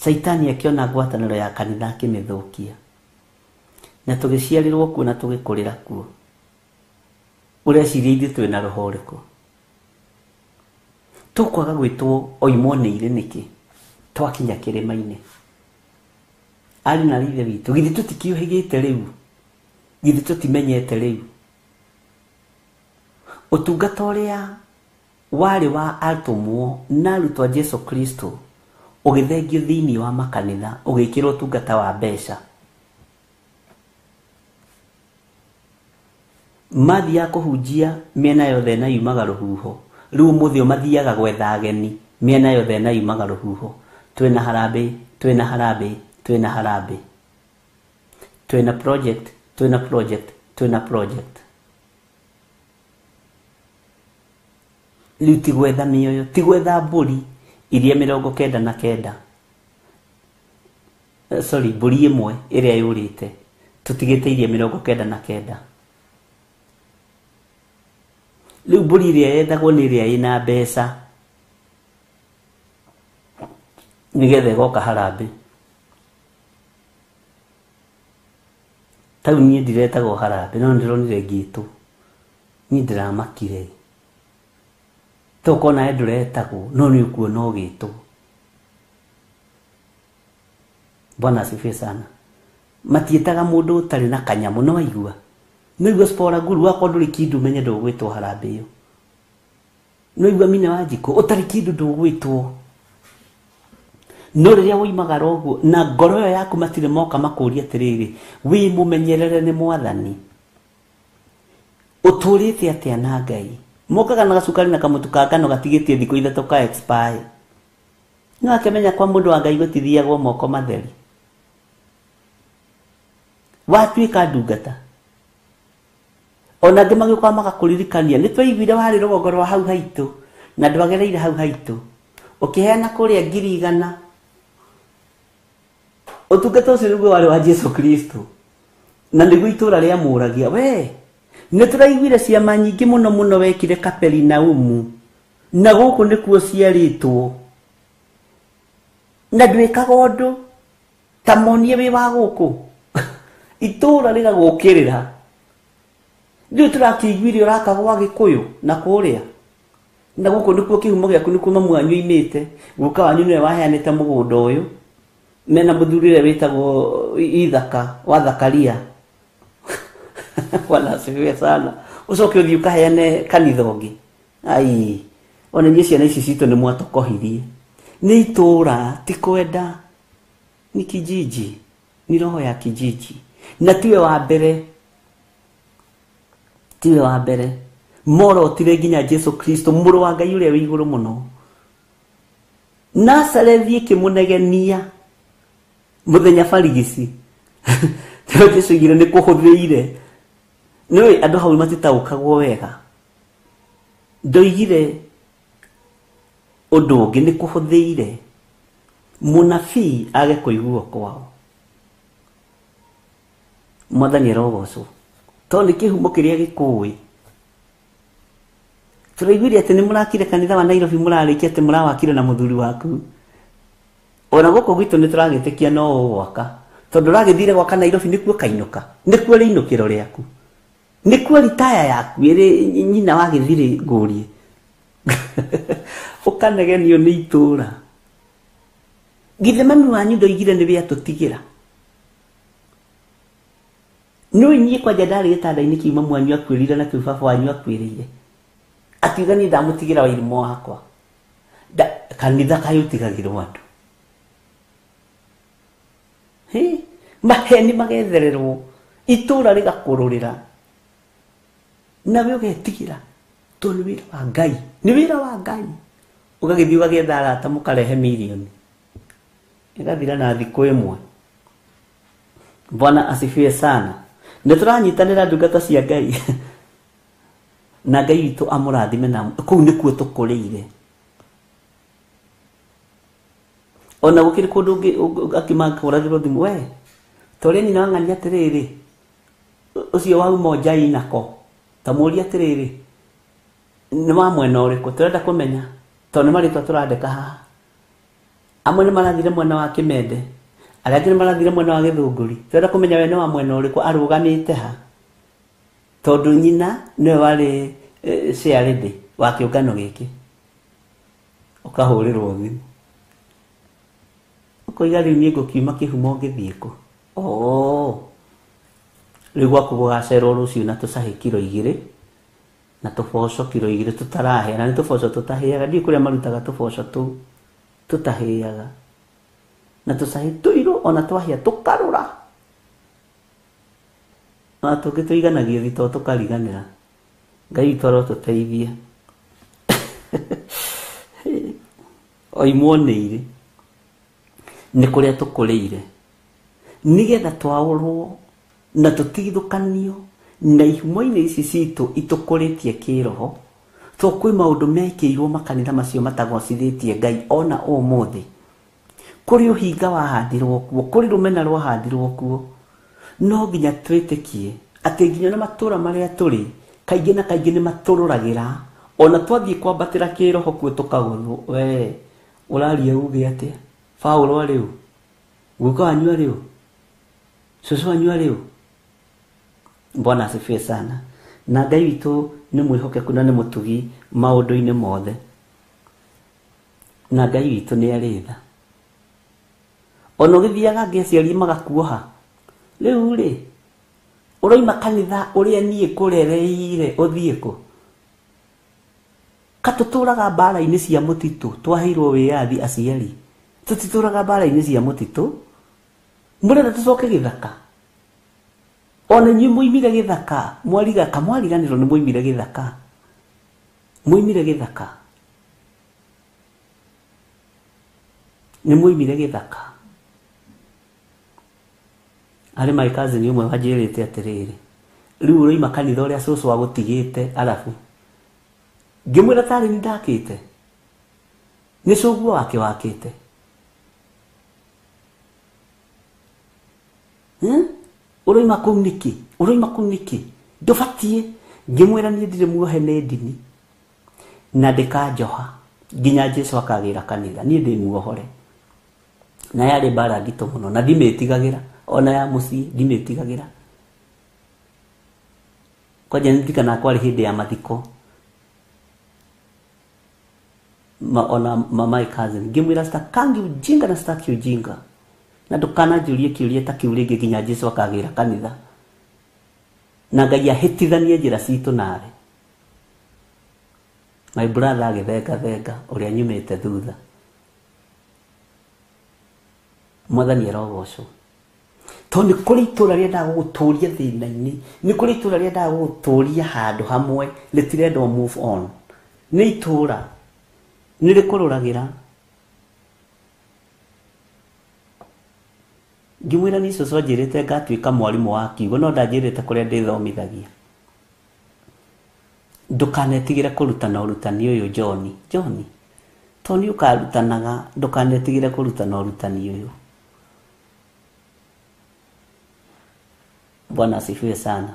Caitani akĩona ngwatanĩro ya kanitha akĩmĩthũkia. Na tũgĩciarĩrwo kuo na tũgĩkũrĩra kuo. Ũreciria ithuĩ twĩna roho ũrĩkũ? Tũkwaga gwĩtwo oimwo nĩ irĩ nĩkĩ? Twakinya kĩrĩma-inĩ. Ariũ na ithe witũ, githĩ tũtikĩũhĩgĩte rĩu? Githĩ tũtimenyete rĩu? Ũtungata ũrĩa warĩ wa atũmwo na arutwo a Jesũ Kristo ũgĩthengio thĩinĩ wa makanitha, ũgĩkĩrwo ũtungata wa mbeca. Mathiaga kũhunjia mĩena yothe na yumaga rũhuho. Rĩu ũmũthĩ o mathiaga gwetha ageni mĩena yothe na yumaga rũhuho. Twĩna harambee, twĩna harambee, twĩna harambee. Twĩna project, twĩna project, twĩna project. Rĩu ti gwetha mĩoyo, ti gwetha mbũri iria 99. Sorry, mbũri ĩmwe ĩrĩa yũrĩte tũtigĩte iria 99. Rĩu mbũri ĩrĩa yethagwo nĩ ĩrĩa ĩna mbeca nĩgetha ĩgoka harambĩ. Tau niĩ ndiretagwo harambĩ no nĩndĩronire ngĩtwo, niĩ ndĩramakire. Tokorwo nawe ndũretagwo no nĩ ũkuona ũgĩtwo. Bwana asifiwe sana. Matiĩtaga mũndũ ũtarĩ na kanyamũ, no waigua. No igua Spora Guru wakwa ndũrĩ kĩndũ ũmenye ndũgwĩtwo harambĩ ĩyo. No igua Mina wa Njikũ ũtarĩ kĩndũ ndũgwĩtwo. No rĩrĩa woimagara ũguo na ngoro ĩyo yaku matirĩ moka makũria atĩrĩrĩ, wĩ mũmenyerere nĩ Mwathani, ũtũrĩte atĩa na Ngai. Mokaga na gacukari na kamũtu ka ngano gatigĩtie thikũ 3 ka expire. No akĩmenya kwa mũndũ wa Ngai gũtithiagwo moko matheri. Watuĩka ndungata. Ona angĩ magĩũka magakũririkania nĩ twaiguire warĩ rũgongo rwa hau haitũ na ndwagereire hau haitũ, ũkĩheana kũrĩa 100,000. Ũtungata ũcio nĩguo warĩ wa Jesu Kristo na nĩguo itũra rĩamũragia, we nĩ tũraiguire ciama nyingĩ mũno mũno wekire Kaperinaumu na gũkũ nĩkuo ciarĩtwo na ndwĩkaga ũndũ ta monie wĩ wa gũkũ. Itũra rĩgagũkĩrĩra. Rĩu tũrakĩiguire ũraka gwa Gĩkũyũ na kũrĩa na gũkũ nĩkuo kĩhumo gĩaku, nĩkuo mamu wanyu oimĩte, guka wanyu nĩwe waheanĩte mũgũnda ũyũ mena mũthuri ũrĩa wĩtagwo Ithaka wa Thakaria. Bwana asifiwe sana. Ũcoke ũthiĩ ũkaheane kanitha ũngĩ. Ai, ona inyuĩ ciana ici citũ nĩ mwatũkohirie. Nĩ itũra ti kwenda, ni kijiji, ni roho ya kijiji. Na tiwe wa mbere, tiwe wa mbere morotire nginya Jesu Kristo mũrũ wa Ngai ũrĩa wĩ igũrũ mũno. Nazarethi ĩkĩmũnegenia mũthenya barigici. Tondũ Jesu oigire nĩ kũhũthĩire. Nĩũĩ andũ hau matitaũkagwo wega. Ndoigire ũndũ ũngĩ, nĩ kũhũthĩire mũnabii age kũiguo kwao. Mwathani arogocwo tondũ nĩ kĩhumo kĩrĩa gĩkũĩ. Tũraiguire atĩ nĩ mũrakire kanitha wa Nairobi, mũrarĩkia atĩ mũrawakire na mũthuri waku. Ona gũkũ gwitũ nĩ tũragĩtĩkia no ũgwaka, tondũ ũragĩthire gwaka Nairobi nĩkuo kainũka, nĩkuo rĩinũkĩro rĩaku, nĩkuo ritaya yaku ĩrĩ nyina wa gĩthirĩ ngũrie. Ũkanegenio nĩ itũra. Githĩ mami wanyu ndoigire nĩ wĩatũtigĩra? No inyuĩ kwanja ndarĩ gĩtanda-inĩ kĩu mamu wanyu akuĩrĩire na kĩu baba wanyu akuĩrĩire, akiuga niĩ ndamũtigĩra wairimũ wakwa. Kanitha kaĩ ũtigagĩrwo andũ. Maheni magethererwo, itũra rĩgakũrũrĩra, nawe ũgetigĩra tondũ nĩ wĩra wa Ngai, nĩ wĩra wa Ngai. Ũgagĩthiĩ ũgagĩetha arata mũkarehe mirioni ĩgathira na thikũ ĩmwe. Bwana asifiwe sana. Nĩ tũranyitanĩra ndungata cia Ngai na Ngai witũ amũrathime, na kũu nĩkuo tũkũrĩire. Ona gũkĩrĩ kũndũ akĩmakũragĩrwo thimũ, we torĩa nyina wa ng'ania atĩrĩrĩ, ũcio wauma njai nako ta mũũrie atĩrĩrĩ, nĩ wa mwena ũrĩkũ tũrenda kũmenya, tondũ nĩ marĩtwa tũrandĩka haha. Amwe nĩ marathire mwena wa Kĩmende, arĩa angĩ nĩ marathire mwena wa Gĩthũngũri. Tũrenda kũmenya we nĩ wa mwena ũrĩkũ, arũgamĩte ha, tondũ nyina nĩwe warĩ chairlady wa kĩũngano gĩkĩ. Ũkahũrĩrwo thimũ ũkoiga rĩu niĩ ngũkiuma kĩhumo ngĩthiĩ kũ? Rĩu gwaku gũgacerwo rũciũ na tũcahi kiro 2 na tũboco kiro 2 tũtarahĩa, na nĩ tũboco tũtahĩaga, ndiũĩ kũrĩa marutaga tũboco tũu tũtahĩaga, na tũcahi tũirũ ona twahĩa tũkarũra, ona tũngĩ tũiganagie thitoo tũkariganĩra. Ngai witũ arotũteithia. Oimwo nĩ irĩ nĩ kũrĩa tũkũrĩire, nĩgetha twaũrwo na tũtigithũkanio na ihumo-inĩ ici citũ itũkũrĩtie kĩroho. To kwĩ maũndũ mekĩirwo makanitha macio matagocithĩtie Ngai ona ũmũthĩ. Kũrĩ ũhinga wahandirwo kuo, kũrĩ rũmena rwahandirwo kuo. No nginya twĩtĩkie atĩ nginya na matũra marĩa tũrĩ kaingĩ na kaingĩ nĩ matũrũragĩra. Ona twathiĩ kwambatĩra kĩroho kuo tũkagũthwo, we ũraria uge atĩa? Paũlũ arĩ ũ? Guka wanyu arĩ ũ? Cũcũ wanyu arĩ ũ? Bwana asifiwe sana. Na Ngai witũ nĩ mwĩhokeku na nĩ mũtugi maũndũ-inĩ mothe. Na Ngai witũ nĩ arĩ tha. Ona ũgĩthiaga ngĩ aciari magakuoha. Rĩu rĩ, ũroima kanitha ũrĩa niĩ ngũrereire ũthiĩ kũ? Ka tũtũraga mbara-inĩ cia mũtitũ, twaheirwo wĩyathi aciari. Tũtitũraga mbara-inĩ cia mũtitũ. Mũrenda tũcoke gĩthaka. Ona inyuĩ mũimire gĩthaka, mwariga kamwariganĩrwo nĩ mũimire gĩthaka. Mũimire gĩthaka. Nĩ mũimire gĩthaka. Harĩ my cousin ũmwe wanjĩrĩte atĩrĩrĩ, rĩu ũroima kanitha ũrĩa cũcũ agũtigĩte arabu. Ngĩmwĩra tarĩ nĩ ndakĩte. Nĩ cũguo wake wakĩte. Ũroima kũu nĩkĩ? Ũroima kũu nĩkĩ? Ndũbatiĩ. Ngĩmwĩra niĩ ndirĩ muohe nĩ ndini. Na ndĩkanjoha nginya Jesũ akagĩra kanitha. Niĩ ndĩ muohore. Na yarĩ mbara nditũ mũno na ndimĩtigagĩra. Ona ya mũciĩ ndimĩtigagĩra. Kwanja nĩndirikanaga kwarĩ hĩndĩ ya mathiko. Ona my cousin ngĩmwĩra sitakangi ujinga na sitaki ujinga. Na ndũkananjũrie kĩũria ta kĩu rĩngĩ nginya Jesũ akagĩra kanitha. Na Ngai ahĩtithanie njĩra citũ nawe. My brother agĩthengathenga ũrĩa nyumĩte thutha. Mwathani arogocwo. Tondũ nĩ kũrĩ itũra rĩendaga gũgũtũria thĩna-inĩ, nĩ kũrĩ itũra rĩendaga gũgũtũria handũ hamwe, rĩtirenda move on. Nĩ itũra nĩ rĩkũrũragĩra. Ngĩmwĩra niĩ cũcũ anjĩrĩte ngatuĩka mwarimũ wa kiugo, no ndanjĩrĩte kũrĩa ndĩthomithagia. Ndũkanetigĩre kũrutana ũrutani ũyũ John. John, tondũ nĩ ũkarutanaga, ndũkanetigĩre kũrutana ũrutani ũyũ. Bwana asifiwe sana.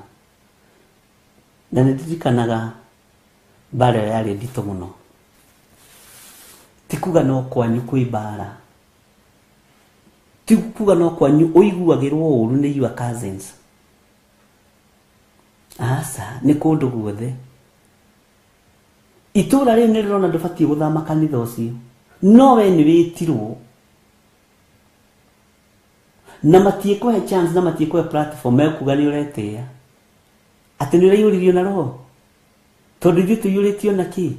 Na nĩndirikanaga mbara ĩyo yarĩ nditũ mũno. Ti kuga no kwanyu kwĩ mbara. Ti kuga no kwanyu ũiguagĩrwo ũru nĩ your cousins. Aca, nĩ kũndũ guothe. Itũra rĩu nĩ rĩrona ndũbatiĩ gũthama kanitha ũcio. No we nĩ wĩtirwo. Na matiĩkũhe chance na matiĩkũhe platform mekuga nĩ ũretĩĩa. Atĩ nĩ ũraiyũririo na roho. Tondũ ithuĩ tũiyũrĩtio na kĩ?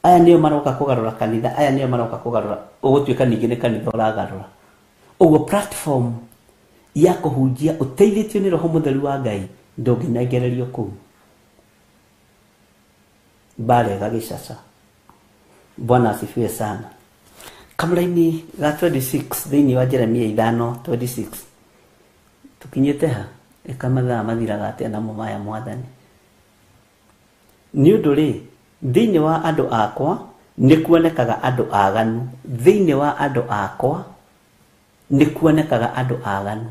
Aya nĩo maroka kũgarũra kanitha, aya nĩo maroka kũgarũra. Ũgũtuĩka ningĩ nĩ kanitha ũragarũra. Ũguo platform ya kũhunjia ũteithĩtio nĩ Roho Mũtheru wa Ngai ndũngĩnengererio kũu. Mbara ĩgagĩcaca. Bwana asifiwe sana. Kamũraini ga 26 thĩinĩ wa Jeremia 5:26. Tũkinyĩte ha? Ĩka mathaa mathiraga atĩa namo maya Mwathani. Nĩ ũndũ rĩ, thĩinĩ wa andũ akwa nĩ kuonekaga andũ aganu. Thĩinĩ wa andũ akwa nĩ kuonekaga andũ aganu.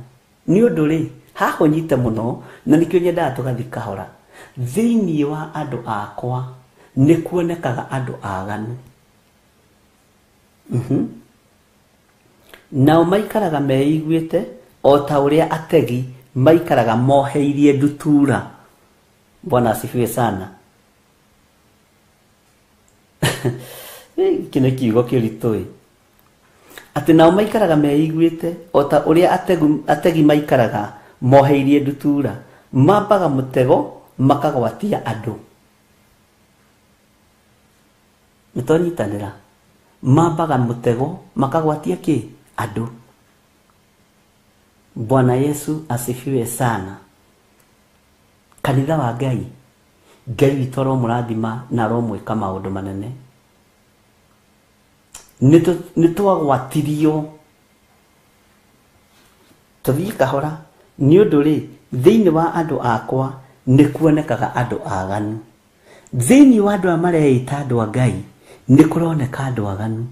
Nĩ ũndũ rĩ, haha ũnyite mũno na nĩkĩo nyendaga tũgathiĩ kahora. Thĩinĩ wa andũ akwa nĩ kuonekaga andũ aganu. Nao maikaraga meiguĩte o ta ũrĩa ategi maikaraga moheirie ndutura. Bwana asifiwe sana. Gĩkĩ nĩ kiugo kĩritũ ĩ. Atĩ nao maikaraga meiguĩte o ta ũrĩa ategi maikaraga moheirie ndutura, mambaga mũtego makagwatia andũ. Nĩtwanyitanĩra. Mambaga mũtego makagwatia kĩ? Andũ. Bwana Yesu asifiwe sana. Kanitha wa Ngai, Ngai witũ aromũrathima na aromwĩka maũndũ manene. Nĩtwagwatirio. Tũthiĩ kahora. Nĩ ũndũ rĩ, thĩinĩ wa andũ akwa nĩ kuonekaga andũ aganu. Thĩinĩ wa andũ aya mareĩta andũ a Ngai nĩ kũroneka andũ aganu.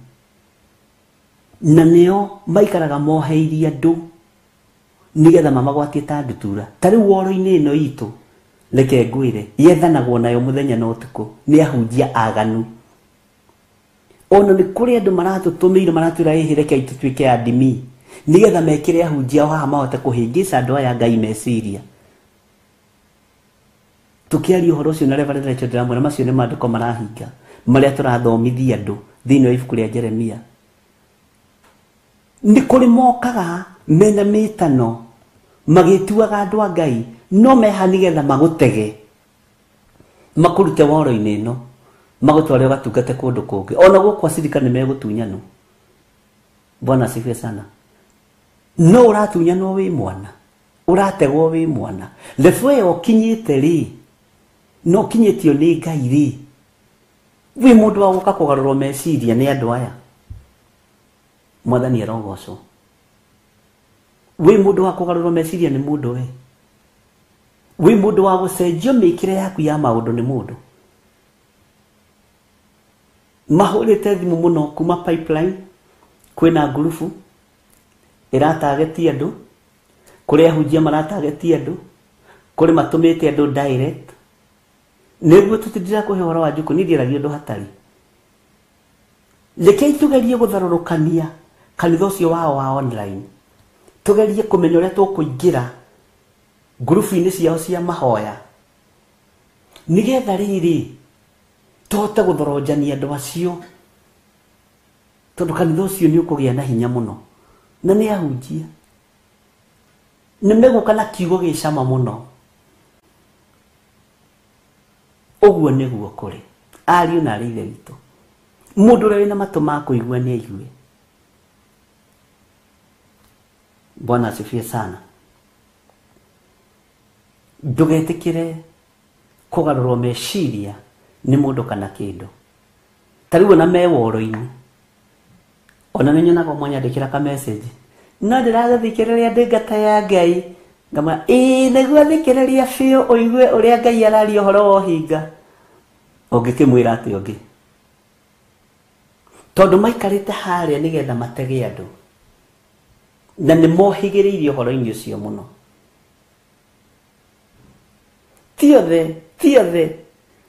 Na nĩo maikaraga moheirie andũ nĩgetha mamagwatie ta ndutura. Ta rĩu woro-inĩ ĩno itũ, reke ngwĩre, yethanagwo nayo mũthenya na ũtukũ nĩ ahunjia aganu. Ona nĩ kũrĩ andũ maratũtũmĩire maratwĩra ĩhĩ reke tũtuĩke andimi nĩgetha mekĩre ahunjia ao haha mahote kũhĩngĩca andũ aya Ngai meciria. Tukiaria ũhoro ũcio na Reverend Rachel ndĩramwĩra macio nĩ maandĩko marahinga marĩa tũrathomithia andũ thĩinĩ wa ibuku rĩa Jeremia. Nĩ kũrĩ mokaga mena mĩtano magĩtuaga andũ a Ngai no meha nĩgetha magũtege makũrute woro-inĩ ĩno magũtware ũgatungate kũndũ kũngĩ. Ona gũkũ acirika nĩ megũtunyanwo. Bwana asifiwe sana. No ũratunyanwo wĩ mwana, ũrategwo wĩ mwana. Level ĩyo ũkinyĩte rĩ, no ũkinyĩtio nĩ Ngai rĩ, wĩ mũndũ wa gũka kũgarũrwo meciria nĩ andũ aya. Mwathani arogocwo. Wĩ mũndũ wa kũgarũrwo meciria nĩ mũndũ we. Wĩ mũndũ wa gũcenjio mĩkĩre yaku ya maũndũ nĩ mũndũ. Mahũrĩte thimũ mũno kuma pipeline, kwĩna ngurubu ĩratagetia andũ, kũrĩ ahunjia maratagetia andũ, kũrĩ matũmĩte andũ direct. Nĩguo tũtindĩra kũhe ũhoro wa njukũ, niĩ ndiaragia ũndũ hatarĩ. Rekei tũgerie gũtharũrũkania kanitha ũcio wao wa online, tũgerie kũmenya ũrĩa tũkũingĩra ngurubu-inĩ ciao cia mahoya nĩgetha rĩrĩ tũhote gũthoronjania andũ acio, tondũ kanitha ũcio nĩ ũkũgĩa na hinya mũno na nĩ ahunjia nĩ megũka na kiugo gĩ cama mũno. Ũguo nĩguo kũrĩ ariũ na arĩ ithe witũ. Mũndũ ũrĩa wĩna matũ ma kũigua nĩ aigue. Bwana asifiwe sana. Ndũgetĩkĩre kũgarũrwo meciria nĩ mũndũ kana kĩndũ. Ta rĩu ona me woro-inĩ, ona nĩ nyonaga ũmwe anyandĩkĩra ka message, no ndĩragũthikĩrĩria ndĩ ngata ya Ngai. Ngamwĩra ĩĩ nĩguo thikĩrĩria biũ ũigue ũrĩa Ngai araria ũhoro wa ũhinga. Ũngĩkĩmwĩra atĩa ũngĩ? Tondũ maikarĩte harĩa nĩgetha matege andũ, na nĩ mohĩgĩrĩirie ũhoro-inĩ ũcio mũno. Ti othe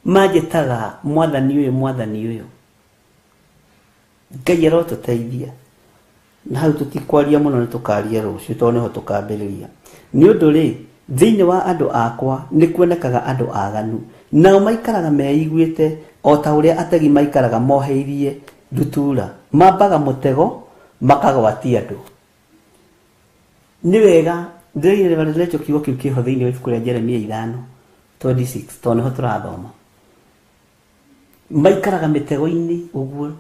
manjĩtaga mwathani ũyũ mwathani ũyũ. Ngai arotũteithia. Na hau tũtikwaria mũno, nĩ tũkaria rũciũ tondũ nĩho tũkambĩrĩria. Nĩ ũndũ rĩ, thĩinĩ wa andũ akwa nĩ kuonekaga andũ aganu, nao maikaraga meiguĩte o ta ũrĩa ategi maikaraga moheirie ndutura, mambaga mũtego makagwatia andũ. Nĩ wega ndĩraire kiugo kĩu kĩho thĩinĩ wa ibuku rĩa Jeremia 5:26 tondũ nĩho tũrathoma. Maikaraga mĩtego-inĩ ũguo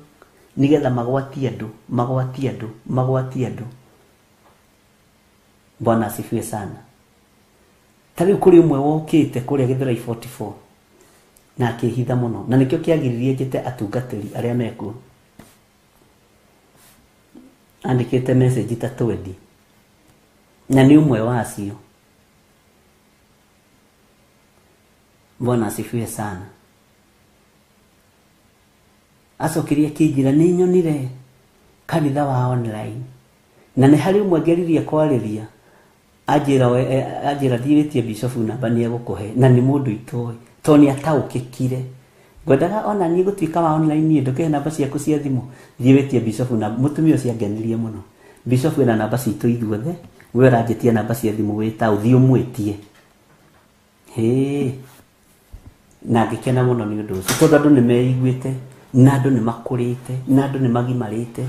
nĩgetha magwatie andũ, magwatie andũ, magwatie andũ. Bwana asifiwe sana. Ta rĩu kũrĩ ũmwe wokĩte kũrĩa Gĩthũrai 44 na akĩhitha mũno, na nĩkĩo kĩagiririe njĩte atungatĩri arĩa mekuo. Andĩkĩte message ta 20 na nĩ ũmwe wacio. Bwana asifiwe sana. Acokirie akĩnjĩra nĩ nyonire kanitha wa online, na nĩ harĩ ũmwe ngeririe kwarĩria anjĩra thiĩ wĩtie bishop namba nĩ egũkũhe, na nĩ mũndũ itoĩ tondũ nĩ ataũkĩkire. Ngwendaga ona niĩ gũtuĩka wa online niĩ ndũkĩhe namba ciaku cia thimũ, thiĩ wĩtie bishop namba. Mũtumia ũcio angenirie mũno. Bishop ena namba citũ ithuothe, we ũranjĩtia namba cia thimũ wĩta ũthiĩ ũmwĩtie. Hĩ, na ngĩkena mũno nĩ ũndũ ũcio tondũ andũ nĩ meiguĩte, na andũ nĩ makũrĩte, na andũ nĩ magimarĩte,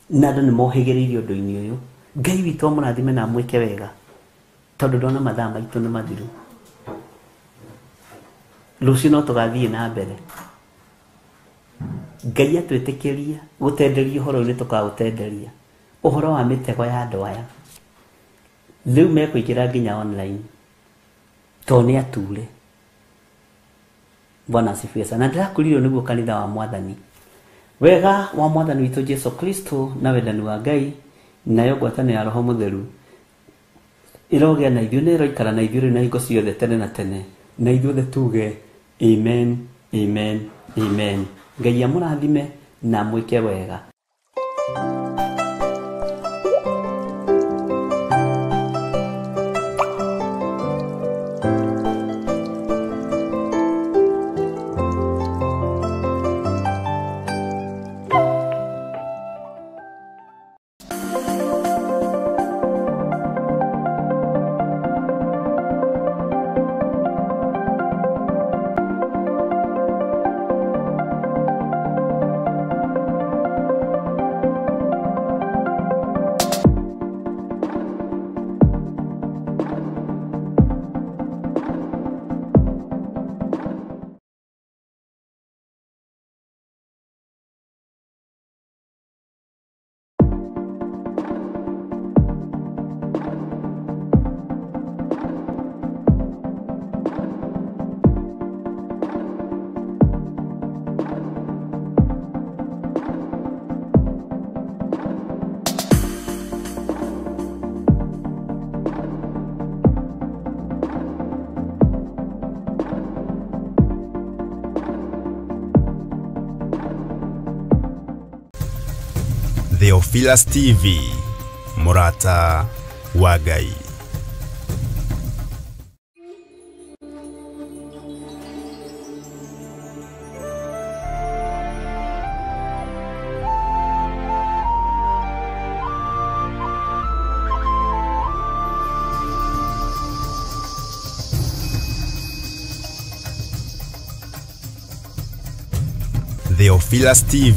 na andũ nĩ mohĩgĩrĩirie ũndũ-inĩ ũyũ. Ngai witũ amũrathime na amwĩke wega, tondũ ndona mathaa maitũ nĩ mathiru. Rũciũ no tũgathiĩ na mbere. Ngai atwĩtĩkĩria gũtenderia ũhoro ũyũ nĩ tũkaũtenderia. Ũhoro wa mĩtego ya andũ aya rĩu mekũingĩra nginya online tondũ nĩ ature. Bwana asifiwe sana. Na ndĩrakũririo nĩguo kanitha wa Mwathani. Wega wa Mwathani witũ Jesu Kristo na wendani wa Ngai nayo ngwatanĩro ya Roho Mũtheru ĩrogĩa na ithuĩ na ĩroikara na ithuĩ rĩu na hingo ciothe tene na tene, na ithuothe tuge amen, amen, amen. Ngai amũrathime na amwĩke wega. Theophilus TV, mũrata wa Ngai. Theophilus TV.